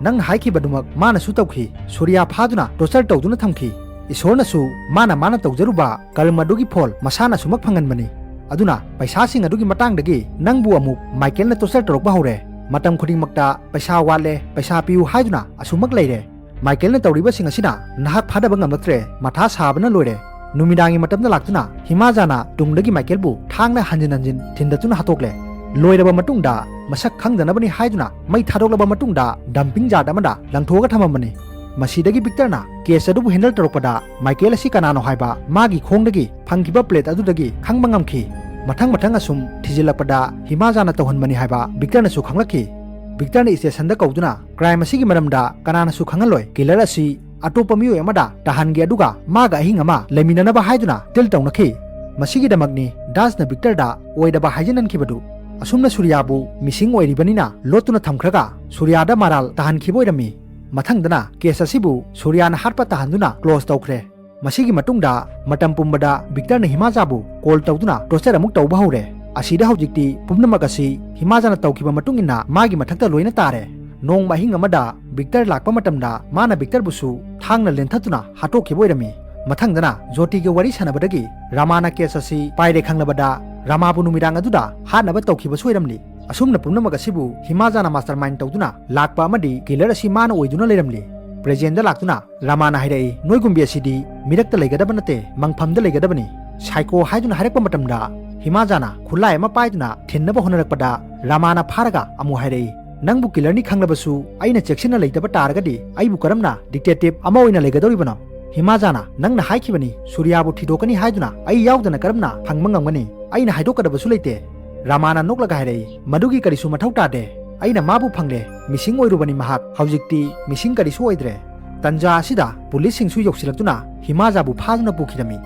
ꯅꯪꯅ ꯍꯥꯏꯈꯤꯕꯗꯨꯃꯛ ꯃꯥꯅꯁꯨ ꯇꯧꯈꯤ꯫ ꯁꯨꯔꯤꯌꯥ ꯐꯥꯗꯨꯅ ꯇꯣꯔꯆꯔ ꯇꯧꯗꯨꯅ ꯊꯝꯈꯤ꯫ ꯏꯁꯣꯔꯅꯁꯨ ꯃꯥꯅ ꯃꯥꯅ ꯇꯧꯖꯔꯨꯕ ꯀꯔꯃ ꯑꯗꯨꯒꯤ ꯐꯣꯜ ꯃꯁꯥꯅ ꯑꯁꯨꯃꯛ ꯐꯪꯍꯟꯕꯅꯤ꯫ ꯑꯗꯨꯅ ꯄꯩꯁꯥꯁꯤꯡ ꯑꯗꯨꯒꯤ ꯃꯇꯥꯡꯗꯒꯤ ꯅꯪꯕꯨ ꯑꯃꯨꯛ ꯃꯥꯏꯀꯦꯜꯅ ꯇꯣꯔꯆꯔ ꯇꯧꯔꯛꯄ ꯍꯧꯔꯦ꯫ ꯃꯇꯝ ꯈꯨꯗꯤꯡꯃꯛꯇ ꯄꯩꯁꯥ ꯋꯥꯠꯂꯦ, ꯄꯩꯁꯥ ꯄꯤꯌꯨ ꯍꯥꯏꯗꯨꯅ ꯑꯁꯨꯃꯛ ꯂꯩꯔꯦ꯫ ꯃꯥꯏꯀꯦꯜꯅ ꯇꯧꯔꯤꯕꯁꯤꯡ ꯑꯁꯤꯅ ꯅꯍꯥꯛ ꯐꯥꯗꯕ ꯉꯝꯂꯛꯇ꯭ꯔꯦ, ꯃꯊꯥ ꯁꯥꯕꯅ ꯂꯣꯏꯔꯦ꯫ ꯅꯨꯃꯤꯗꯥꯡꯒꯤ ꯃꯇꯝꯗ ꯂꯥꯛꯇꯨꯅ ꯍꯤꯃꯥꯖꯥꯅ ꯇꯨꯡꯗꯒꯤ ꯃꯥꯏꯀꯦꯜꯕꯨ ꯊꯥꯡꯅ ꯍꯟꯖꯤꯟ ꯍꯟꯖꯤꯟ ꯊꯤꯟꯗꯠꯇꯨꯅ ꯍꯥꯠꯇꯣꯛꯂꯦ꯫ ꯂꯣꯏꯔꯕ ꯃꯇꯨꯡꯗ ꯃꯁꯛ ꯈꯪꯗꯅꯕꯅꯤ ꯍꯥꯏꯗꯨꯅ ꯃꯩ ꯊꯥꯗꯣꯛꯂꯕ ꯃꯇꯨꯡꯗ ꯗꯝꯄꯤꯡ ꯌꯥꯔꯗ ꯑꯃꯗ ꯂꯪꯊꯣꯛꯑꯒ ꯊꯝꯃꯝꯕꯅꯤ꯫ ꯃꯁꯤꯗꯒꯤ ꯕꯤꯛꯇꯔꯅ ꯀꯦꯁ ꯑꯗꯨꯕꯨ ꯍꯦꯟꯗꯜ ꯇꯧꯔꯛꯄꯗ ꯃꯥꯏꯀꯦꯜ ꯑꯁꯤ ꯀꯅꯥꯅꯣ ꯍꯥꯏꯕ ꯃꯥꯒꯤ ꯈꯣꯡꯗꯒꯤ ꯐꯪꯈꯤꯕ ꯄ꯭ꯂꯦꯠ ꯑꯗꯨꯗꯒꯤ ꯈꯪꯕ ꯉꯝꯈꯤ꯫ ꯃꯊꯪ ꯃꯊꯪ ꯑꯁꯨꯝ ꯊꯤꯖꯤꯜꯂꯛꯄꯗ ꯍꯤꯃꯥꯖꯥꯅ ꯇꯧꯍꯟꯕꯅꯤ ꯍꯥꯏꯕ ꯕꯤꯛꯇꯔꯅꯁꯨ ꯈꯪꯂꯛꯈꯤ꯫ ꯕꯤꯛꯇꯔꯅ ꯁ꯭ꯇꯦꯁꯟꯗ ꯀꯧꯗꯨꯅ ꯀ꯭ꯔꯥꯏꯝ ꯑꯁꯤꯒꯤ ꯃꯔꯝꯗ ꯀꯅꯥꯅꯁꯨ ꯈꯪꯍꯜꯂꯣꯏ, ꯀꯤꯂꯔ ꯑꯁꯤ ꯑꯇꯣꯞꯄ ꯃꯤꯑꯣꯏ ꯑꯃꯗ ꯇꯥꯍꯟꯒꯦ ꯑꯗꯨꯒ ꯃꯥꯒ ꯑꯍꯤꯡ ꯑꯃ ꯂꯩꯃꯤꯟꯅꯅꯕ ꯍꯥꯏꯗꯨꯅ ꯗꯤꯜ ꯇꯧꯅꯈꯤ꯫ ꯃꯁꯤꯒꯤꯗꯃꯛꯅꯤ ꯗꯥꯁꯅ ꯕꯤꯛꯇꯔꯗ ꯑꯣꯏꯗꯕ ꯍꯥꯏꯖꯤꯟꯍꯟꯈꯤꯕꯗꯨ꯫ ꯑꯁꯨꯝꯅ ꯁꯨꯔꯤꯌꯥꯕꯨ ꯃꯤꯁꯤꯡ ꯑꯣꯏꯔꯤꯕꯅꯤꯅ ꯂꯣꯠꯇꯨꯅ ꯊꯝꯈ꯭ꯔꯒ ꯁꯨꯔꯤꯌꯥꯗ ꯃꯔꯥꯜ ꯇꯥꯍꯟꯈꯤꯕ ꯑꯣꯏꯔꯝꯃꯤ꯫ ꯃꯊꯪꯗꯅ ꯀꯦꯁ ꯑꯁꯤꯕꯨ ꯁꯨꯔꯤꯌꯥꯅ ꯍꯥꯠꯄ ꯇꯥꯍꯟꯗꯨꯅ ꯀ꯭ꯂꯣꯖ ꯇꯧꯈ꯭ꯔꯦ꯫ ꯃꯁꯤꯒꯤ ꯃꯇꯨꯡꯗ ꯃꯇꯝ ꯄꯨꯝꯕꯗ ꯕꯤꯛꯇꯔꯅ ꯍꯤꯃꯥꯖꯥꯕꯨ ꯀꯣꯜ ꯇꯧꯗꯨꯅ ꯇꯣꯔꯆꯔ ꯑꯃꯨꯛ ꯇꯧꯕ ꯍꯧꯔꯦ꯫ ꯑꯁꯤꯗ ꯍꯧꯖꯤꯛꯇꯤ ꯄꯨꯝꯅꯃꯛ ꯑꯁꯤ ꯍꯤꯃꯥꯖꯥꯅ ꯇꯧꯈꯤꯕ ꯃꯇꯨꯡ ꯏꯟꯅ ꯃꯥꯒꯤ ꯃꯊꯛꯇ ꯂꯣꯏꯅ ꯇꯥꯔꯦ꯫ ꯅꯣꯡꯃ ꯑꯍꯤꯡ ꯑꯃꯗ ꯕꯤꯛꯇꯔ ꯂꯥꯛꯄ ꯃꯇꯝꯗ ꯃꯥꯅ ꯕꯤꯛꯇꯔꯕꯨꯁꯨ ꯊꯥꯡꯅ ꯂꯦꯟꯊꯠꯇꯨꯅ ꯍꯥꯠꯇꯣꯛꯈꯤꯕ ꯑꯣꯏꯔꯝꯃꯤ꯫ ꯃꯊꯪꯗꯅ ꯖꯣꯇꯤꯒ ꯋꯥꯔꯤ ꯁꯥꯟꯅꯕꯗꯒꯤ ꯔꯥꯃꯥꯅ ꯀꯦꯁ ꯑꯁꯤ ꯄꯥꯏꯔꯦ ꯈꯪꯂꯕꯗ ꯔꯥꯃꯥꯕꯨ ꯅꯨꯃꯤꯗꯥꯡ ꯑꯗꯨꯗ ꯍꯥꯠꯅꯕ ꯇꯧꯈꯤꯕꯁꯨ ꯑꯣꯏꯔꯝꯂꯤ꯫ ꯑꯁꯨꯝꯅ ꯄꯨꯝꯅꯃꯛ ꯑꯁꯤꯕꯨ ꯍꯤꯃꯥꯖꯥꯅ ꯃꯥꯁꯇꯔ ꯃꯥꯏꯟ ꯇꯧꯗꯨꯅ ꯂꯥꯛꯄ ꯑꯃꯗꯤ ꯀꯤꯂꯔ ꯑꯁꯤ ꯃꯥꯅ ꯑꯣꯏꯗꯨꯅ ꯂꯩꯔꯝꯂꯤ꯫ ꯄ꯭ꯔꯦꯖꯦꯟꯗ ꯂꯥꯛꯇꯨꯅ ꯔꯥꯃꯥꯅ ꯍꯥꯏꯔꯛꯏ, "ꯅꯣꯏꯒꯨꯝꯕꯤ ꯑꯁꯤꯗꯤ ꯃꯤꯔꯛꯇ ꯂꯩꯒꯗꯕ ꯅꯠꯇꯦ, ꯃꯪꯐꯝꯗ ꯂꯩꯒꯗꯕꯅꯤ꯫ ꯁꯥꯏꯀꯣ" ꯍꯥꯏꯗꯨꯅ ꯍꯥꯏꯔꯛꯄ ꯃꯇꯝꯗ ꯍꯤꯃꯥꯖꯥꯅ ꯈꯨꯠꯂꯥꯏ ꯑꯃ ꯄꯥꯏꯗꯨꯅ ꯊꯤꯟꯅꯕ ꯍꯣꯠꯅꯔꯛꯄꯗ ꯔꯥꯃꯥꯅ ꯐꯥꯔꯒ ꯑꯃꯨꯛ ꯍꯥꯏꯔꯛꯏ, "ꯅꯪꯕꯨ ꯀꯤꯂꯔꯅꯤ ꯈꯪꯂꯕꯁꯨ ꯑꯩꯅ ꯆꯦꯛꯁꯤꯟꯅ ꯂꯩꯇꯕ ꯇꯥꯔꯒꯗꯤ ꯑꯩꯕꯨ ꯀꯔꯝꯅ ꯗꯤꯇꯦꯛꯇꯤꯚ ꯑꯃ ꯑꯣꯏꯅ ꯂꯩꯒꯗꯧꯔꯤꯕꯅꯣ? ꯍꯤꯃꯥꯖꯥꯅ ꯅꯪꯅ ꯍꯥꯏꯈꯤꯕꯅꯤ ꯁꯨꯔꯤꯌꯥꯕꯨ ꯊꯤꯗꯣꯛꯀꯅꯤ ꯍꯥꯏꯗꯨꯅ, ꯑꯩ ꯌꯥꯎꯗꯅ ꯀꯔꯝꯅ ꯐꯪꯕ ꯉꯝꯒꯅꯤ? ꯑꯩꯅ ꯍꯥꯏꯗꯣꯛꯀꯗꯕꯁꯨ ꯂꯩꯇꯦ꯫" ꯔꯥꯃꯥꯅ ꯅꯣꯛꯂꯒ ꯍꯥꯏꯔꯛꯏ, "ꯃꯗꯨꯒꯤ ꯀꯔꯤꯁꯨ ꯃꯊꯧ ꯇꯥꯗꯦ꯫ ꯑꯩꯅ ꯃꯥꯕꯨ ꯐꯪꯂꯦ꯫ ꯃꯤꯁꯤꯡ ꯑꯣꯏꯔꯨꯕꯅꯤ ꯃꯍꯥꯛ꯫ ꯍꯧꯖꯤꯛꯇꯤ ꯃꯤꯁꯤꯡ ꯀꯔꯤꯁꯨ ꯑꯣꯏꯗ꯭ꯔꯦ꯫" ꯇꯟꯖꯥ ꯑꯁꯤꯗ ꯄꯨꯂꯤꯁꯁꯤꯡꯁꯨ ꯌꯧꯁꯤꯜꯂꯛꯇꯨꯅ ꯍꯤꯃꯥꯖꯥꯕꯨ ꯐꯥꯗꯨꯅ ꯄꯨꯈꯤꯔꯝꯃꯤ꯫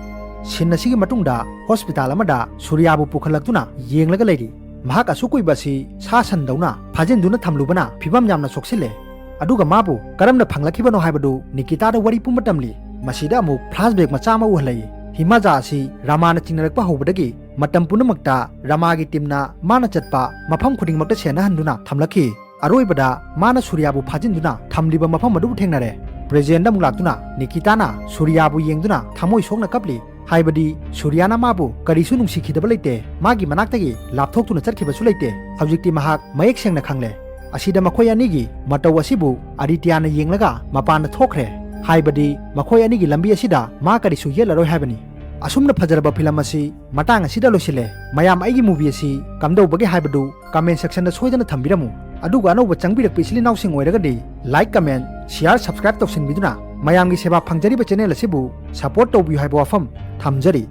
ꯁꯤꯟ ꯑꯁꯤꯒꯤ ꯃꯇꯨꯡꯗ ꯍꯣꯁꯄꯤꯇꯥꯜ ꯑꯃꯗ ꯁꯨꯔꯤꯌꯥꯕꯨ ꯄꯨꯈꯠꯂꯛꯇꯨꯅ ꯌꯦꯡꯂꯒ ꯂꯩꯔꯤ꯫ ꯃꯍꯥꯛ ꯑꯁꯨꯛ ꯀꯨꯏꯕ ꯑꯁꯤ ꯁꯥ ꯁꯟꯗꯧꯅ ꯐꯥꯖꯤꯟꯗꯨꯅ ꯊꯝꯂꯨꯕꯅ ꯐꯤꯕꯝ ꯌꯥꯝꯅ ꯁꯣꯛꯆꯤꯜꯂꯦ꯫ ꯑꯗꯨꯒ ꯃꯥꯕꯨ ꯀꯔꯝꯅ ꯐꯪꯂꯛꯈꯤꯕꯅꯣ ꯍꯥꯏꯕꯗꯨ ꯅꯤꯀꯤꯇꯥꯗ ꯋꯥꯔꯤ ꯄꯨꯝꯕ ꯇꯝꯂꯤ꯫ ꯃꯁꯤꯗ ꯑꯃꯨꯛ ꯐ꯭ꯂꯥꯁꯕꯦꯛ ꯃꯆꯥ ꯑꯃ ꯎꯍꯜꯂꯛꯏ꯫ ꯍꯤꯃꯥꯖꯥ ꯑꯁꯤ ꯔꯥꯃꯥꯅ ꯆꯤꯡꯅꯔꯛꯄ ꯍꯧꯕꯗꯒꯤ ꯃꯇꯝ ꯄꯨꯝꯅꯃꯛꯇ ꯔꯥꯃꯥꯒꯤ ꯇꯤꯝꯅ ꯃꯥꯅ ꯆꯠꯄ ꯃꯐꯝ ꯈꯨꯗꯤꯡꯃꯛꯇ ꯁꯦꯟꯅꯍꯟꯗꯨꯅ ꯊꯝꯂꯛꯈꯤ꯫ ꯑꯔꯣꯏꯕꯗ ꯃꯥꯅ ꯁꯨꯔꯤꯌꯥꯕꯨ ꯐꯥꯖꯤꯟꯗꯨꯅ ꯊꯝꯂꯤꯕ ꯃꯐꯝ ꯑꯗꯨꯕꯨ ꯊꯦꯡꯅꯔꯦ꯫ ꯄ꯭ꯔꯦꯖꯦꯟꯗ ꯑꯃꯨꯛ ꯂꯥꯛꯇꯨꯅ ꯅꯤꯀꯤꯇꯥꯅ ꯁꯨꯔꯤꯌꯥꯕꯨ ꯌꯦꯡꯗꯨꯅ ꯊꯃꯣꯏ ꯁꯣꯛꯅ ꯀꯞꯂꯤ꯫ ꯍꯥꯏꯕꯗꯤ ꯁꯨꯔꯤꯌꯥꯅ ꯃꯥꯕꯨ ꯀꯔꯤꯁꯨ ꯅꯨꯡꯁꯤꯈꯤꯗꯕ ꯂꯩꯇꯦ, ꯃꯥꯒꯤ ꯃꯅꯥꯛꯇꯒꯤ ꯂꯥꯞꯊꯣꯛꯇꯨꯅ ꯆꯠꯈꯤꯕꯁꯨ ꯂꯩꯇꯦ꯫ ꯍꯧꯖꯤꯛꯇꯤ ꯃꯍꯥꯛ ꯃꯌꯦꯛ ꯁꯦꯡꯅ ꯈꯪꯂꯦ꯫ ꯑꯁꯤꯗ ꯃꯈꯣꯏ ꯑꯅꯤꯒꯤ ꯃꯇꯧ ꯑꯁꯤꯕꯨ ꯑꯔꯤꯇꯤꯌꯥꯅ ꯌꯦꯡꯂꯒ ꯃꯄꯥꯟꯗ ꯊꯣꯛꯈ꯭ꯔꯦ꯫ ꯍꯥꯏꯕꯗꯤ ꯃꯈꯣꯏ ꯑꯅꯤꯒꯤ ꯂꯝꯕꯤ ꯑꯁꯤꯗ ꯃꯥ ꯀꯔꯤꯁꯨ ꯌꯦꯠꯂꯔꯣꯏ ꯍꯥꯏꯕꯅꯤ꯫ ꯑꯁꯨꯝꯅ ꯐꯖꯔꯕ ꯐꯤꯂꯝ ꯑꯁꯤ ꯃꯇꯥꯡ ꯑꯁꯤꯗ ꯂꯣꯏꯁꯤꯜꯂꯦ꯫ ꯃꯌꯥꯝ ꯑꯩꯒꯤ ꯃꯨꯚꯤ ꯑꯁꯤ ꯀꯝꯗꯧꯕꯒꯦ ꯍꯥꯏꯕꯗꯨ ꯀꯃꯦꯟ ꯁꯦꯛꯁꯟꯗ ꯁꯣꯏꯗꯅ ꯊꯝꯕꯤꯔꯝꯃꯨ꯫ ꯑꯗꯨꯒ ꯑꯅꯧꯕ ꯆꯪꯕꯤꯔꯛꯄ ꯏꯆꯤꯜ ꯏꯅꯥꯎꯁꯤꯡ ꯑꯣꯏꯔꯒꯗꯤ ꯂꯥꯏꯛ, ꯀꯃꯦꯟ, ꯁꯤꯌꯥꯔ, ꯁꯕꯁꯀ꯭ꯔꯥꯏꯕ ꯇꯧꯁꯤꯟꯕꯤꯗꯨꯅ ꯃꯌꯥꯝꯒꯤ ꯁꯦꯕꯥ ꯐꯪꯖꯔꯤꯕ ꯆꯦꯅꯦꯜ ꯑꯁꯤꯕꯨ ꯁꯄꯣꯔꯠ ꯇꯧꯕꯤꯌꯨ ꯍꯥꯏꯕ ꯋꯥꯐꯝ ꯊꯝꯖꯔꯤ꯫